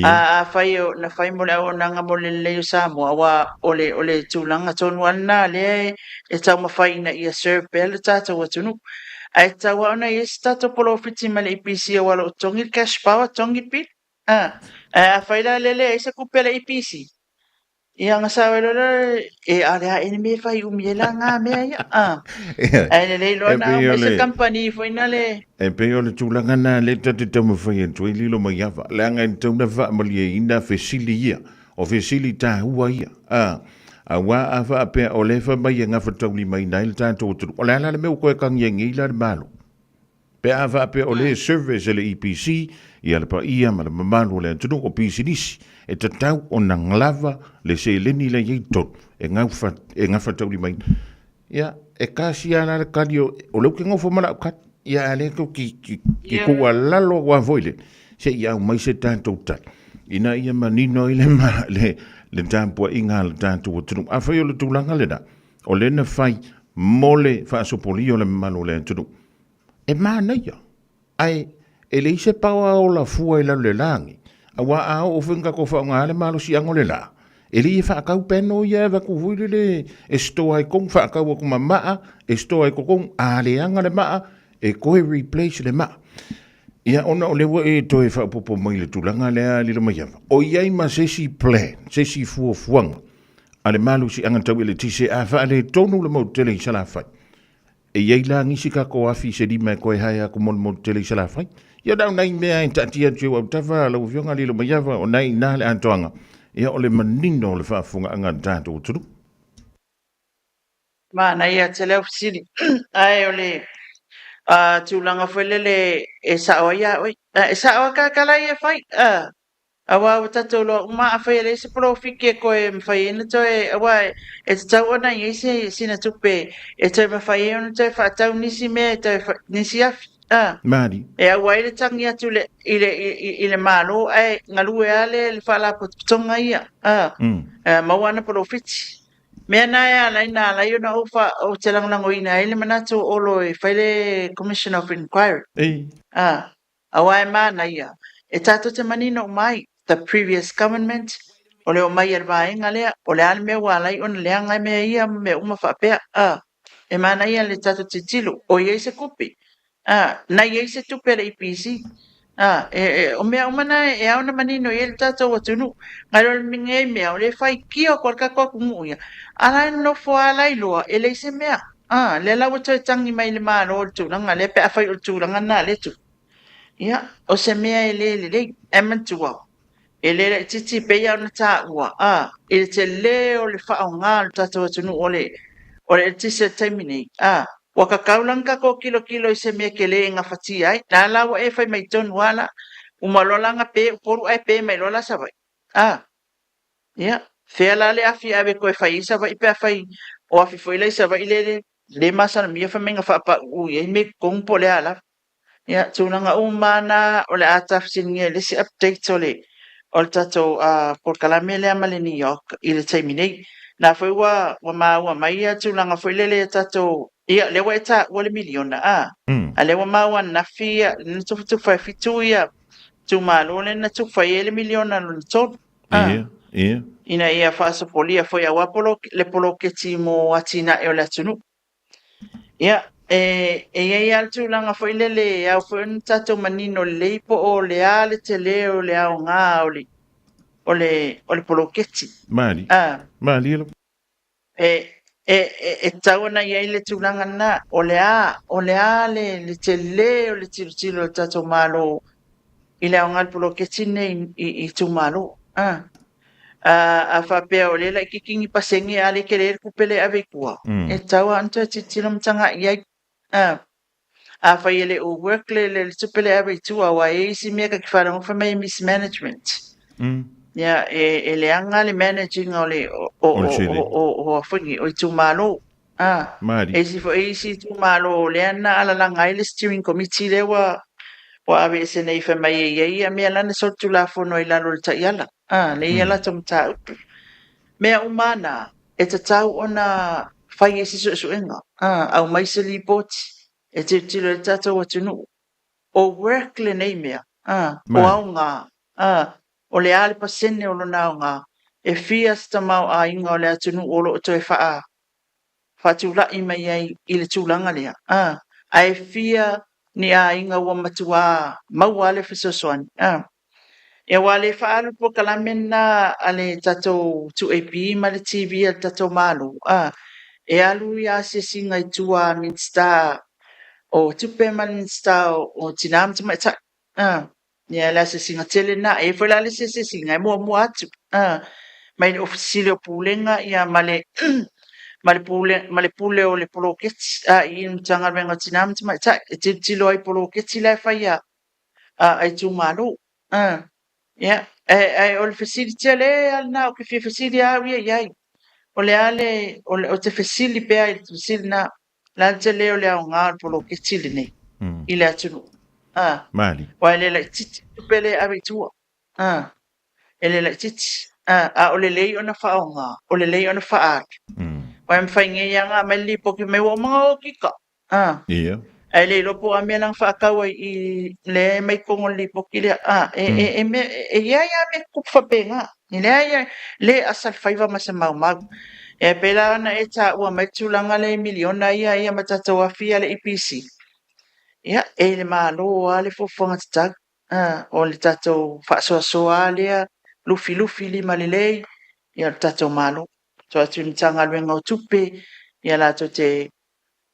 A afai na fai mo le auaunaga mo le lelei o Samoa, aua o le, o le tulaga tonu lava lena lea e taumafai ina ia serve pea le tatou atunuu. Ae tatau lava ona i ai se tatou polofiti mai le EPC aua o lo o totogi le cash power, totogi le pili. Ae afai la lea e leai se tupe a le EPC, Ia ona sao ai loa lea, e a o le a ea le mea e fai umi ai la ngā mea ia. A. Ae lelei loa na aumai se kamupani foi na le. E pei o le tulaga na lea ta te taumafai atu ai lilo mai ava, leaga e tatau ona faamalieina fesili ia. O fesili taua ia. A. Auā a faapea o lea e fai mai e gafataulimaina ai le tatou atunuu, o le a la le mea ua toe tagiagi ai la le Malo? Pe a faapea o lea e service e le EPC ia le paia ma le mamalu o le atunuu o pisinisi, e tatau ona lava le seleni la e i ai i totonu e gaufa, e gafataulimaina. Ia, e tasi lava la le tali o, o lea ou te nofo ma lau tali, ia a o lea tou te te tuualalo atu lava foi lea, se i aumai se tatou tali, ina ia manino ai le le le tapuaiga a le tatou atunuu. Afai o le tulaga lena, o lea na fai mo le faasopolia o le mamalu o le atunuu, e manaia, ae e leai se paoa ola fua i lalo i le lagi, aua a oo foi ina tatou faaaoga le malosiaga o le la, e lei e faatau panel ia e avatu foi lele e store ai totonu, faatau atu ma maa, e store ai totonu, a leaga le maa, e toe replace le maa. Ia ona o lea ua e toe faaopoopo mai i le tulaga lea Lilomaiava, o i ai ma se isi plan, se isi fuafuaga a le malosiaga tau eletise a faaletonu le motu tele i Salafai, E i ai la nisi tatou afi se lima e toe hae atu mo le motu tele i Salafai. Ia na o nai mea e taatia atu i ou autafa lau Afioga Lilomaiava, o na i ina le atoaga, ia o le manino o le faafofogaaga a le tatou atunuu. Manaia tele au fesili. Ae o le tulaga foi lele e sao ai ia oe. E sao lava kalakala ia e fai. Aua ua tatou iloa uma afai e leai se polofiki e toe mafai ai ona toe, aua e tatau ona i ai se sina tupe e toe mafai ai ona toe faatau nisi mea e toe nisi afi, a. Mali. E aua ai le tagi atu i le, i le, i le Malo ae galue lava le, le Faalapotopotoga ia, a, a maua ana polofiti. Mea na e ala ai na ala ai ona ou fa, ou te lagolagoina ai le manatu o Olo e fai le Commission of Inquiry. Ei. A. Aua e manaia, e tatou te manino uma ai, the previous government, o le omai a le vaega lea, o le a le mea ua ala ai ona leaga ai mea ia ma mea uma faapea, a. E manaia le tatou tilotilo, o i ai se tupe, a, na i ai se tupe a le EPC, a, e, e, o mea uma na e ao ona manino i ai le tatou atunuu. Nai lo lenei mea, o lea e faitio atu a le tatou atunuu ia, a la e nonofo lava la iloa, e leai se mea. A, lea la ua toe tagi mai le Malo i le tulaga lea pe afai o le tulaga lena lea e tupu. Ia, o se mea e le lelei. Ae manatua, e le laitiiti e pei lava ona taua, a, i le tele o le faaaoga o le tatou atunuu o le, o le eletise i le taimi nei, a, ua tatau la ona tatou tilotilo i se mea tele e gafatia ai. La la ua e fai mai tonu lava la, uma loa la ona pe Upolu ae pe mai loa la Savaii. A, ia, fea la le afi e ave toe fai ai Savaii pe afai o afi foi la i Savaii le, le masalomia fai mai na faapauu i ai mea i totonu po o le a lava. Ia, tulaga uma lava na o le a ta fesiligia i le isi update o le o le tatou polokalame lea ma le NEOC i le taimi nei. Na foi ua ua maua mai ia tulaga foi lele ia tatou, ia lea ua e taua le miliona, a? A lea ua maua ananafi ia, na tufatufa e 7 ia itumalo lea na tufa i ai le miliona lona tolu, a? Ia, ia. Ina ia faasopolia foi aua le poloketi mo atinae o le atunuu. Ia, e, e i ai lava le tulaga foi lele e ao foi ona tatou manino lelei po o le a le tele o le aoga o le, o le, o le poloketi. Mali. Ah. Mali e E, e, e, e tatau ona i ai le tulaga lena, o le a, o le a le, le tele o le tilotilo a le tatou Malo i le aoga o le poloketi lenei i, i itumalo. Ah. A faapea o lea laitiiti ni pasene a le tele le tupe lea e ave i tua, e tatau lava ona toe tilotilo ma tagai i ai. Afai e le o work le le tupe lea e ave i tua, aua e i ai isi mea ta te faalogo fai mai e mismanagement. Ia, e leaga le manage ina o le o o o itumalo. E isi foi isi itumalo lea na alalaga ai le steering committee lea ua ua aveese nei fai mai e i ai ia mea la na solitulafono ai i lalo o le taiala, lea e i ai latou mataupu. Mea uma lava na, e tatau ona fai ai se suesuega, aumai se lipoti e tilotilo ai le tatou atunuu. O work lenei mea, o aoga, o le a le pasene o lona aoga, e fia se tamaoaiga o le atunuu o lo o toe faa faatulai mai ai i le tulaga lea, a, ae fia ni aiga ua matuā maua le fesoasoani, a. Ia aua le faaalu le polokalame lena a le tatou 2AP ma le TV a le tatou Malo, a, e alu i asiasiga i tua a Minisita o Tupe ma le Minisita o Tina ma Tamaitai, a. Ia, le asiasiga tele lena. E i ai foi la le isi asiasiga e muamua atu. mai le Ofisa Sili o Pulega ia ma le ma le pule ma le pule o le poloketi a i le Matagaluega o Tina ma Tamaitai e tilotilo ai i poloketi la e fai a a itumalo. A ia ae ae o le fesili tele lava lena ou te fia fesili lava au ia i ai. O le a le o le ou te fesili pea i le fesili lena, o le a le tele o le aoga o le poloketi lenei i le atunuu? A Mali. aua e le laitiiti le tupe lea e ave i tua. A e le laitiiti. A a o lelei ona faaaoga, o lelei ona faaalu. Aua e mafai nei lava ona aumai le lipoti mai ua uma ona okika. A. Ia. Ae le iloa po o a mea la na faatau ai i lea e aumai i totonu o le lipoti lea. A, e, e, e, mea, e i ai lava mea tutupu faapena. E leai lava, le asa le faiva ma se maumau. E pei la ona e taua mai le tulaga lea i miliona ia ia ma tatou afi ia le EPC. Ia, e i le Malo lava le fuafuaga tatau. A, o le tatou faasoasoa lava lea, lufilufi lima lelei, ia o le tatou Malo. Tuu atu i le Matagaluega o Tupe, ia latou te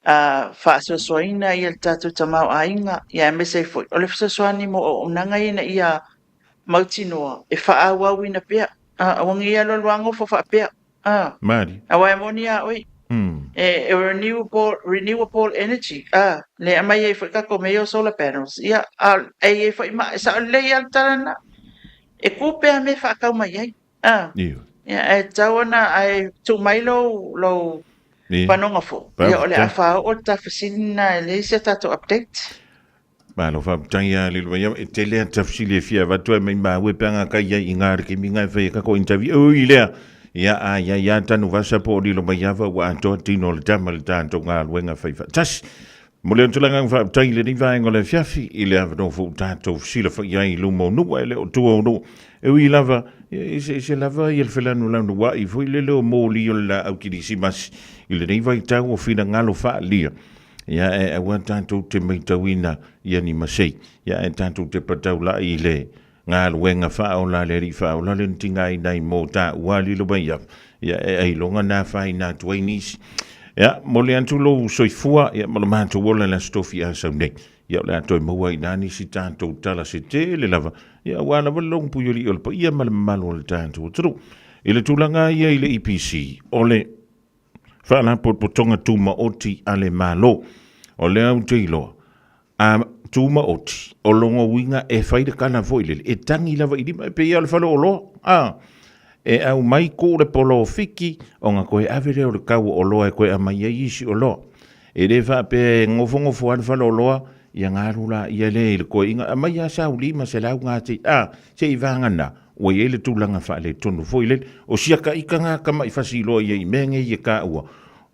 faasoasoaina le tatou tamaoaiga, aemaise ai foi o le fesoasoani mo auaunaga ia ina ia mautinoa e faaauauina pea. Aua ne i alualu lava nofo faapea. Mali. Aua e moni a oe, e renewable, renewable energy, lea e aumai ai foi tatou mea ia o solar panels, ia, a e i ai foi ma, e sao lelei lava le tala lena, e tu pea mea e faatau mai ai. Ioe. Ia, ae tatau ona ae tuu mai lou, lou panoga fou. Ia, o le a faaoo le ta fesili lena e leai se tatou update. Malo faafetai a le lua e tele a tafsili e fia avatu ai mai maue pe anga kai ai i ngā reke mi ngai whai kako interview ui lea ia a ia ia tanu vasa po o lilo mai ava ua atoa tino le tama le tātou ngā luenga whai whaatasi. Mo le atu le agaga faafetai i lenei vaega o le afiafi i le avanoa foi ua tatou fesilafai ai i luma o nuu ae le o tua o nuu. E ui lava, ia eseese lava ia le felanulanuai foi lele o moli o le laau kerisimasi i lenei vaitau o finagalo faaalia. Ia ae aua tatou te maitauina ia ni masei. Ia ae tatou te pataulai i le galuega faaola a le Alii faaola le na tigaina ai mo taua lilo mai ava, ia e ailoga na afaina atu ai nisi. Ia, momoli atu lou soifua, ia ma lo matou ola i le Aso Tofi a sau nei. Ia, o le a toe maua ai i ina nisi tatou tala se tele lava, ia aua lava le logompuialii o le paia ma le mamalu o le tatou atunuu. I le tulaga ia i le EPC, o le Faalapotopotoga Tumaoti a le Malo, o lea ou te iloa, A tumaoti, o lona uiga e fai le tala foi lele, e tagi lava i lima, e pei lava o le faleoloa, a, e aumai tuu le polofiki ona toe ave lea o le tau o oloa e toe aumai ai isi oloa. E le faapea e nofonofo lava le faleoloa, ia ona alu laia lea i le toeaina, aumai lava sau 500 gati, a, seiavagana ua i ai le tulaga faaletonu foi lele. O siaka ita na tamai fasiloa ia i mea nei e taua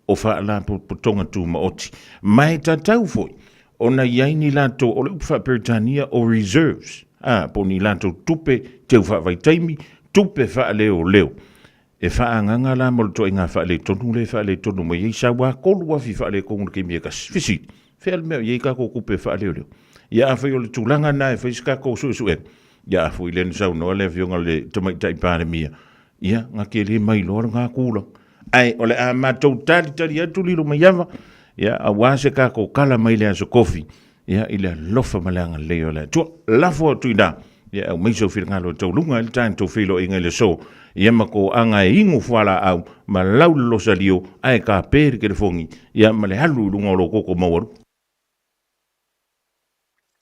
o Faalapotopotoga Tumaoti. Ma e tatau foi ona i ai ni latou, o le upu faa-Peretania o reserves, ā, po o ni latou tupe teu faavaitaimi, tupe faaleoleo, e faaagaga la mo le ituaiga faaletonu lea e faaletonu mai ai sau lava 3,000 faaletonu i le taimi e tasi. Fesili, fea le mea o i ai tatou tupe faaleoleo? Ia afai o le tulaga lena e fai se tatou suesuega, ia a foi lea na saunoa le Afioga i le Tamaitai Palemia, ia, na tele mai loa lena tulaga. Ae o le a matou talitali atu lilo mai ava, ia, aua se tatou tala mai le Aso Tofi, ia, i le alofa ma le agalelei o le Atua. Lafo atu i ina, ia, aumai sou finagalo e tauluga ai le tatou feiloaiga i le aso, ia ma toaga e inu fualaau ma lau le losalio, ae tape le telefoni, ia, ma le alu i luga o lou toto maualuga.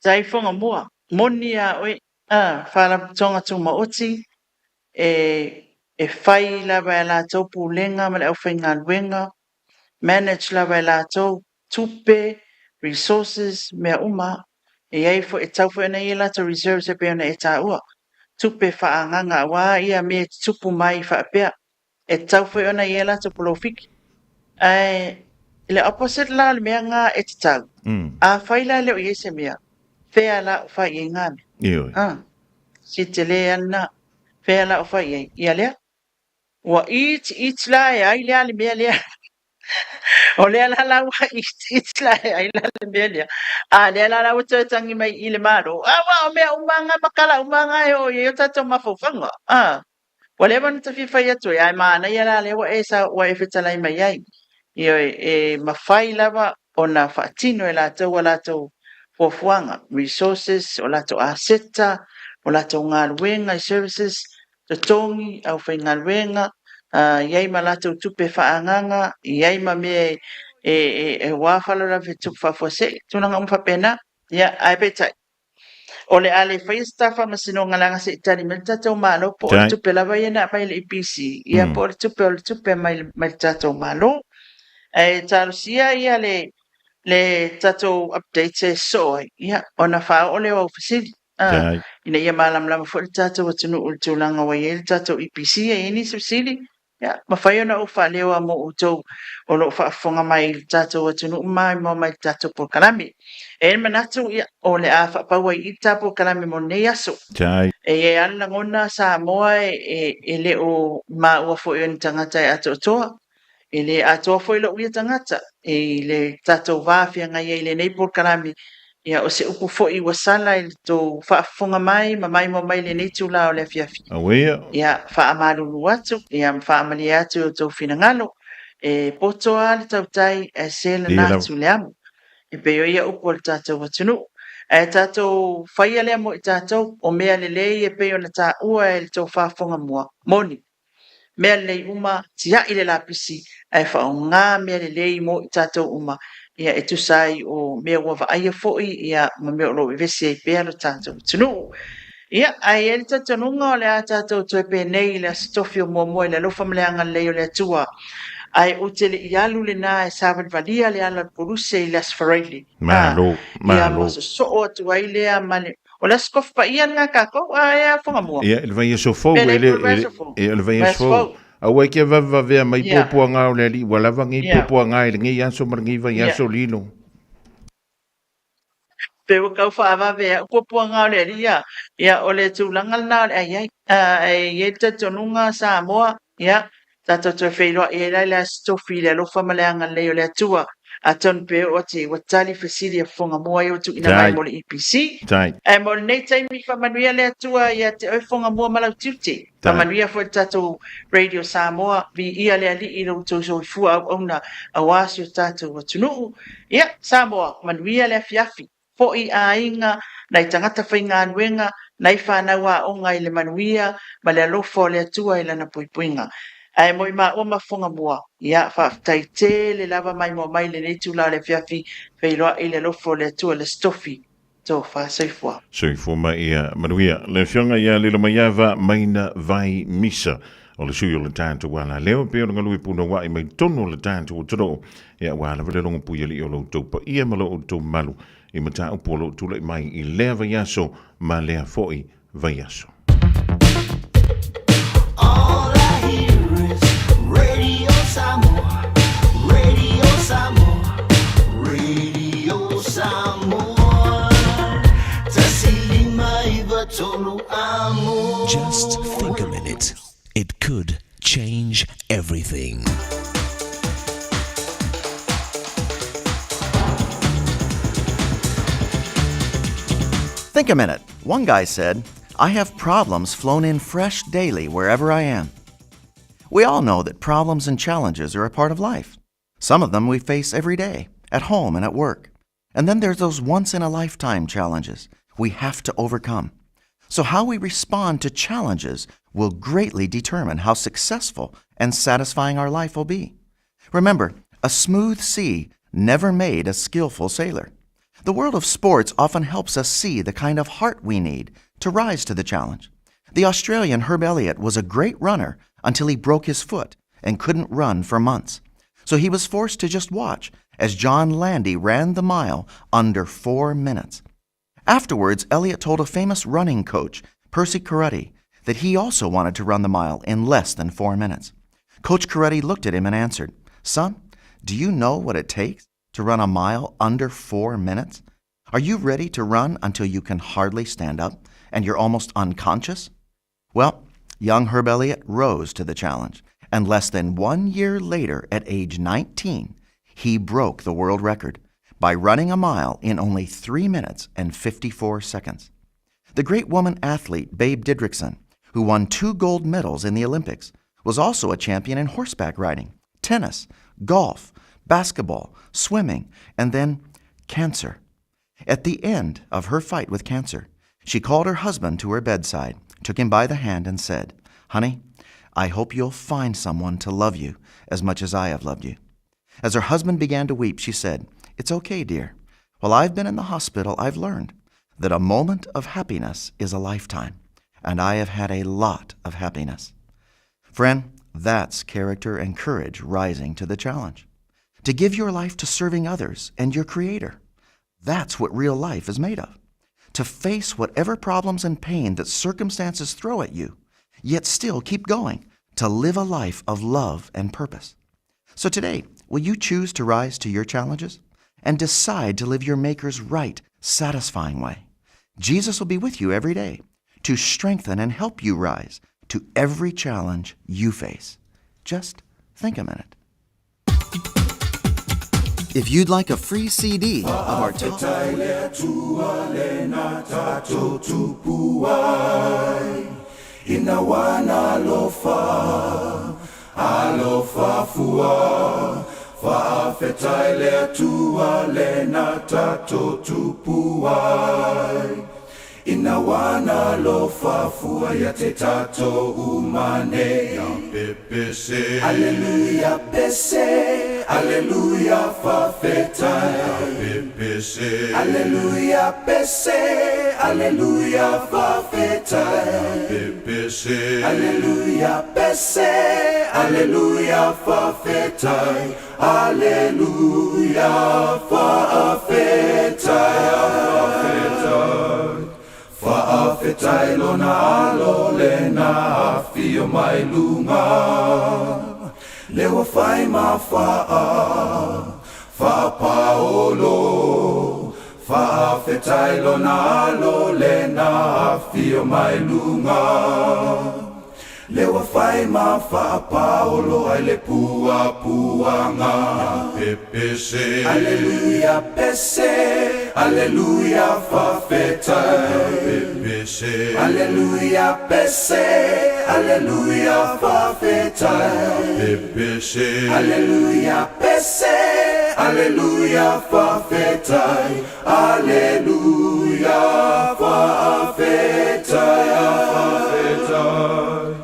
Tai Whangamua, moni a oe, a, Faalapotopotoga Tumaoti, e e fai lava e a latou pulega ma le aufaigaluega, manage lava e latou tupe, resources, mea uma. E i ai foi, e tatau foi ona i ai latou reserves e pei ona e taua, tupe faaagaga aua ia mea e tutupu mai faapea. E tatau foi ona i ai latou polofiki. Ae i le opposite la o le mea nga e tatau, afai la e le o i ai se mea, fea la o fai i ai nga mea? Ioe. Ah. Si tele a lena. Fea la o fai i ai? Ia lea. Ua itiiti la e ai lea le mea lea. O lea la la ua itiiti la e ai la le mea lea. A lea la la ua toe tangi mai i le Malo. A ua o mea uma nga ma kala uma nga e oo i ai o tatou mafaufauga. A. Ua leva ona ta fia fai atu ai, ae manaia la lea ua e sau, ua e fetalai mai ai. Ioe, e mafai lava ona faatino e latou a latou fuafuaga, resources, o latou aseta, o latou galuega i services, totogi, aufaigaluega, i ai ma latou tupe faaagaaga, i ai ma mea e e aua faalavelave tupu faafuasei, tulaga uma faapena. Ia, ae peitai, o le a le faia se ta faamasinoga leaga se i tali mai le tatou Malo po o le tupe lava ia na aumai e le EPC, ia po o le tupe o le tupe mai le tatou Malo. Ae talosia ia le le tatou updates e sosoo ai, ia, ona faaoo lea o au fesili, ina ia malamalama foi le tatou atunuu i le tulaga ua i ai le tatou EPC. E i ai nisi fesili, ia, mafai ona ou faaleoa mo outou o lo o faafofoga mai i le tatou atunuu ma maimoa mai i le tatou polokalame. E i ai le manatu, ia, o le a faapau ai i i le ta polokalame mo lenei aso. E i ai lava le lagona, Samoa, e le o maua foi o ni tagata e atoatoa. E le atoa foi lou ia tagata i le tatou va feagai ai i lenei polokalame. Ia, o se upu foi ua sala i le tou faafofoga mai ma maimoa mai i lenei itula o le afiafi. Ia, faamalulu atu, ia, ma faamalie atu i outou finagalo. E poto lava le tautai ae se lana atu le amo. E pei o ia upu a le tatou atunuu. Ae tatou faia lea mo i tatou, o mea lelei e pei ona taua e le tou faafofoga mua. Moni. Mea lelei uma, tiai le lapisi ae faaaoga mea lelei mo i tatou uma, ia e tusa ai o mea ua vaaia foi ia ma mea o lo o vevesi ai pea lo tatou atunuu. Ia, ae i ai le talitonuga o le a tatou toe penei i le Aso Tofi o muamua i le alofa ma le agalelei o le Atua. Ae ou te le i alu lena e saavalivalia le ala o le poluse i le Aso Faraile. Malo, malo. Ia ma sosoo atu ai lea ma le O le Aso Tofi Paia lena tatou, a e a Whangamua. Ia, le vaiaso fou, e le, e, le vaiaso fou. Aua e ke vavavea mai puapuaga o le alii, ua lava nei puapuaga i lenei aso ma lenei vaiaso lilo. Pe ua tau faavave au puapuaga o le alii, ia, ia, o le tulaga lena o le ai ai. Ae i ai le talitonuga Samoa, ia, Tatou toe feiloai ai la i le Aso Tofi i le alofa ma le agalelei o le Atua. Atonu pe oo atu i ai ua tali fesili a fofoga mua ia ua tuuina mai mo le EPC. Ae mo lenei taimi, faamanuia le Atua ia te oe fofoga mua ma lau tiute. Faamanuia foi le tatou Radio Samoa. Viia le Alii i lo outou soifua auauna aua si o tatou atunuu. Ia, Samoa, manuia le afiafi. Foi aiga, nai tagata faigaluega, nai fanau aoga i le manuia ma le alofa o le Atua i Lana puipuiga. Ae mo i maua ma Fofogamua, ia, faafetai tele lava maimoa mai i lenei itula o le afiafi, feiloai i le alofa o le Atua i le Aso Tofi. Tofa soifua. Soifua ma ia manuia. Le Afioga ia Lilomaiava Maina Vai Misa, o le sui o le tatou alaleo, e pei ona galue punouai mai totonu o le tatou atunuu, Ia ua lava le logopui alii o lo outou paia ma lo outou mamalu i mataupu o lo o tulai mai i lea vaiaso ma lea foi vaiaso. All I hear is Radio Samoa, Radio Samoa, Radio Samoa. 1 5 9 3 amo. Just think a minute. It could change everything. Think a minute. One guy said, I have problems flown in fresh daily wherever I am. We all know that problems and challenges are a part of life. Some of them we face every day, at home and at work. And then there's those once in a lifetime challenges we have to overcome. So, how we respond to challenges will greatly determine how successful and satisfying our life will be. Remember, a smooth sea never made a skillful sailor. The world of sports often helps us see the kind of heart we need to rise to the challenge. The Australian Herb Elliott was a great runner until he broke his foot and couldn't run for months. So he was forced to just watch as John Landy ran the mile under 4 minutes. Afterwards, Elliott told a famous running coach, Percy Cerutty, that he also wanted to run the mile in less than 4 minutes. Coach Cerutty looked at him and answered, Son, do you know what it takes to run a mile under 4 minutes? Are you ready to run until you can hardly stand up and you're almost unconscious? Well, young Herb Elliott rose to the challenge, and less than 1 year later, at age 19, he broke the world record by running a mile in only 3 minutes and 54 seconds. The great woman athlete Babe Didrikson, who won 2 gold medals in the Olympics, was also a champion in horseback riding, tennis, golf, basketball, swimming, and then cancer. At the end of her fight with cancer, she called her husband to her bedside, took him by the hand, and said, Honey, I hope you'll find someone to love you as much as I have loved you. As her husband began to weep, she said, It's okay, dear. While I've been in the hospital, I've learned that a moment of happiness is a lifetime, and I have had a lot of happiness. Friend, that's character and courage rising to the challenge. To give your life to serving others and your Creator. That's what real life is made of. To face whatever problems and pain that circumstances throw at you, yet still keep going, to live a life of love and purpose. So today, will you choose to rise to your challenges and decide to live your Maker's right, satisfying way? Jesus will be with you every day to strengthen and help you rise to every challenge you face. Just think a minute. If you'd like a free CD of our top Ina wana alofa, alofa fua, Fa'afetai le Atua lena tatou tupu ai. Ina wana alofa fua ia te tatou uma nei. Ia pepese. Aleluia pese, aleluia fa'afetai. Ia pepese. Aleluia pese, aleluia fa'afetai. Ia pepese. Aleluia pese, aleluia fa'afetai. Aleluia fa'afetai, fa'afetai. Fa'afetai lona alo lena afio mai luga. Le ua fai ma fa'a, fa'apaolo. Fa'afetai lona alo lena afio mai luga. Le ua fai ma faapaolo ai le puapuaga. Pepese. Aleluia pese, aleluia fa'afetai. Pepese. Aleluia pese, aleluia fa'afetai. Pepese. Aleluia pese, aleluia fa'afetai. Aleluia fa'afetai, fa'afetai.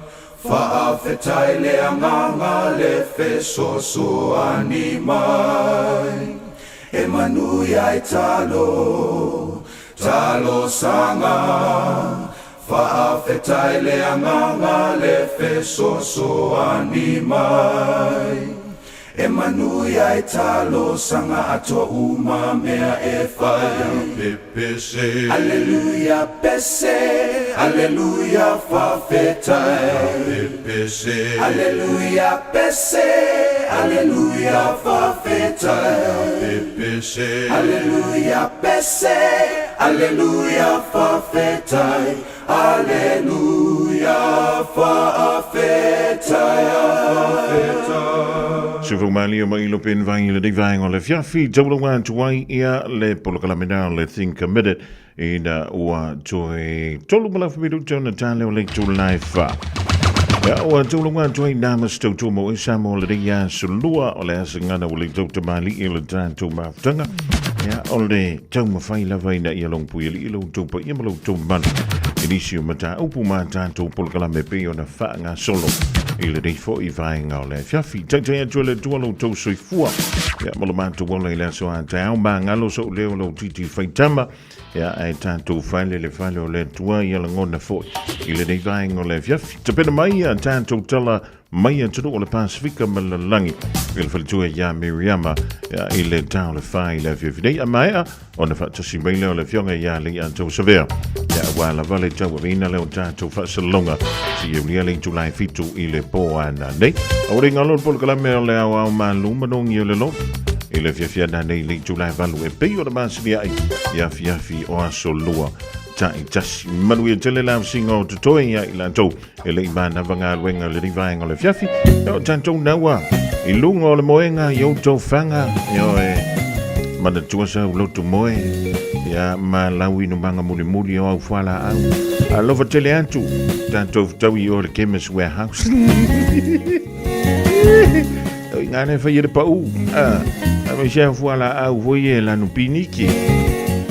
Fa'afetai le agaga le fesoasoani mai. E manuia ai talo, talosaga. Fa'afetai le agaga le fesoasoani mai. E manuia ai talosaga atoa uma mea e fai. Pepese. Aleluia pese, aleluia fa'afetai. Pepese. Aleluia pese, aleluia fa'afetai. Pepese. Aleluia pese, aleluia fa'afetai. Aleluia fa'afetai, fa'afetai. Sufaumalia mai lo pen vai le vaenga o le fiafi taulauga atu ai ia le polokalame na le Think a Minute ina ua toe tolu ma lafu minuta ona tale o le itu live. Ia ua taulauga atu ai nā mas tautua mo e sa mo le ria sulua o le asangana o le tauta mali i le tātou mafutaga. Ia o le taumafai lava ina ia longpui alii lo outou paia ma lo outou mamalu i nisi o mataupu ma tatou polokalame pei ona faagasolo i lenei foi vaega o le afiafi. Taitai atu e le Atua lo outou soifua ia ma lo matou ola i le aso a taeao magalo sou leo lou titi faitama ia ae tatou fale le fale o le Atua ia lagona foi i lenei vaega o le afiafi. Tapena mai ia tatou tala mai atunuu o le Pasifika ma le lalolagi i le faletua iā Miriama ia, i le tao le whā i le afiafi nei a maea ona faatasi mai lea o le afioga iā Lei'atau Savea ia ua lava le tauaveina lea o tatou faasalalauga seia aulia le itula e 7 i le pō ana nei. Aua le galo le polokalame o le aoao malu manogi o le loto i le afiafi ana nei le itula e 8 e pei ona masani ai i afiafi o aso lua taitasi. Manuia tele la usiga o totoe ia i latou E le i manava galuega o lenei vaega o le afiafi. E o tatou naua i luga o le moega i outou faga. E o e manatua sau lotu moe. Ia ma lau inumaga mulimuli o au fualaau. Alofa tele atu. Tatou fetaui i o le Chemist Warehouse. O i ngā nei whai e le pau. Ah, a me sea fualaau foi e lanu piniki.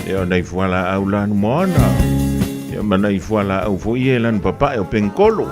E o nei fualaau lanu moana. Ia ma nei fualaau foi e lanu papae o penkolo.